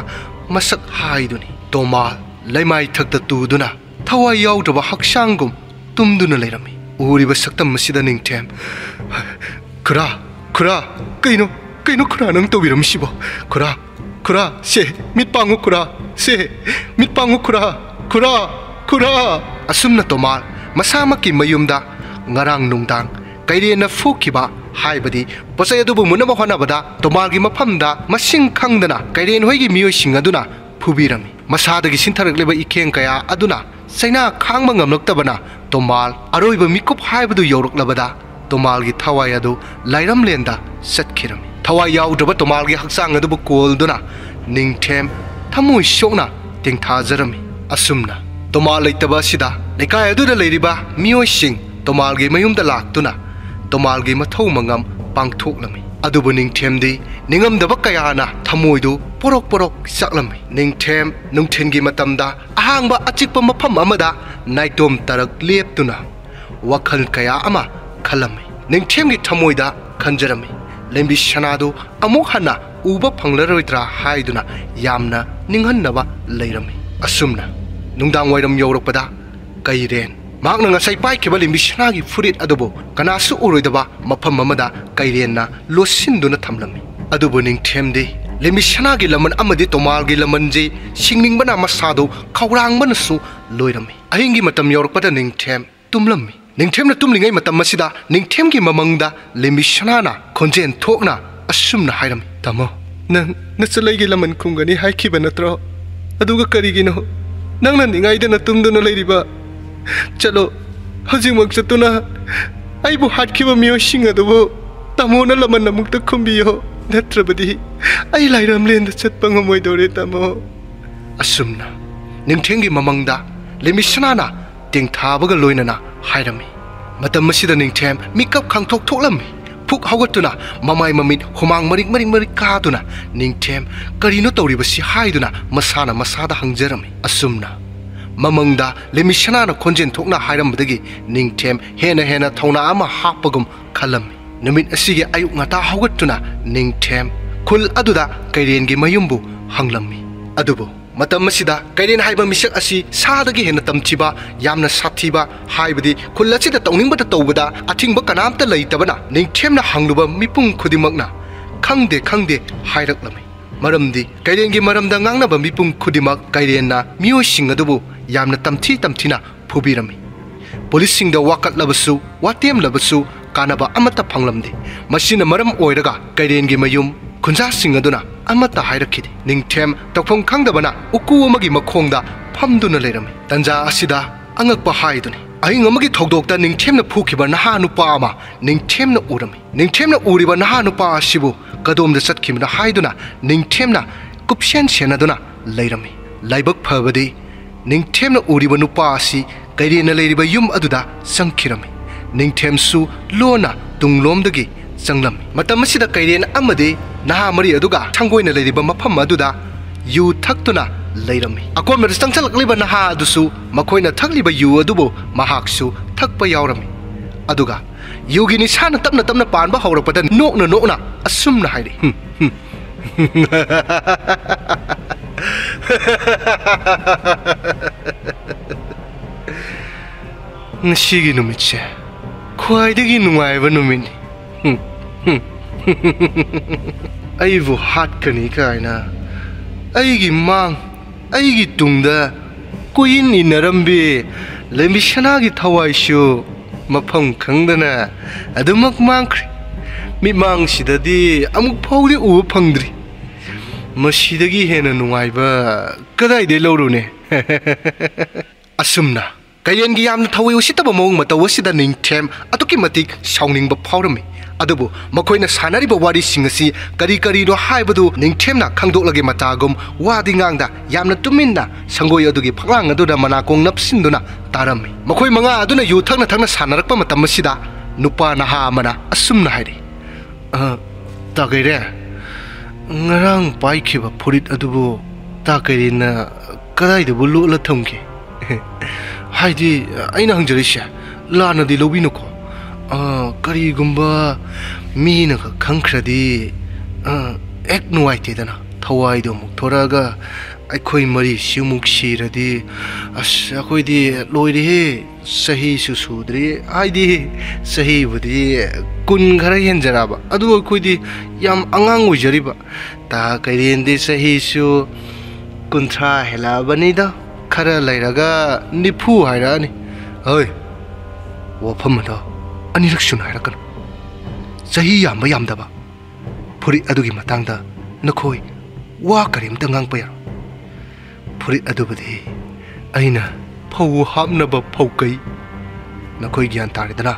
ꯃꯁꯛ ꯍꯥꯏꯗꯨꯅꯤ꯫ ꯇꯣꯃꯥꯜ ꯂꯩꯃꯥꯏ ꯊꯛꯇ ꯇꯨꯗꯨꯅ ꯊꯋꯥꯏ ꯌꯥꯎꯗ꯭ꯔꯕ ꯍꯛꯆꯥꯡꯒꯨꯝ ꯇꯨꯝꯗꯨꯅ ꯂꯩꯔꯝꯃꯤ꯫ ꯎꯔꯤꯕ ꯁꯛꯇꯝ ꯑꯁꯤꯗ ꯅꯤꯡꯊꯦꯝ, "ꯈꯨꯔꯥ, ꯈꯨꯔꯥ, ꯀꯩꯅꯣ, ꯀꯩꯅꯣ ꯈꯨꯔꯥ ꯅꯪ ꯇꯧꯕꯤꯔꯝꯃꯤꯁꯤꯕꯣ? ꯈꯨꯔꯥ, ꯈꯨꯔꯥ, ꯁꯦ, ꯃꯤꯠ ꯄꯥꯡꯉꯨ ꯈꯨꯔꯥ, ꯁꯦ, ꯃꯤꯠ ꯄꯥꯡꯉꯨ ꯈꯨꯔꯥ, ꯈꯨꯔꯥ, ꯈꯨꯔꯥ!" ꯑꯁꯨꯝꯅ ꯇꯣꯃꯥꯜ ꯃꯁꯥꯃꯛꯀꯤ ꯃꯌꯨꯝꯗ ꯉꯔꯥꯡ ꯅꯨꯡꯗꯥꯡ ꯀꯩꯔꯦꯟꯅ ꯐꯨꯈꯤꯕ, ꯍꯥꯏꯕꯗꯤ ꯄꯣꯠꯆꯩ ꯑꯗꯨꯕꯨ ꯃꯨꯟꯅꯕ ꯍꯣꯠꯅꯕꯗ ꯇꯣꯃꯥꯜꯒꯤ ꯃꯐꯝꯗ ꯃꯁꯤꯡ ꯈꯪꯗꯅ ꯀꯩꯔꯦꯟ ꯍꯣꯏꯒꯤ ꯃꯤꯑꯣꯏꯁꯤꯡ ꯑꯗꯨꯅ ꯐꯨꯕꯤꯔꯝꯃꯤ꯫ ꯃꯁꯥꯗꯒꯤ ꯁꯤꯟꯊꯔꯛꯂꯤꯕ ꯏꯈꯦꯡ ꯀꯌꯥ ꯑꯗꯨꯅ ꯆꯩꯅꯥ ꯈꯥꯡꯕ ꯉꯝꯂꯛꯇꯕꯅ ꯇꯣꯃꯥꯜ ꯑꯔꯣꯏꯕ ꯃꯤꯀꯨꯞ ꯍꯥꯏꯕꯗꯨ ꯌꯧꯔꯛꯂꯕꯗ ꯇꯣꯃꯥꯜꯒꯤ ꯊꯋꯥꯏ ꯑꯗꯨ ꯂꯥꯏꯔꯝꯂꯦꯟꯗ ꯆꯠꯈꯤꯔꯝꯃꯤ꯫ ꯊꯋꯥꯏ ꯌꯥꯎꯗ꯭ꯔꯕ ꯇꯣꯃꯥꯜꯒꯤ ꯍꯛꯆꯥꯡ ꯑꯗꯨꯕꯨ ꯀꯣꯜꯗꯨꯅ ꯅꯤꯡꯊꯦꯝ ꯊꯃꯣꯏ ꯁꯣꯛꯅ ꯇꯦꯡꯊꯥꯖꯔꯝꯃꯤ꯫ ꯑꯁꯨꯝꯅ ꯇꯣꯃꯥꯜ ꯂꯩꯇꯕ ꯑꯁꯤꯗ ꯂꯩꯀꯥꯏ ꯑꯗꯨꯗ ꯂꯩꯔꯤꯕ ꯃꯤꯑꯣꯏꯁꯤꯡ ꯇꯣꯃꯥꯜꯒꯤ ꯃꯌꯨꯝꯗ ꯂꯥꯛꯇꯨꯅ ꯇꯣꯃꯥꯜꯒꯤ ꯃꯊꯧ ꯃꯉꯝ ꯄꯥꯡꯊꯣꯛꯂꯝꯃꯤ꯫ ꯑꯗꯨꯕꯨ ꯅꯤꯡꯊꯦꯝꯗꯤ ꯅꯤꯡꯉꯝꯗꯕ ꯀꯌꯥꯅ ꯊꯃꯣꯏꯗꯨ ꯄꯣꯔꯣꯛ ꯄꯣꯔꯣꯛ ꯆꯥꯛꯂꯝꯃꯤ꯫ ꯅꯤꯡꯊꯦꯝ ꯅꯨꯡꯊꯤꯜꯒꯤ ꯃꯇꯝꯗ ꯑꯍꯥꯡꯕ ꯑꯆꯤꯛꯄ ꯃꯐꯝ ꯑꯃꯗ ꯅꯥꯏꯇꯣꯝ ꯇꯔꯛ ꯂꯦꯞꯇꯨꯅ ꯋꯥꯈꯜ ꯀꯌꯥ ꯑꯃ ꯈꯜꯂꯝꯃꯤ꯫ ꯅꯤꯡꯊꯦꯝꯒꯤ ꯊꯃꯣꯏꯗ ꯈꯟꯖꯔꯝꯃꯤ, ꯂꯦꯝꯕꯤ ꯁꯅꯥꯗꯨ ꯑꯃꯨꯛ ꯍꯟꯅ ꯎꯕ ꯐꯪꯂꯔꯣꯏꯗ꯭ꯔꯥ ꯍꯥꯏꯗꯨꯅ ꯌꯥꯝꯅ ꯅꯤꯡꯍꯟꯅꯕ ꯂꯩꯔꯝꯃꯤ꯫ ꯑꯁꯨꯝꯅ ꯅꯨꯡꯗꯥꯡ ꯋꯥꯏꯔꯝ ꯌꯧꯔꯛꯄꯗ ꯀꯩꯔꯦꯟ, ꯃꯍꯥꯛꯅ ꯉꯁꯥꯏ ꯄꯥꯏꯈꯤꯕ ꯂꯦꯝꯕꯤ ꯁꯅꯥꯒꯤ ꯐꯨꯔꯤꯠ ꯑꯗꯨꯕꯨ ꯀꯅꯥꯁꯨ ꯎꯔꯣꯏꯗꯕ ꯃꯐꯝ ꯑꯃꯗ ꯀꯩꯔꯦꯟꯅ ꯂꯣꯠꯁꯤꯟꯗꯨꯅ ꯊꯝꯂꯝꯃꯤ꯫ ꯑꯗꯨꯕꯨ ꯅꯤꯡꯊꯦꯝꯗꯤ ꯂꯦꯝꯕꯤ ꯁꯅꯥꯒꯤ ꯂꯃꯟ ꯑꯃꯗꯤ ꯇꯣꯃꯥꯜꯒꯤ ꯂꯃꯟꯁꯤ ꯁꯤꯡꯅꯤꯡꯕꯅ ꯃꯁꯥꯗꯨ ꯈꯧꯔꯥꯡꯕꯅꯁꯨ ꯂꯣꯏꯔꯝꯃꯤ꯫ ꯑꯍꯤꯡꯒꯤ ꯃꯇꯝ ꯌꯧꯔꯛꯄꯗ ꯅꯤꯡꯊꯦꯝ ꯇꯨꯝꯂꯝꯃꯤ꯫ ꯅꯤꯡꯊꯦꯝꯅ ꯇꯨꯝꯂꯤꯉꯩ ꯃꯇꯝ ꯑꯁꯤꯗ ꯅꯤꯡꯊꯦꯝꯒꯤ ꯃꯃꯪꯗ ꯂꯦꯝꯕꯤꯁꯅꯥꯅ ꯈꯣꯟꯖꯦꯜ ꯊꯣꯛꯅ ꯑꯁꯨꯝꯅ ꯍꯥꯏꯔꯝꯃꯤ, "ꯇꯥꯃꯣ, ꯅꯪ ꯅꯆꯠꯂꯩꯒꯤ ꯂꯃꯟ ꯈꯨꯝꯒꯅꯤ ꯍꯥꯏꯈꯤꯕ ꯅꯠꯇ꯭ꯔꯣ? ꯑꯗꯨꯒ ꯀꯔꯤꯒꯤꯅꯣ ꯅꯪꯅ ꯅꯤꯡꯉꯥꯏꯗꯅ ꯇꯨꯝꯗꯨꯅ ꯂꯩꯔꯤꯕ? ꯆꯠꯂꯣ, ꯍꯧꯖꯤꯛꯃꯛ ꯆꯠꯇꯨꯅ ꯑꯩꯕꯨ ꯍꯥꯠꯈꯤꯕ ꯃꯤꯑꯣꯏꯁꯤꯡ ꯑꯗꯨꯕꯨ ꯇꯥꯃꯣꯅ ꯂꯃꯟ ꯑꯃꯨꯛꯇ ꯈꯨꯝꯕꯤꯌꯣ, ꯅꯠꯇ꯭ꯔꯕꯗꯤ ꯑꯩ ꯂꯥꯏꯔꯝꯂꯦꯟꯗ ꯆꯠꯄ ꯉꯝꯃꯣꯏꯗꯧꯔꯦ, ꯇꯥꯃꯣ"꯫ ꯑꯁꯨꯝꯅ ꯅꯤꯡꯊꯦꯝꯒꯤ ꯃꯃꯪꯗ ꯂꯦꯝꯕꯤꯁꯅꯥꯅ ꯇꯦꯡꯊꯥꯕꯒ ꯂꯣꯏꯅꯅ ꯍꯥꯏꯔꯝꯃꯤ꯫ ꯃꯇꯝ ꯑꯁꯤꯗ ꯅꯤꯡꯊꯦꯝ ꯃꯤꯀꯞ ꯈꯪꯊꯣꯛ ꯊꯣꯛꯂꯝꯃꯤ꯫ ꯐꯨꯛ ꯍꯧꯒꯠꯇꯨꯅ ꯃꯃꯥꯏ ꯃꯃꯤꯠ ꯍꯨꯃꯥꯡ ꯃꯔꯤꯛ ꯃꯔꯤꯛ ꯃꯔꯤꯛ ꯀꯥꯗꯨꯅ ꯅꯤꯡꯊꯦꯝ "ꯀꯔꯤꯅꯣ ꯇꯧꯔꯤꯕꯁꯤ?" ꯍꯥꯏꯗꯨꯅ ꯃꯁꯥꯅ ꯃꯁꯥꯗ ꯍꯪꯖꯔꯝꯃꯤ꯫ ꯑꯁꯨꯝꯅ ꯃꯃꯪꯗ ꯂꯦꯝꯕꯤꯁꯅꯥꯅ ꯈꯣꯟꯖꯦꯜ ꯊꯣꯛꯅ ꯍꯥꯏꯔꯝꯕꯗꯒꯤ ꯅꯤꯡꯊꯦꯝ ꯍꯦꯟꯅ ꯍꯦꯟꯅ ꯊꯧꯅꯥ ꯑꯃ ꯍꯥꯞꯄꯒꯨꯝ ꯈꯜꯂꯝꯃꯤ꯫ ꯅꯨꯃꯤꯠ ꯑꯁꯤꯒꯤ ꯑꯌꯨꯛ ꯉꯟꯇꯥ ꯍꯧꯒꯠꯇꯨꯅ ꯅꯤꯡꯊꯦꯝ ꯈꯨꯜ ꯑꯗꯨꯗ ꯀꯩꯔꯦꯟꯒꯤ ꯃꯌꯨꯝꯕꯨ ꯍꯪꯂꯝꯃꯤ꯫ ꯑꯗꯨꯕꯨ ꯃꯇꯝ ꯑꯁꯤꯗ ꯀꯩꯔꯦꯟ ꯍꯥꯏꯕ ꯃꯤꯁꯛ ꯑꯁꯤ ꯁꯥꯗꯒꯤ ꯍꯦꯟꯅ ꯇꯝꯊꯤꯕ, ꯌꯥꯝꯅ ꯁꯥꯊꯤꯕ, ꯍꯥꯏꯕꯗꯤ ꯈꯨꯜ ꯑꯁꯤꯗ ꯇꯧꯅꯤꯡꯕꯇ ꯇꯧꯕꯗ ꯑꯊꯤꯡꯕ ꯀꯅꯥꯝꯇ ꯂꯩꯇꯕꯅ ꯅꯤꯡꯊꯦꯝꯅ ꯍꯪꯂꯨꯕ ꯃꯤꯄꯨꯝ ꯈꯨꯗꯤꯡꯃꯛꯅ "ꯈꯪꯗꯦ, ꯈꯪꯗꯦ" ꯍꯥꯏꯔꯛꯂꯝꯃꯤ꯫ ꯃꯔꯝꯗꯤ ꯀꯩꯔꯦꯟꯒꯤ ꯃꯔꯝꯗ ꯉꯥꯡꯅꯕ ꯃꯤꯄꯨꯝ ꯈꯨꯗꯤꯡꯃꯛ ꯀꯩꯔꯦꯟꯅ ꯃꯤꯑꯣꯏꯁꯤꯡ ꯑꯗꯨꯕꯨ ꯌꯥꯝꯅ ꯇꯝꯊꯤ ꯇꯝꯊꯤꯅ ꯐꯨꯕꯤꯔꯝꯃꯤ꯫ ꯄꯨꯂꯤꯁꯁꯤꯡꯗ ꯋꯥꯀꯠꯂꯕꯁꯨ, ꯋꯥꯇꯦꯝꯂꯕꯁꯨ ꯀꯥꯟꯅꯕ ꯑꯃꯠꯇ ꯐꯪꯂꯝꯗꯦ꯫ ꯃꯁꯤꯅ ꯃꯔꯝ ꯑꯣꯏꯔꯒ ꯀꯩꯔꯦꯟꯒꯤ ꯃꯌꯨꯝ ꯈꯨꯟꯖꯥꯁꯤꯡ ꯑꯗꯨꯅ ꯑꯃꯠꯇ ꯍꯥꯏꯔꯛꯈꯤꯗꯦ꯫ ꯅꯤꯡꯊꯦꯝ ꯇꯧꯐꯝ ꯈꯪꯗꯕꯅ ꯎꯀꯨ ꯑꯃꯒꯤ ꯃꯈꯣꯡꯗ ꯐꯝꯗꯨꯅ ꯂꯩꯔꯝꯃꯤ꯫ ꯇꯟꯖꯥ ꯑꯁꯤꯗ ꯑꯉꯛꯄ ꯍꯥꯏꯗꯨꯅꯤ꯫ ꯑꯍꯤꯡ ꯑꯃꯒꯤ ꯊꯧꯗꯣꯛꯇ ꯅꯤꯡꯊꯦꯝꯅ ꯐꯨꯈꯤꯕ ꯅꯍꯥ ꯅꯨꯄꯥ ꯑꯃ ꯅꯤꯡꯊꯦꯝꯅ ꯎꯔꯝꯃꯤ꯫ ꯅꯤꯡꯊꯦꯝꯅ ꯎꯔꯤꯕ ꯅꯍꯥ ꯅꯨꯄꯥ ꯑꯁꯤꯕꯨ ꯀꯗꯣꯝꯗ ꯆꯠꯈꯤꯕꯅꯣ ꯍꯥꯏꯗꯨꯅ ꯅꯤꯡꯊꯦꯝꯅ ꯀꯨꯞꯁꯦꯟ ꯁꯦꯟꯅꯗꯨꯅ ꯂꯩꯔꯝꯃꯤ꯫ ꯂꯥꯏꯕꯛ ꯐꯕꯗꯤ ꯅꯤꯡꯊꯦꯝꯅ ꯎꯔꯤꯕ ꯅꯨꯄꯥ ꯑꯁꯤ ꯀꯩꯔꯦꯟꯅ ꯂꯩꯔꯤꯕ ꯌꯨꯝ ꯑꯗꯨꯗ ꯆꯪꯈꯤꯔꯝꯃꯤ꯫ ꯅꯤꯡꯊꯦꯝꯁꯨ ꯂꯣꯟꯅ ꯇꯨꯡꯂꯣꯝꯗꯒꯤ ꯆꯪꯂꯝꯃꯤ꯫ ꯃꯇꯝ ꯑꯁꯤꯗ ꯀꯩꯔꯦꯟ ꯑꯃꯗꯤ ꯅꯍꯥ ꯃꯔꯤ ꯑꯗꯨꯒ ꯁꯪꯒꯣꯏꯅ ꯂꯩꯔꯤꯕ ꯃꯐꯝ ꯑꯗꯨꯗ ꯌꯨ ꯊꯛꯇꯨꯅ ꯂꯩꯔꯝꯃꯤ꯫ ꯑꯀꯣꯟꯕꯗ ꯆꯪꯁꯤꯜꯂꯛꯂꯤꯕ ꯅꯍꯥ ꯑꯗꯨꯁꯨ ꯃꯈꯣꯏꯅ ꯊꯛꯂꯤꯕ ꯌꯨ ꯑꯗꯨꯕꯨ ꯃꯍꯥꯛꯁꯨ ꯊꯛꯄ ꯌꯥꯎꯔꯝꯃꯤ꯫ ꯑꯗꯨꯒ ꯌꯨꯒꯤ ꯅꯤꯁꯥꯅ ꯇꯞꯅ ꯇꯞꯅ ꯄꯥꯟꯕ ꯍꯧꯔꯛꯄꯗ ꯅꯣꯛꯅ ꯅꯣꯛꯅ ꯑꯁꯨꯝꯅ ꯍꯥꯏꯔꯤ, "ꯍꯨꯝ, ꯍꯨꯝ, ꯉꯁꯤꯒꯤ ꯅꯨꯃꯤꯠꯁꯦ ꯈ꯭ꯋꯥꯏꯗꯒꯤ ꯅꯨꯡꯉꯥꯏꯕ ꯅꯨꯃꯤꯠꯅꯤ꯫ ꯍꯨꯝ, ꯍꯨꯝ, ꯑꯩꯕꯨ ꯍꯥꯠꯀꯅꯤ ꯀꯥꯏꯅ ꯑꯩꯒꯤ ꯃꯥꯡ, ꯑꯩꯒꯤ ꯇꯨꯡꯗ ꯀꯣꯏꯏꯟ ꯏꯟꯅꯔꯝꯕꯤ ꯂꯦꯝꯕꯤꯁꯅꯥꯒꯤ ꯊꯋꯥꯏꯁꯨ ꯃꯐꯝ ꯈꯪꯗꯅ ꯑꯗꯨꯃꯛ ꯃꯥꯡꯈ꯭ꯔꯦ꯫ ꯃꯤꯠꯃꯥꯡꯁꯤꯗꯗꯤ ꯑꯃꯨꯛ ꯐꯥꯎꯗꯤ ꯎꯕ ꯐꯪꯗ꯭ꯔꯤ꯫ ꯃꯁꯤꯗꯒꯤ ꯍꯦꯟꯅ ꯅꯨꯡꯉꯥꯏꯕ ꯀꯗꯥꯏꯗꯩ ꯂꯧꯔꯨꯅꯤ? ꯑꯁꯨꯝꯅ ꯀꯩꯔꯦꯟꯒꯤ ꯌꯥꯝꯅ ꯊꯋꯥꯏ ꯎꯁꯤꯠꯇꯕ ꯃꯑꯣꯡ ꯃꯇꯧ ꯑꯁꯤꯗ ꯅꯤꯡꯊꯦꯝ ꯑꯗꯨꯛꯀꯤ ꯃꯇꯤꯛ ꯁꯥꯎꯅꯤꯡꯕ ꯐꯥꯎꯔꯝꯃꯤ꯫ ꯑꯗꯨꯕꯨ ꯃꯈꯣꯏꯅ ꯁꯥꯟꯅꯔꯤꯕ ꯋꯥꯔꯤꯁꯤꯡ ꯑꯁꯤ ꯀꯔꯤ ꯀꯔꯤꯅꯣ ꯍꯥꯏꯕꯗꯨ ꯅꯤꯡꯊꯦꯝꯅ ꯈꯪꯗꯣꯛꯂꯒꯦ ꯃꯇꯥꯒꯨꯝ ꯋꯥꯗꯤ ꯉꯥꯡꯗ ꯌꯥꯝꯅ ꯇꯨꯃꯤꯟꯅ ꯁꯪꯒꯣꯏ ꯑꯗꯨꯒꯤ ꯐꯛꯂꯥꯡ ꯑꯗꯨꯗ ꯃꯅꯥꯀꯣꯡ ꯅꯞꯁꯤꯟꯗꯨꯅ ꯇꯥꯔꯝꯃꯤ꯫ ꯃꯈꯣꯏ ꯃꯉꯥ ꯑꯗꯨꯅ ꯌꯨ ꯊꯛꯅ ꯊꯛꯅ ꯁꯥꯟꯅꯔꯛꯄ ꯃꯇꯝ ꯑꯁꯤꯗ ꯅꯨꯄꯥ ꯅꯍꯥ ꯑꯃꯅ ꯑꯁꯨꯝꯅ ꯍꯥꯏꯔꯤ, "ꯑ, ꯇꯥ ꯀꯩꯔꯦꯟ, ꯉꯔꯥꯡ ꯄꯥꯏꯈꯤꯕ ꯐꯨꯔꯤꯠ ꯑꯗꯨꯕꯨ ꯇꯥ ꯀꯩꯔꯦꯟꯅ ꯀꯗꯥꯏꯗꯕꯨ ꯂꯣꯠꯂ ꯊꯝꯒꯦ? ꯍꯥꯏꯗꯤ, ꯑꯩꯅ ꯍꯪꯖꯔꯤꯁꯦ ꯂꯥꯟꯅꯗꯤ ꯂꯧꯕꯤꯅꯨꯀꯣ꯫ ꯑ, ꯀꯔꯤꯒꯨꯝꯕ ꯃꯤꯅꯒ ꯈꯪꯈ꯭ꯔꯗꯤ, ꯑ, ꯍꯦꯛ ꯅꯨꯡꯉꯥꯏꯇꯦꯗꯅ꯫ ꯊꯋꯥꯏꯗꯣ ꯑꯃꯨꯛ ꯊꯣꯔꯛꯑꯒ ꯑꯩꯈꯣꯏ ꯃꯔꯤꯁꯤ ꯑꯃꯨꯛ ꯁꯤꯔꯗꯤ, ꯑꯁ, ꯑꯩꯈꯣꯏꯗꯤ ꯂꯣꯏꯔꯦꯍꯦ꯫ ꯆꯍꯤꯁꯨ ꯁꯨꯗ꯭ꯔꯤ, ꯍꯥꯏꯗꯤ ꯆꯍꯤꯕꯨꯗꯤ ꯀꯨꯟ ꯈꯔ ꯍꯦꯟꯖꯔꯕ, ꯑꯗꯨ ꯑꯩꯈꯣꯏꯗꯤ ꯌꯥꯝ ꯑꯉꯥꯡ ꯑꯣꯏꯖꯔꯤꯕ꯫ ꯇꯥ ꯀꯩꯔꯦꯟꯗꯤ ꯆꯍꯤꯁꯨ ꯀꯨꯟꯊ꯭ꯔꯥ ꯍꯦꯜꯂꯛꯑꯕꯅꯤꯗ, ꯈꯔ ꯂꯩꯔꯒ ꯅꯤꯐꯨ ꯍꯥꯏꯔꯛꯑꯅꯤ꯫ ꯍꯣꯏ, ꯋꯥꯐꯝ ꯑꯗꯣ ꯑꯅꯤꯔꯛ ꯁꯨꯅ ꯍꯥꯏꯔꯛꯀꯅꯨ꯫ ꯆꯍꯤ ꯌꯥꯝꯕ ꯌꯥꯝꯗꯕ ꯐꯨꯔꯤꯠ ꯑꯗꯨꯒꯤ ꯃꯇꯥꯡꯗ ꯅꯈꯣꯏ ꯋꯥ ꯀꯔꯤꯝꯇ ꯉꯥꯡꯕ ꯌꯥꯔꯣꯏ꯫ ꯐꯨꯔꯤꯠ ꯑꯗꯨꯕꯨꯗꯤ ꯑꯩꯅ ꯐꯧ ꯍꯥꯞꯅꯕ ꯐꯧꯀꯩ, ꯅꯈꯣꯏ ꯒ꯭ꯌꯥꯟ ꯇꯥꯔꯦꯗꯅ,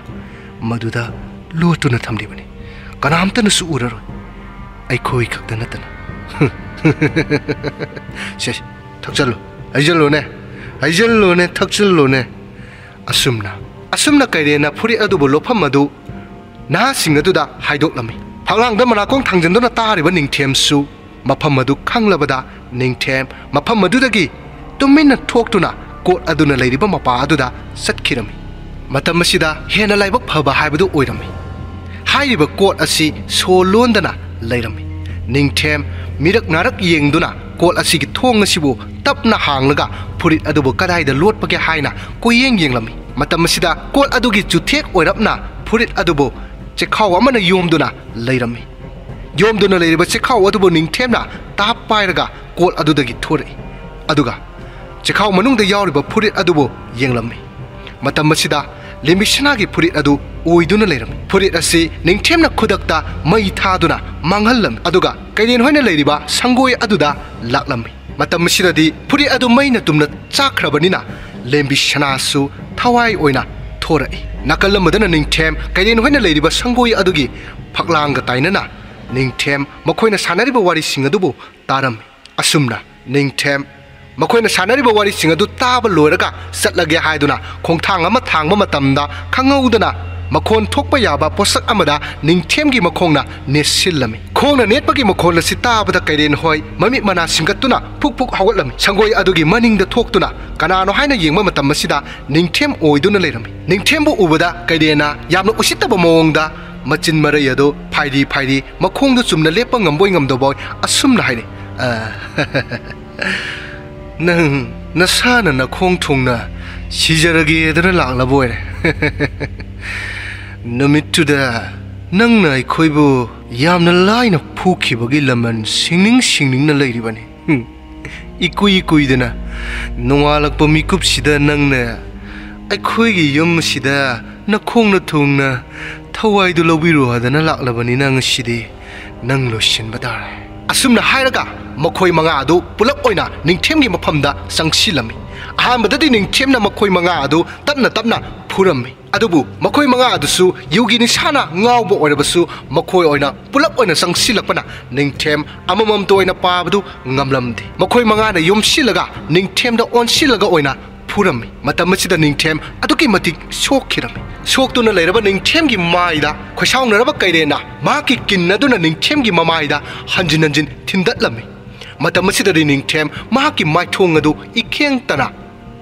ꯃꯗꯨꯗ ꯂꯣꯠꯇꯨꯅ ꯊꯝꯂꯤꯕꯅꯤ꯫ ꯀꯅꯥꯝꯇꯅꯁꯨ ꯎꯔꯔꯣꯏ, ꯑꯩꯈꯣꯏ ꯈꯛꯇ ꯅꯠꯇꯅ꯫ ꯁꯦ, ꯊꯛꯆꯜꯂꯨ, ꯍꯩꯖꯜꯂꯨꯅꯦ, ꯍꯩꯖꯜꯂꯨꯅꯦ, ꯊꯛꯆꯜꯂꯨꯅꯦ꯫ ꯑꯁꯨꯝꯅ, ꯑꯁꯨꯝꯅ ꯀꯩꯔꯦꯟꯅ ꯐꯨꯔꯤꯠ ꯑꯗꯨꯕꯨ ꯂꯣꯠꯐꯝ ꯑꯗꯨ ꯅꯍꯥꯁꯤꯡ ꯑꯗꯨꯗ ꯍꯥꯏꯗꯣꯛꯂꯝꯃꯤ꯫ ꯐꯛꯂꯥꯡꯗ ꯃꯅꯥꯀꯣꯡ ꯊꯥꯡꯖꯟꯗꯨꯅ ꯇꯥꯔꯤꯕ ꯅꯤꯡꯊꯦꯝꯁꯨ ꯃꯐꯝ ꯑꯗꯨ ꯈꯪꯂꯕꯗ, ꯅꯤꯡꯊꯦꯝ ꯃꯐꯝ ꯑꯗꯨꯗꯒꯤ ꯇꯨꯃꯤꯟꯅ ꯊꯣꯛꯇꯨꯅ ꯀꯣꯠ ꯑꯗꯨꯅ ꯂꯩꯔꯤꯕ ꯃꯄꯥ ꯑꯗꯨꯗ ꯆꯠꯈꯤꯔꯝꯃꯤ꯫ ꯃꯇꯝ ꯑꯁꯤꯗ ꯍꯦꯟꯅ ꯂꯥꯏꯕꯛ ꯐꯕ ꯍꯥꯏꯕꯗꯨ ꯑꯣꯏꯔꯝꯃꯤ꯫ ꯍꯥꯏꯔꯤꯕ ꯀꯣꯠ ꯑꯁꯤ ꯁꯣ ꯂꯣꯟꯗꯅ ꯂꯩꯔꯝꯃꯤ꯫ ꯅꯤꯡꯊꯦꯝ ꯃꯤꯔꯛ ꯅꯥꯔꯛ ꯌꯦꯡꯗꯨꯅ ꯀꯣꯠ ꯑꯁꯤꯒꯤ ꯊꯣꯡ ꯑꯁꯤꯕꯨ ꯇꯞꯅ ꯍꯥꯡꯂꯒ ꯐꯨꯔꯤꯠ ꯑꯗꯨꯕꯨ ꯀꯗꯥꯏꯗ ꯂꯣꯠꯄꯒꯦ ꯍꯥꯏꯅ ꯀꯣꯏꯌꯦꯡ ꯌꯦꯡꯂꯝꯃꯤ꯫ ꯃꯇꯝ ꯑꯁꯤꯗ ꯀꯣꯠ ꯑꯗꯨꯒꯤ ꯆꯨꯊꯦꯛ ꯑꯣꯏꯔꯞꯅ ꯐꯨꯔꯤꯠ ꯑꯗꯨꯕꯨ ꯆꯦꯈꯥꯎ ꯑꯃꯅ ꯌꯣꯝꯗꯨꯅ ꯂꯩꯔꯝꯃꯤ꯫ ꯌꯣꯝꯗꯨꯅ ꯂꯩꯔꯤꯕ ꯆꯦꯈꯥꯎ ꯑꯗꯨꯕꯨ ꯅꯤꯡꯊꯦꯝꯅ ꯇꯥꯞ ꯄꯥꯏꯔꯒ ꯀꯣꯠ ꯑꯗꯨꯗꯒꯤ ꯊꯣꯔꯛꯏ꯫ ꯑꯗꯨꯒ ꯆꯦꯈꯥꯎ ꯃꯅꯨꯡꯗ ꯌꯥꯎꯔꯤꯕ ꯐꯨꯔꯤꯠ ꯑꯗꯨꯕꯨ ꯌꯦꯡꯂꯝꯃꯤ꯫ ꯃꯇꯝ ꯑꯁꯤꯗ ꯂꯦꯝꯕꯤꯁꯅꯥꯒꯤ ꯐꯨꯔꯤꯠ ꯑꯗꯨ ꯑꯣꯏꯗꯨꯅ ꯂꯩꯔꯝꯃꯤ꯫ ꯐꯨꯔꯤꯠ ꯑꯁꯤ ꯅꯤꯡꯊꯦꯝꯅ ꯈꯨꯗꯛꯇ ꯃꯩ ꯊꯥꯗꯨꯅ ꯃꯥꯡꯍꯜꯂꯝꯃꯤ, ꯑꯗꯨꯒ ꯀꯩꯔꯦꯟ ꯍꯣꯏꯅ ꯂꯩꯔꯤꯕ ꯁꯪꯒꯣꯏ ꯑꯗꯨꯗ ꯂꯥꯛꯂꯝꯃꯤ꯫ ꯃꯇꯝ ꯑꯁꯤꯗꯗꯤ ꯐꯨꯔꯤꯠ ꯑꯗꯨ ꯃꯩꯅ ꯇꯨꯝꯅ ꯆꯥꯛꯈ꯭ꯔꯕꯅꯤꯅ ꯂꯦꯝꯕꯤꯁꯅꯥꯁꯨ ꯊꯋꯥꯏ ꯑꯣꯏꯅ ꯊꯣꯔꯛꯏ꯫ ꯅꯥꯀꯜ ꯑꯃꯗꯅ ꯅꯤꯡꯊꯦꯝ ꯀꯩꯔꯦꯟ ꯍꯣꯏꯅ ꯂꯩꯔꯤꯕ ꯁꯪꯒꯣꯏ ꯑꯗꯨꯒꯤ ꯐꯛꯂꯥꯡꯒ ꯇꯥꯏꯅꯅ ꯅꯤꯡꯊꯦꯝ ꯃꯈꯣꯏꯅ ꯁꯥꯟꯅꯔꯤꯕ ꯋꯥꯔꯤꯁꯤꯡ ꯑꯗꯨꯕꯨ ꯇꯥꯔꯝꯃꯤ꯫ ꯑꯁꯨꯝꯅ ꯅꯤꯡꯊꯦꯝ ꯃꯈꯣꯏꯅ ꯁꯥꯟꯅꯔꯤꯕ ꯋꯥꯔꯤꯁꯤꯡ ꯑꯗꯨ ꯇꯥꯕ ꯂꯣꯏꯔꯒ ꯆꯠꯂꯒꯦ ꯍꯥꯏꯗꯨꯅ ꯈꯣꯡꯊꯥꯡ ꯑꯃ ꯊꯥꯡꯕ ꯃꯇꯝꯗ, ꯈꯪꯍꯧꯗꯅ ꯃꯈꯣꯟ ꯊꯣꯛꯄ ꯌꯥꯕ ꯄꯣꯠꯁꯛ ꯑꯃꯗ ꯅꯤꯡꯊꯦꯝꯒꯤ ꯃꯈꯣꯡꯅ ꯅꯦꯠꯁꯤꯜꯂꯝꯃꯤ꯫ ꯈꯣꯡꯅ ꯅꯦꯠꯄꯒꯤ ꯃꯈꯣꯜ ꯑꯁꯤ ꯇꯥꯕꯗ ꯀꯩꯔꯦꯟ ꯍꯣꯏ ꯃꯃꯤꯠ ꯃꯅꯥ ꯁꯤꯡꯒꯠꯇꯨꯅ ꯐꯨꯛ ꯐꯨꯛ ꯍꯧꯒꯠꯂꯝꯃꯤ꯫ ꯁꯪꯒꯣꯏ ꯑꯗꯨꯒꯤ ꯃꯅꯤꯡꯗ ꯊꯣꯛꯇꯨꯅ ꯀꯅꯥꯅꯣ ꯍꯥꯏꯅ ꯌꯦꯡꯕ ꯃꯇꯝ ꯑꯁꯤꯗ ꯅꯤꯡꯊꯦꯝ ꯑꯣꯏꯗꯨꯅ ꯂꯩꯔꯝꯃꯤ꯫ ꯅꯤꯡꯊꯦꯝꯕꯨ ꯎꯕꯗ ꯀꯩꯔꯦꯟꯅ ꯌꯥꯝꯅ ꯎꯁꯤꯠꯇꯕ ꯃꯑꯣꯡꯗ ꯃꯆꯤꯟ ꯃꯔꯩ ꯑꯗꯨ ꯐꯥꯏꯔꯤ ꯐꯥꯏꯔꯤ, ꯃꯈꯣꯡꯗꯨ ꯆꯨꯝꯅ ꯂꯦꯞꯄ ꯉꯝꯕꯣꯏ ꯉꯝꯗꯕꯣꯏ ꯑꯁꯨꯝꯅ ꯍꯥꯏꯔꯛꯏ, "ꯑ, ꯅꯪ ꯅꯁꯥꯅ ꯅꯈꯣꯡ ꯊꯨꯡꯅ ꯁꯤꯖꯔꯒꯦꯗꯅ ꯂꯥꯛꯂꯕ ꯑꯣꯏꯔꯦ꯫ ꯅꯨꯃꯤꯠꯇꯨꯗ ꯅꯪꯅ ꯑꯩꯈꯣꯏꯕꯨ ꯌꯥꯝꯅ ꯂꯥꯏꯅ ꯐꯨꯈꯤꯕꯒꯤ ꯂꯃꯟ ꯁꯤꯡꯅꯤꯡ ꯁꯤꯡꯅꯤꯡꯅ ꯂꯩꯔꯤꯕꯅꯤ꯫ ꯍꯨꯝ, ꯏꯀꯨꯏ ꯀꯨꯏꯗꯅ ꯅꯣꯡꯉꯥꯜꯂꯛꯄ ꯃꯤꯀꯨꯞꯁꯤꯗ ꯅꯪꯅ ꯑꯩꯈꯣꯏꯒꯤ ꯌꯨꯝ ꯑꯁꯤꯗ ꯅꯈꯣꯡꯅ ꯊꯨꯡꯅ ꯊꯋꯥꯏꯗꯨ ꯂꯧꯕꯤꯔꯨ ꯍꯥꯏꯗꯅ ꯂꯥꯛꯂꯕꯅꯤꯅ ꯉꯁꯤꯗꯤ ꯅꯪ ꯂꯣꯏꯁꯤꯟꯕ ꯇꯥꯔꯦ"꯫ ꯑꯁꯨꯝꯅ ꯍꯥꯏꯔꯒ ꯃꯈꯣꯏ ꯃꯉꯥ ꯑꯗꯨ ꯄꯨꯂꯞ ꯑꯣꯏꯅ ꯅꯤꯡꯊꯦꯝꯒꯤ ꯃꯐꯝꯗ ꯆꯪꯁꯤꯜꯂꯝꯃꯤ꯫ ꯑꯍꯥꯟꯕꯗꯗꯤ ꯅꯤꯡꯊꯦꯝꯅ ꯃꯈꯣꯏ ꯃꯉꯥ ꯑꯗꯨ ꯇꯞꯅ ꯇꯞꯅ ꯐꯨꯔꯝꯃꯤ꯫ ꯑꯗꯨꯕꯨ ꯃꯈꯣꯏ ꯃꯉꯥ ꯑꯗꯨꯁꯨ ꯌꯨꯒꯤ ꯅꯤꯁꯥꯅ ꯉꯥꯎꯕ ꯑꯣꯏꯔꯕꯁꯨ, ꯃꯈꯣꯏ ꯑꯣꯏꯅ ꯄꯨꯂꯞ ꯑꯣꯏꯅ ꯆꯪꯁꯤꯜꯂꯛꯄꯅ ꯅꯤꯡꯊꯦꯝ ꯑꯃꯃꯝꯇ ꯑꯣꯏꯅ ꯄꯥꯕꯗꯨ ꯉꯝꯂꯝꯗꯦ꯫ ꯃꯈꯣꯏ ꯃꯉꯥꯅ ꯌꯣꯝꯁꯤꯜꯂꯒ ꯅꯤꯡꯊꯦꯝꯗ ꯑꯣꯟꯁꯤꯜꯂꯒ ꯑꯣꯏꯅ ꯐꯨꯔꯝꯃꯤ꯫ ꯃꯇꯝ ꯑꯁꯤꯗ ꯅꯤꯡꯊꯦꯝ ꯑꯗꯨꯛꯀꯤ ꯃꯇꯤꯛ ꯁꯣꯛꯈꯤꯔꯝꯃꯤ꯫ ꯁꯣꯛꯇꯨꯅ ꯂꯩꯔꯕ ꯅꯤꯡꯊꯦꯝꯒꯤ ꯃꯥꯏꯗ ꯈꯣꯏꯁꯥꯎꯅꯔꯕ ꯀꯩꯔꯦꯟꯅ ꯃꯍꯥꯛꯀꯤ ꯀꯤꯟ ꯑꯗꯨꯅ ꯅꯤꯡꯊꯦꯝꯒꯤ ꯃꯃꯥꯏꯗ ꯍꯟꯖꯤꯟ ꯍꯟꯖꯤꯟ ꯊꯤꯟꯗꯠꯂꯝꯃꯤ꯫ ꯃꯇꯝ ꯑꯁꯤꯗꯗꯤ ꯅꯤꯡꯊꯦꯝ ꯃꯍꯥꯛꯀꯤ ꯃꯥꯏꯊꯣꯡ ꯑꯗꯨ ꯏꯈꯦꯡ ꯇꯅ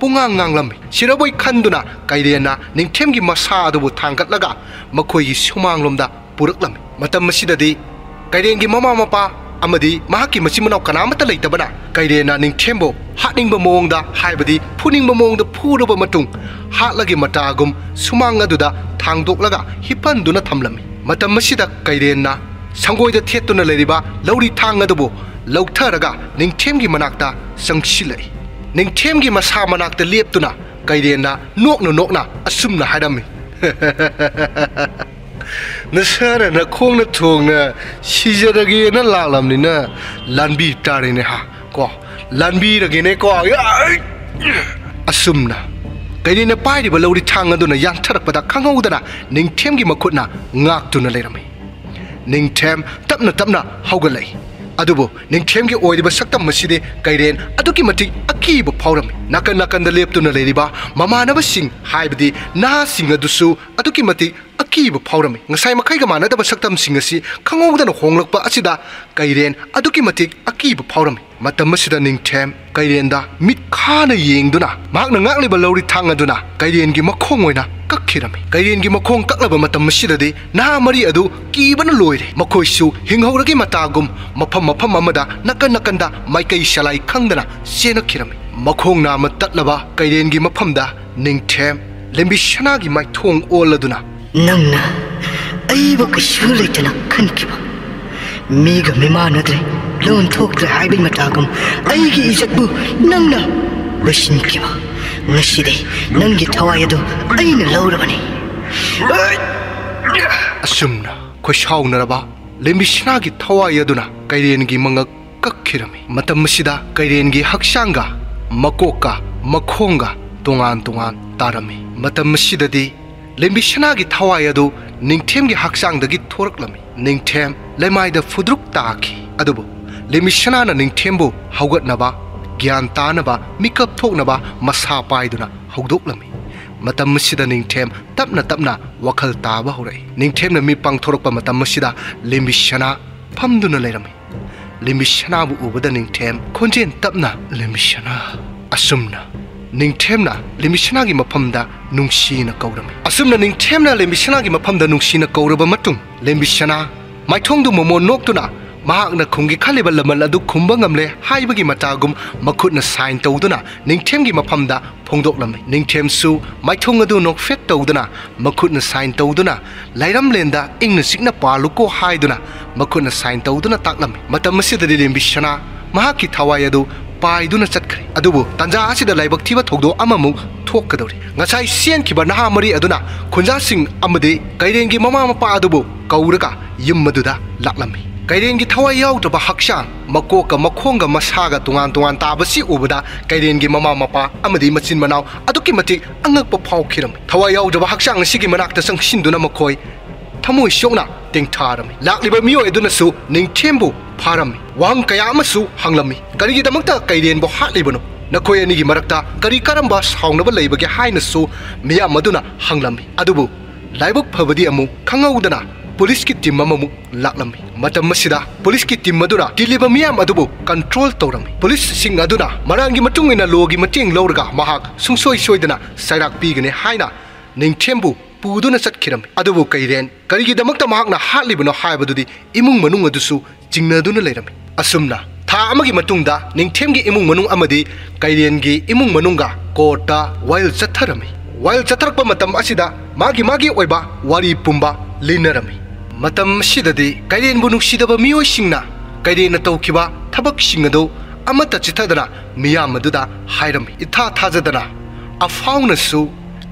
ꯄꯨꯡꯉꯥꯡ ꯉꯥꯡꯂꯝꯃꯤ꯫ ꯁꯤꯔꯕꯣꯏ ꯈꯟꯗꯨꯅ ꯀꯩꯔꯦꯟꯅ ꯅꯤꯡꯊꯦꯝꯒꯤ ꯃꯁꯥ ꯑꯗꯨꯕꯨ ꯊꯥꯡꯒꯠꯂꯒ ꯃꯈꯣꯏꯒꯤ ꯁꯨꯃꯥꯡꯂꯣꯝꯗ ꯄꯨꯔꯛꯂꯝꯃꯤ꯫ ꯃꯇꯝ ꯑꯁꯤꯗꯗꯤ ꯀꯩꯔꯦꯟꯒꯤ ꯃꯃꯥ ꯃꯄꯥ ꯑꯃꯗꯤ ꯃꯍꯥꯛꯀꯤ ꯃꯆꯤꯟ ꯃꯅꯥꯎ ꯀꯅꯥꯃꯠꯇ ꯂꯩꯇꯕꯅ ꯀꯩꯔꯦꯟꯅ ꯅꯤꯡꯊꯦꯝꯕꯨ ꯍꯥꯠꯅꯤꯡꯕ ꯃꯑꯣꯡꯗ, ꯍꯥꯏꯕꯗꯤ ꯐꯨꯅꯤꯡꯕ ꯃꯑꯣꯡꯗ ꯐꯨꯔꯕ ꯃꯇꯨꯡ, ꯍꯥꯠꯂꯒꯤ ꯃꯇꯥꯒꯨꯝ ꯁꯨꯃꯥꯡ ꯑꯗꯨꯗ ꯊꯥꯡꯗꯣꯛꯂꯒ ꯍꯤꯞꯍꯟꯗꯨꯅ ꯊꯝꯂꯝꯃꯤ꯫ ꯃꯇꯝ ꯑꯁꯤꯗ ꯀꯩꯔꯦꯟꯅ ꯁꯪꯒꯣꯏꯗ ꯊꯦꯠꯇꯨꯅ ꯂꯩꯔꯤꯕ ꯂꯧꯔꯤ ꯊꯥꯡ ꯑꯗꯨꯕꯨ ꯂꯧꯊꯔꯒ ꯅꯤꯡꯊꯦꯝꯒꯤ ꯃꯅꯥꯛꯇ ꯆꯪꯁꯤꯜꯂꯛꯏ꯫ ꯅꯤꯡꯊꯦꯝꯒꯤ ꯃꯁꯥ ꯃꯅꯥꯛꯇ ꯂꯦꯞꯇꯨꯅ ꯀꯩꯔꯦꯟꯅ ꯅꯣꯛꯅ ꯅꯣꯛꯅ ꯑꯁꯨꯝꯅ ꯍꯥꯏꯔꯝꯃꯤ: "ꯅꯁꯥꯅ ꯅꯈꯣꯡꯅ ꯊꯣꯡꯅ ꯁꯤꯖꯔꯒꯦꯅ ꯂꯥꯛꯂꯝꯅꯤꯅ ꯂꯥꯟꯕꯤ ꯇꯥꯔꯦꯅꯦ ꯍꯥ, ꯀꯣ, ꯂꯥꯟꯕꯤꯔꯒꯦꯅꯦ ꯀꯣ꯫" ꯑꯁꯨꯝꯅ ꯀꯩꯔꯦꯟꯅ ꯄꯥꯏꯔꯤꯕ ꯂꯧꯔꯤ ꯊꯥꯡ ꯑꯗꯨꯅ ꯌꯥꯟꯊꯔꯛꯄꯗ ꯈꯪꯍꯧꯗꯅ ꯅꯤꯡꯊꯦꯝꯒꯤ ꯃꯈꯨꯠꯅ ꯉꯥꯛꯇꯨꯅ ꯂꯩꯔꯝꯃꯤ꯫ ꯅꯤꯡꯊꯦꯝ ꯇꯞꯅ ꯇꯞꯅ ꯍꯧꯒꯠꯂꯛꯏ꯫ ꯑꯗꯨꯕꯨ ꯅꯤꯡꯊꯦꯝꯒꯤ ꯑꯣꯏꯔꯤꯕ ꯁꯛꯇꯝ ꯑꯁꯤꯗꯤ ꯀꯩꯔꯦꯟ ꯑꯗꯨꯛꯀꯤ ꯃꯇꯤꯛ ꯑꯀꯤꯕ ꯐꯥꯎꯔꯝꯃꯤ꯫ ꯅꯥꯀꯟ ꯅꯥꯀꯟꯗ ꯂꯦꯞꯇꯨꯅ ꯂꯩꯔꯤꯕ ꯃꯃꯥꯟꯅꯕꯁꯤꯡ, ꯍꯥꯏꯕꯗꯤ ꯅꯍꯥꯁꯤꯡ ꯑꯗꯨꯁꯨ ꯑꯗꯨꯛꯀꯤ ꯃꯇꯤꯛ ꯑꯀꯤꯕ ꯐꯥꯎꯔꯝꯃꯤ꯫ ꯉꯁꯥꯏ ꯃꯈꯩꯒ ꯃꯥꯟꯅꯗꯕ ꯁꯛꯇꯝꯁꯤꯡ ꯑꯁꯤ ꯈꯪꯍꯧꯗꯅ ꯍꯣꯡꯂꯛꯄ ꯑꯁꯤꯗ ꯀꯩꯔꯦꯟ ꯑꯗꯨꯛꯀꯤ ꯃꯇꯤꯛ ꯑꯀꯤꯕ ꯐꯥꯎꯔꯝꯃꯤ꯫ ꯃꯇꯝ ꯑꯁꯤꯗ ꯅꯤꯡꯊꯦꯝ ꯀꯩꯔꯦꯟꯗ ꯃꯤꯠ ꯈꯥꯅ ꯌꯦꯡꯗꯨꯅ ꯃꯍꯥꯛꯅ ꯉꯥꯛꯂꯤꯕ ꯂꯧꯔꯤ ꯊꯥꯡ ꯑꯗꯨꯅ ꯀꯩꯔꯦꯟꯒꯤ ꯃꯈꯣꯡ ꯑꯣꯏꯅ ꯀꯛꯈꯤꯔꯝꯃꯤ꯫ ꯀꯩꯔꯦꯟꯒꯤ ꯃꯈꯣꯡ ꯀꯛꯂꯕ ꯃꯇꯝ ꯑꯁꯤꯗꯗꯤ ꯅꯍꯥ ꯃꯔꯤ ꯑꯗꯨ ꯀꯤꯕꯅ ꯂꯣꯏꯔꯦ꯫ ꯃꯈꯣꯏꯁꯨ ꯍꯤꯡꯍꯧꯔꯒꯦ ꯃꯇꯥꯒꯨꯝ ꯃꯐꯝ ꯃꯐꯝ ꯑꯃꯗ ꯅꯥꯀꯟ ꯅꯥꯀꯟꯗ ꯃꯥꯏꯀꯩ ꯁꯂꯥꯏ ꯈꯪꯗꯅ ꯆꯦꯟꯅꯈꯤꯔꯝꯃꯤ꯫ ꯃꯈꯣꯡ ꯅꯥꯝꯃ ꯇꯠꯂꯕ ꯀꯩꯔꯦꯟꯒꯤ ꯃꯐꯝꯗ ꯅꯤꯡꯊꯦꯝ ꯂꯦꯝꯕꯤ ꯁꯅꯥꯒꯤ ꯃꯥꯏꯊꯣꯡ ꯑꯣꯜꯂꯗꯨꯅ, "ꯅꯪꯅ ꯑꯩꯕꯨ ꯀꯩꯁꯨ ꯂꯩꯇꯅ ꯈꯟꯈꯤꯕ, ꯃꯤꯒ ꯃꯤꯃꯥꯟꯅꯗ꯭ꯔꯦ, ꯂꯣꯟ ꯊꯣꯛꯇ꯭ꯔꯦ ꯍꯥꯏꯕꯒꯤ ꯃꯇꯥꯒꯨꯝ ꯑꯩꯒꯤ ꯏꯖꯠꯄꯨ ꯅꯪꯅ ꯂꯣꯏꯁꯤꯟꯈꯤꯕ, ꯉꯁꯤꯗꯤ ꯅꯪꯒꯤ ꯊꯋꯥꯏ ꯑꯗꯨ ꯑꯩꯅ ꯂꯧꯔꯕꯅꯤ꯫" ꯑꯁꯨꯝꯅ ꯈꯣꯏꯁꯥꯎꯅꯔꯕ ꯂꯦꯝꯕꯤ ꯁꯅꯥꯒꯤ ꯊꯋꯥꯏ ꯑꯗꯨꯅ ꯀꯩꯔꯦꯟꯒꯤ ꯃꯉꯛ ꯀꯛꯈꯤꯔꯝꯃꯤ꯫ ꯃꯇꯝ ꯑꯁꯤꯗ ꯀꯩꯔꯦꯟꯒꯤ ꯍꯛꯆꯥꯡꯒ ꯃꯀꯣꯛꯀ ꯃꯈꯣꯡꯒ ꯇꯣꯉꯥꯟ ꯇꯣꯉꯥꯟ ꯇꯥꯔꯝꯃꯤ꯫ ꯃꯇꯝ ꯑꯁꯤꯗꯗꯤ ꯂꯦꯝꯕꯤ ꯁꯅꯥꯒꯤ ꯊꯋꯥꯏ ꯑꯗꯨ ꯅꯤꯡꯊꯦꯝꯒꯤ ꯍꯛꯆꯥꯡꯗꯒꯤ ꯊꯣꯔꯛꯂꯝꯃꯤ꯫ ꯅꯤꯡꯊꯦꯝ ꯂꯩꯃꯥꯏꯗ ꯐꯨꯗ꯭ꯔꯨꯛ ꯇꯥꯈꯤ꯫ ꯑꯗꯨꯕꯨ ꯂꯦꯝꯕꯤ ꯁꯅꯥꯅ ꯅꯤꯡꯊꯦꯝꯕꯨ ꯍꯧꯒꯠꯅꯕ, ꯒ꯭ꯌꯥꯟ ꯇꯥꯅꯕ, ꯃꯤꯀꯞ ꯊꯣꯛꯅꯕ ꯃꯁꯥ ꯄꯥꯏꯗꯨꯅ ꯍꯧꯗꯣꯛꯂꯝꯃꯤ꯫ ꯃꯇꯝ ꯑꯁꯤꯗ ꯅꯤꯡꯊꯦꯝ ꯇꯞꯅ ꯇꯞꯅ ꯋꯥꯈꯜ ꯇꯥꯕ ꯍꯧꯔꯛꯏ꯫ ꯅꯤꯡꯊꯦꯝꯅ ꯃꯤꯠ ꯄꯥꯡꯊꯣꯔꯛꯄ ꯃꯇꯝ ꯑꯁꯤꯗ ꯂꯦꯝꯕꯤ ꯁꯅꯥ ꯐꯝꯗꯨꯅ ꯂꯩꯔꯝꯃꯤ꯫ ꯂꯦꯝꯕꯤ ꯁꯅꯥꯕꯨ ꯎꯕꯗ ꯅꯤꯡꯊꯦꯝ ꯈꯣꯟꯖꯦꯜ ꯇꯞꯅ, "ꯂꯦꯝꯕꯤ ꯁꯅꯥ꯫" ꯑꯁꯨꯝꯅ ꯅꯤꯡꯊꯦꯝꯅ ꯂꯦꯝꯕꯤ ꯁꯅꯥꯒꯤ ꯃꯐꯝꯗ ꯅꯨꯡꯁꯤꯅ ꯀꯧꯔꯝꯃꯤ꯫ ꯑꯁꯨꯝꯅ ꯅꯤꯡꯊꯦꯝꯅ ꯂꯦꯝꯕꯤ ꯁꯅꯥꯒꯤ ꯃꯐꯝꯗ ꯅꯨꯡꯁꯤꯅ ꯀꯧꯔꯕ ꯃꯇꯨꯡ, ꯂꯦꯝꯕꯤ ꯁꯅꯥ ꯃꯥꯏꯊꯣꯡꯗꯨ ꯃꯣꯃꯣꯟ ꯅꯣꯛꯇꯨꯅ ꯃꯍꯥꯛꯅ ꯈꯨꯝꯒꯦ ꯈꯜꯂꯤꯕ ꯂꯃꯟ ꯑꯗꯨ ꯈꯨꯝꯕ ꯉꯝꯂꯦ ꯍꯥꯏꯕꯒꯤ ꯃꯇꯥꯒꯨꯝ ꯃꯈꯨꯠꯅ ꯁꯥꯏꯟ ꯇꯧꯗꯨꯅ ꯅꯤꯡꯊꯦꯝꯒꯤ ꯃꯐꯝꯗ ꯐꯣꯡꯗꯣꯛꯂꯝꯃꯤ꯫ ꯅꯤꯡꯊꯦꯝꯁꯨ ꯃꯥꯏꯊꯣꯡ ꯑꯗꯨ ꯅꯣꯛꯐꯦꯠ ꯇꯧꯗꯨꯅ ꯃꯈꯨꯠꯅ ꯁꯥꯏꯟ ꯇꯧꯗꯨꯅ "ꯂꯥꯏꯔꯝꯂꯦꯟꯗ ꯏꯪꯅ ꯆꯤꯛꯅ ꯄꯥꯜꯂꯨꯀꯣ" ꯍꯥꯏꯗꯨꯅ ꯃꯈꯨꯠꯅ ꯁꯥꯏꯟ ꯇꯧꯗꯨꯅ ꯇꯥꯛꯂꯝꯃꯤ꯫ ꯃꯇꯝ ꯑꯁꯤꯗꯗꯤ ꯂꯦꯝꯕꯤ ꯁꯅꯥ ꯃꯍꯥꯛꯀꯤ ꯊꯋꯥꯏ ꯑꯗꯨ ꯄꯥꯏꯗꯨꯅ ꯆꯠꯈ꯭ꯔꯦ꯫ ꯑꯗꯨꯕꯨ ꯇꯥꯟꯖꯥ ꯑꯁꯤꯗ ꯂꯥꯏꯕꯛ ꯊꯤꯕ ꯊꯧꯗꯣꯛ ꯑꯃꯃꯨꯛ ꯊꯣꯛꯀꯗꯧꯔꯤ꯫ ꯉꯁꯥꯏ ꯆꯦꯟꯈꯤꯕ ꯅꯍꯥ ꯃꯔꯤ ꯑꯗꯨꯅ ꯈꯨꯟꯖꯥꯁꯤꯡ ꯑꯃꯗꯤ ꯀꯩꯔꯦꯟꯒꯤ ꯃꯃꯥ ꯃꯄꯥ ꯑꯗꯨꯕꯨ ꯀꯧꯔꯒ ꯌꯨꯝ ꯑꯗꯨꯗ ꯂꯥꯛꯂꯝꯃꯤ꯫ ꯀꯩꯔꯦꯟꯒꯤ ꯊꯋꯥꯏ ꯌꯥꯎꯗ꯭ꯔꯕ ꯍꯛꯆꯥꯡ, ꯃꯀꯣꯛꯀ ꯃꯈꯣꯡꯒ ꯃꯁꯥꯒ ꯇꯣꯉꯥꯟ ꯇꯣꯉꯥꯟ ꯇꯥꯕꯁꯤ ꯎꯕꯗ ꯀꯩꯔꯦꯟꯒꯤ ꯃꯃꯥ ꯃꯄꯥ ꯑꯃꯗꯤ ꯃꯆꯤꯟ ꯃꯅꯥꯎ ꯑꯗꯨꯛꯀꯤ ꯃꯇꯤꯛ ꯑꯉꯛꯄ ꯐꯥꯎꯈꯤꯔꯝꯃꯤ꯫ ꯊꯋꯥꯏ ꯌꯥꯎꯗ꯭ꯔꯕ ꯍꯛꯆꯥꯡ ꯑꯁꯤꯒꯤ ꯃꯅꯥꯛꯇ ꯆꯪꯁꯤꯟꯗꯨꯅ ꯃꯈꯣꯏ ꯊꯃꯣꯏ ꯁꯣꯛꯅ ꯇꯦꯡꯊꯥꯔꯝꯃꯤ꯫ ꯂꯥꯛꯂꯤꯕ ꯃꯤꯑꯣꯏ ꯑꯗꯨꯅꯁꯨ ꯅꯤꯡꯊꯦꯝꯕꯨ ꯐꯥꯔꯝꯃꯤ꯫ ꯋꯥꯍꯪ ꯀꯌꯥ ꯑꯃꯁꯨ ꯍꯪꯂꯝꯃꯤ꯫ "ꯀꯔꯤꯒꯤꯗꯃꯛꯇ ꯀꯩꯔꯦꯟꯕꯨ ꯍꯥꯠꯂꯤꯕꯅꯣ? ꯅꯈꯣꯏ ꯑꯅꯤꯒꯤ ꯃꯔꯛꯇ ꯀꯔꯤ ꯀꯔꯝꯕ ꯁꯥꯎꯅꯕ ꯂꯩꯕꯒꯦ?" ꯍꯥꯏꯅꯁꯨ ꯃꯤꯌꯥꯝ ꯑꯗꯨꯅ ꯍꯪꯂꯝꯃꯤ꯫ ꯑꯗꯨꯕꯨ ꯂꯥꯏꯕꯛ ꯐꯕꯗꯤ ꯑꯃꯨꯛ ꯈꯪꯍꯧꯗꯅ ꯄꯨꯂꯤꯁꯀꯤ ꯇꯤꯝ ꯑꯃꯃꯨꯛ ꯂꯥꯛꯂꯝꯃꯤ꯫ ꯃꯇꯝ ꯑꯁꯤꯗ ꯄꯨꯂꯤꯁꯀꯤ ꯇꯤꯝ ꯑꯗꯨꯅ ꯇꯤꯜꯂꯤꯕ ꯃꯤꯌꯥꯝ ꯑꯗꯨꯕꯨ ꯀꯟꯇ꯭ꯔꯣꯜ ꯇꯧꯔꯝꯃꯤ꯫ ꯄꯨꯂꯤꯁꯁꯤꯡ ꯑꯗꯨꯅ ꯃꯔꯥꯡꯒꯤ ꯃꯇꯨꯡ ꯏꯟꯅ ꯂꯣꯒꯤ ꯃꯇꯦꯡ ꯂꯧꯔꯒ ꯃꯍꯥꯛ ꯁꯨꯡꯁꯣꯏ ꯁꯣꯏꯗꯅ ꯆꯩꯔꯥꯛ ꯄꯤꯒꯅꯤ ꯍꯥꯏꯅ ꯅꯤꯡꯊꯦꯝꯕꯨ ꯄꯨꯗꯨꯅ ꯆꯠꯈꯤꯔꯝꯃꯤ꯫ ꯑꯗꯨꯕꯨ ꯀꯩꯔꯦꯟ ꯀꯔꯤꯒꯤꯗꯃꯛꯇ ꯃꯍꯥꯛꯅ ꯍꯥꯠꯂꯤꯕꯅꯣ ꯍꯥꯏꯕꯗꯨꯗꯤ ꯏꯃꯨꯡ ꯃꯅꯨꯡ ꯑꯗꯨꯁꯨ ꯆꯤꯡꯅꯗꯨꯅ ꯂꯩꯔꯝꯃꯤ꯫ ꯑꯁꯨꯝꯅ ꯊꯥ ꯑꯃꯒꯤ ꯃꯇꯨꯡꯗ ꯅꯤꯡꯊꯦꯝꯒꯤ ꯏꯃꯨꯡ ꯃꯅꯨꯡ ꯑꯃꯗꯤ ꯀꯩꯔꯦꯟꯒꯤ ꯏꯃꯨꯡ ꯃꯅꯨꯡꯒ ꯀꯣꯔꯠꯇ ꯋꯥꯌꯦꯜ ꯆꯠꯊꯔꯝꯃꯤ꯫ ꯋꯥꯌꯦꯜ ꯆꯠꯊꯔꯛꯄ ꯃꯇꯝ ꯑꯁꯤꯗ ꯃꯥꯒꯤ ꯃꯥꯒꯤ ꯑꯣꯏꯕ ꯋꯥꯔꯤ ꯄꯨꯝꯕ ꯂꯤꯅꯔꯝꯃꯤ꯫ ꯃꯇꯝ ꯑꯁꯤꯗꯗꯤ ꯀꯩꯔꯦꯟꯕꯨ ꯅꯨꯡꯁꯤꯗꯕ ꯃꯤꯑꯣꯏꯁꯤꯡꯅ ꯀꯩꯔꯦꯟꯅ ꯇꯧꯈꯤꯕ ꯊꯕꯛꯁꯤꯡ ꯑꯗꯨ ꯑꯃꯠꯇ ꯆꯤꯊꯗꯅ ꯃꯤꯌꯥꯝ ꯑꯗꯨꯗ ꯍꯥꯏꯔꯝꯃꯤ꯫ ꯏꯊꯥ ꯊꯥꯖꯗꯅ ꯑꯐꯥꯎꯅꯁꯨ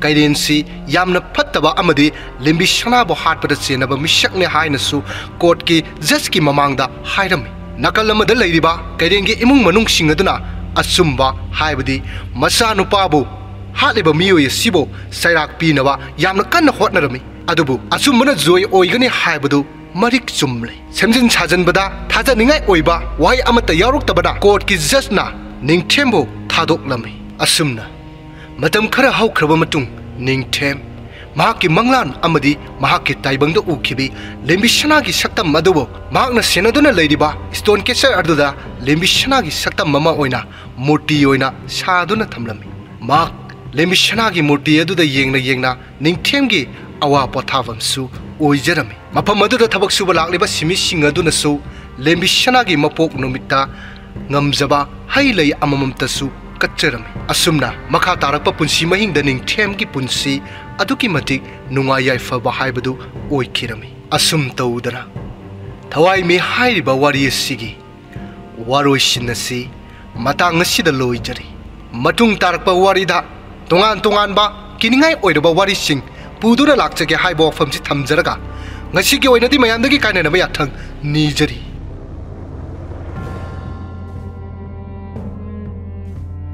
ꯀꯩꯔꯦꯟꯁꯤ ꯌꯥꯝꯅ ꯐꯠꯇꯕ ꯑꯃꯗꯤ ꯂꯦꯝꯕꯤ ꯁꯅꯥꯕꯨ ꯍꯥꯠꯄꯗ ꯆꯦꯟꯅꯕ ꯃꯤꯁꯛꯅꯤ ꯍꯥꯏꯅꯁꯨ ꯀꯣꯔꯠꯀꯤ ꯖꯖꯀꯤ ꯃꯃꯥꯡꯗ ꯍꯥꯏꯔꯝꯃꯤ꯫ ꯅꯥꯀꯜ ꯑꯃꯗ ꯂꯩꯔꯤꯕ ꯀꯩꯔꯦꯟꯒꯤ ꯏꯃꯨꯡ ꯃꯅꯨꯡꯁꯤꯡ ꯑꯗꯨꯅ ꯑꯆꯨꯝꯕ, ꯍꯥꯏꯕꯗꯤ ꯃꯆꯥꯅꯨꯄꯥꯕꯨ ꯍꯥꯠꯂꯤꯕ ꯃꯤꯑꯣꯏ ꯑꯁꯤꯕꯨ ꯆꯩꯔꯥꯛ ꯄꯤꯅꯕ ꯌꯥꯝꯅ ꯀꯟꯅ ꯍꯣꯠꯅꯔꯝꯃꯤ꯫ ꯑꯗꯨꯕꯨ ꯑꯆꯨꯝꯕꯅ ꯖꯣꯏ ꯑꯣꯏꯒꯅꯤ ꯍꯥꯏꯕꯗꯨ ꯃꯔꯤꯛ ꯆꯨꯝꯂꯦ꯫ ꯁꯦꯝꯖꯤꯟ ꯁꯥꯖꯤꯟꯕꯗ ꯊꯥꯖꯅꯤꯡꯉꯥꯏ ꯑꯣꯏꯕ ꯋꯥꯍꯩ ꯑꯃꯠꯇ ꯌꯥꯎꯔꯛꯇꯕꯅ ꯀꯣꯔꯠꯀꯤ ꯖꯖꯅ ꯅꯤꯡꯊꯦꯝꯕꯨ ꯊꯥꯗꯣꯛꯂꯝꯃꯤ꯫ ꯑꯁꯨꯝꯅ ꯃꯇꯝ ꯈꯔ ꯍꯧꯈ꯭ꯔꯕ ꯃꯇꯨꯡ, ꯅꯤꯡꯊꯦꯝ ꯃꯍꯥꯛꯀꯤ ꯃꯪꯂꯥꯟ ꯑꯃꯗꯤ ꯃꯍꯥꯛꯀꯤ ꯇꯥꯏꯕꯪꯗ ꯎꯈꯤꯕꯤ ꯂꯦꯝꯕꯤ ꯁꯅꯥꯒꯤ ꯁꯛꯇꯝ ꯑꯗꯨꯕꯨ ꯃꯍꯥꯛꯅ ꯁꯦꯟꯅꯗꯨꯅ ꯂꯩꯔꯤꯕ ꯁ꯭ꯇꯣꯟ ꯀꯦꯆꯔ ꯑꯗꯨꯗ ꯂꯦꯝꯕꯤ ꯁꯅꯥꯒꯤ ꯁꯛꯇꯝ ꯑꯃ ꯑꯣꯏꯅ ꯃꯨꯔꯇꯤ ꯑꯣꯏꯅ ꯁꯥꯗꯨꯅ ꯊꯝꯂꯝꯃꯤ꯫ ꯃꯍꯥꯛ ꯂꯦꯝꯕꯤ ꯁꯅꯥꯒꯤ ꯃꯨꯔꯇꯤ ꯑꯗꯨꯗ ꯌꯦꯡꯅ ꯌꯦꯡꯅ ꯅꯤꯡꯊꯦꯝꯒꯤ ꯑꯋꯥ ꯄꯣꯊꯥꯐꯝꯁꯨ ꯑꯣꯏꯖꯔꯝꯃꯤ꯫ ꯃꯐꯝ ꯑꯗꯨꯗ ꯊꯕꯛ ꯁꯨꯕ ꯂꯥꯛꯂꯤꯕ ꯁꯤꯟꯃꯤꯁꯤꯡ ꯑꯗꯨꯅꯁꯨ ꯂꯦꯝꯕꯤ ꯁꯅꯥꯒꯤ ꯃꯄꯣꯛ ꯅꯨꯃꯤꯠꯇ ꯉꯝꯖꯕ ꯍꯩ ꯂꯩ ꯑꯃꯃꯝꯇꯁꯨ ꯀꯠꯆꯔꯝꯃꯤ꯫ ꯑꯁꯨꯝꯅ ꯃꯈꯥ ꯇꯥꯔꯛꯄ ꯄꯨꯟꯁꯤ ꯃꯍꯤꯡꯗ ꯅꯤꯡꯊꯦꯝꯒꯤ ꯄꯨꯟꯁꯤ ꯑꯗꯨꯛꯀꯤ ꯃꯇꯤꯛ ꯅꯨꯡꯉꯥꯏ ꯌꯥꯏꯐꯕ ꯍꯥꯏꯕꯗꯨ ꯑꯣꯏꯈꯤꯔꯝꯃꯤ꯫ ꯑꯁꯨꯝ ꯇꯧꯗꯅ ꯊꯋꯥꯏꯃꯤ ꯍꯥꯏꯔꯤꯕ ꯋꯥꯔꯤ ꯑꯁꯤꯒꯤ ꯋꯥꯔꯣꯏꯁꯤꯟ ꯑꯁꯤ ꯃꯇꯥꯡ ꯑꯁꯤꯗ ꯂꯣꯏꯖꯔꯤ꯫ ꯃꯇꯨꯡ ꯇꯥꯔꯛꯄ ꯋꯥꯔꯤꯗ ꯇꯣꯉꯥꯟ ꯇꯣꯉꯥꯟꯕ ꯀꯤꯅꯤꯡꯉꯥꯏ ꯑꯣꯏꯔꯕ ꯋꯥꯔꯤꯁꯤꯡ ꯄꯨꯗꯨꯅ ꯂꯥꯛꯆꯒꯦ ꯍꯥꯏꯕ ꯋꯥꯐꯝꯁꯤ ꯊꯝꯖꯔꯒ, ꯉꯁꯤꯒꯤ ꯑꯣꯏꯅꯗꯤ ꯃꯌꯥꯝꯗꯒꯤ ꯀꯥꯏꯅꯅꯕ ꯌꯥꯊꯪ ꯅꯤꯖꯔꯤ꯫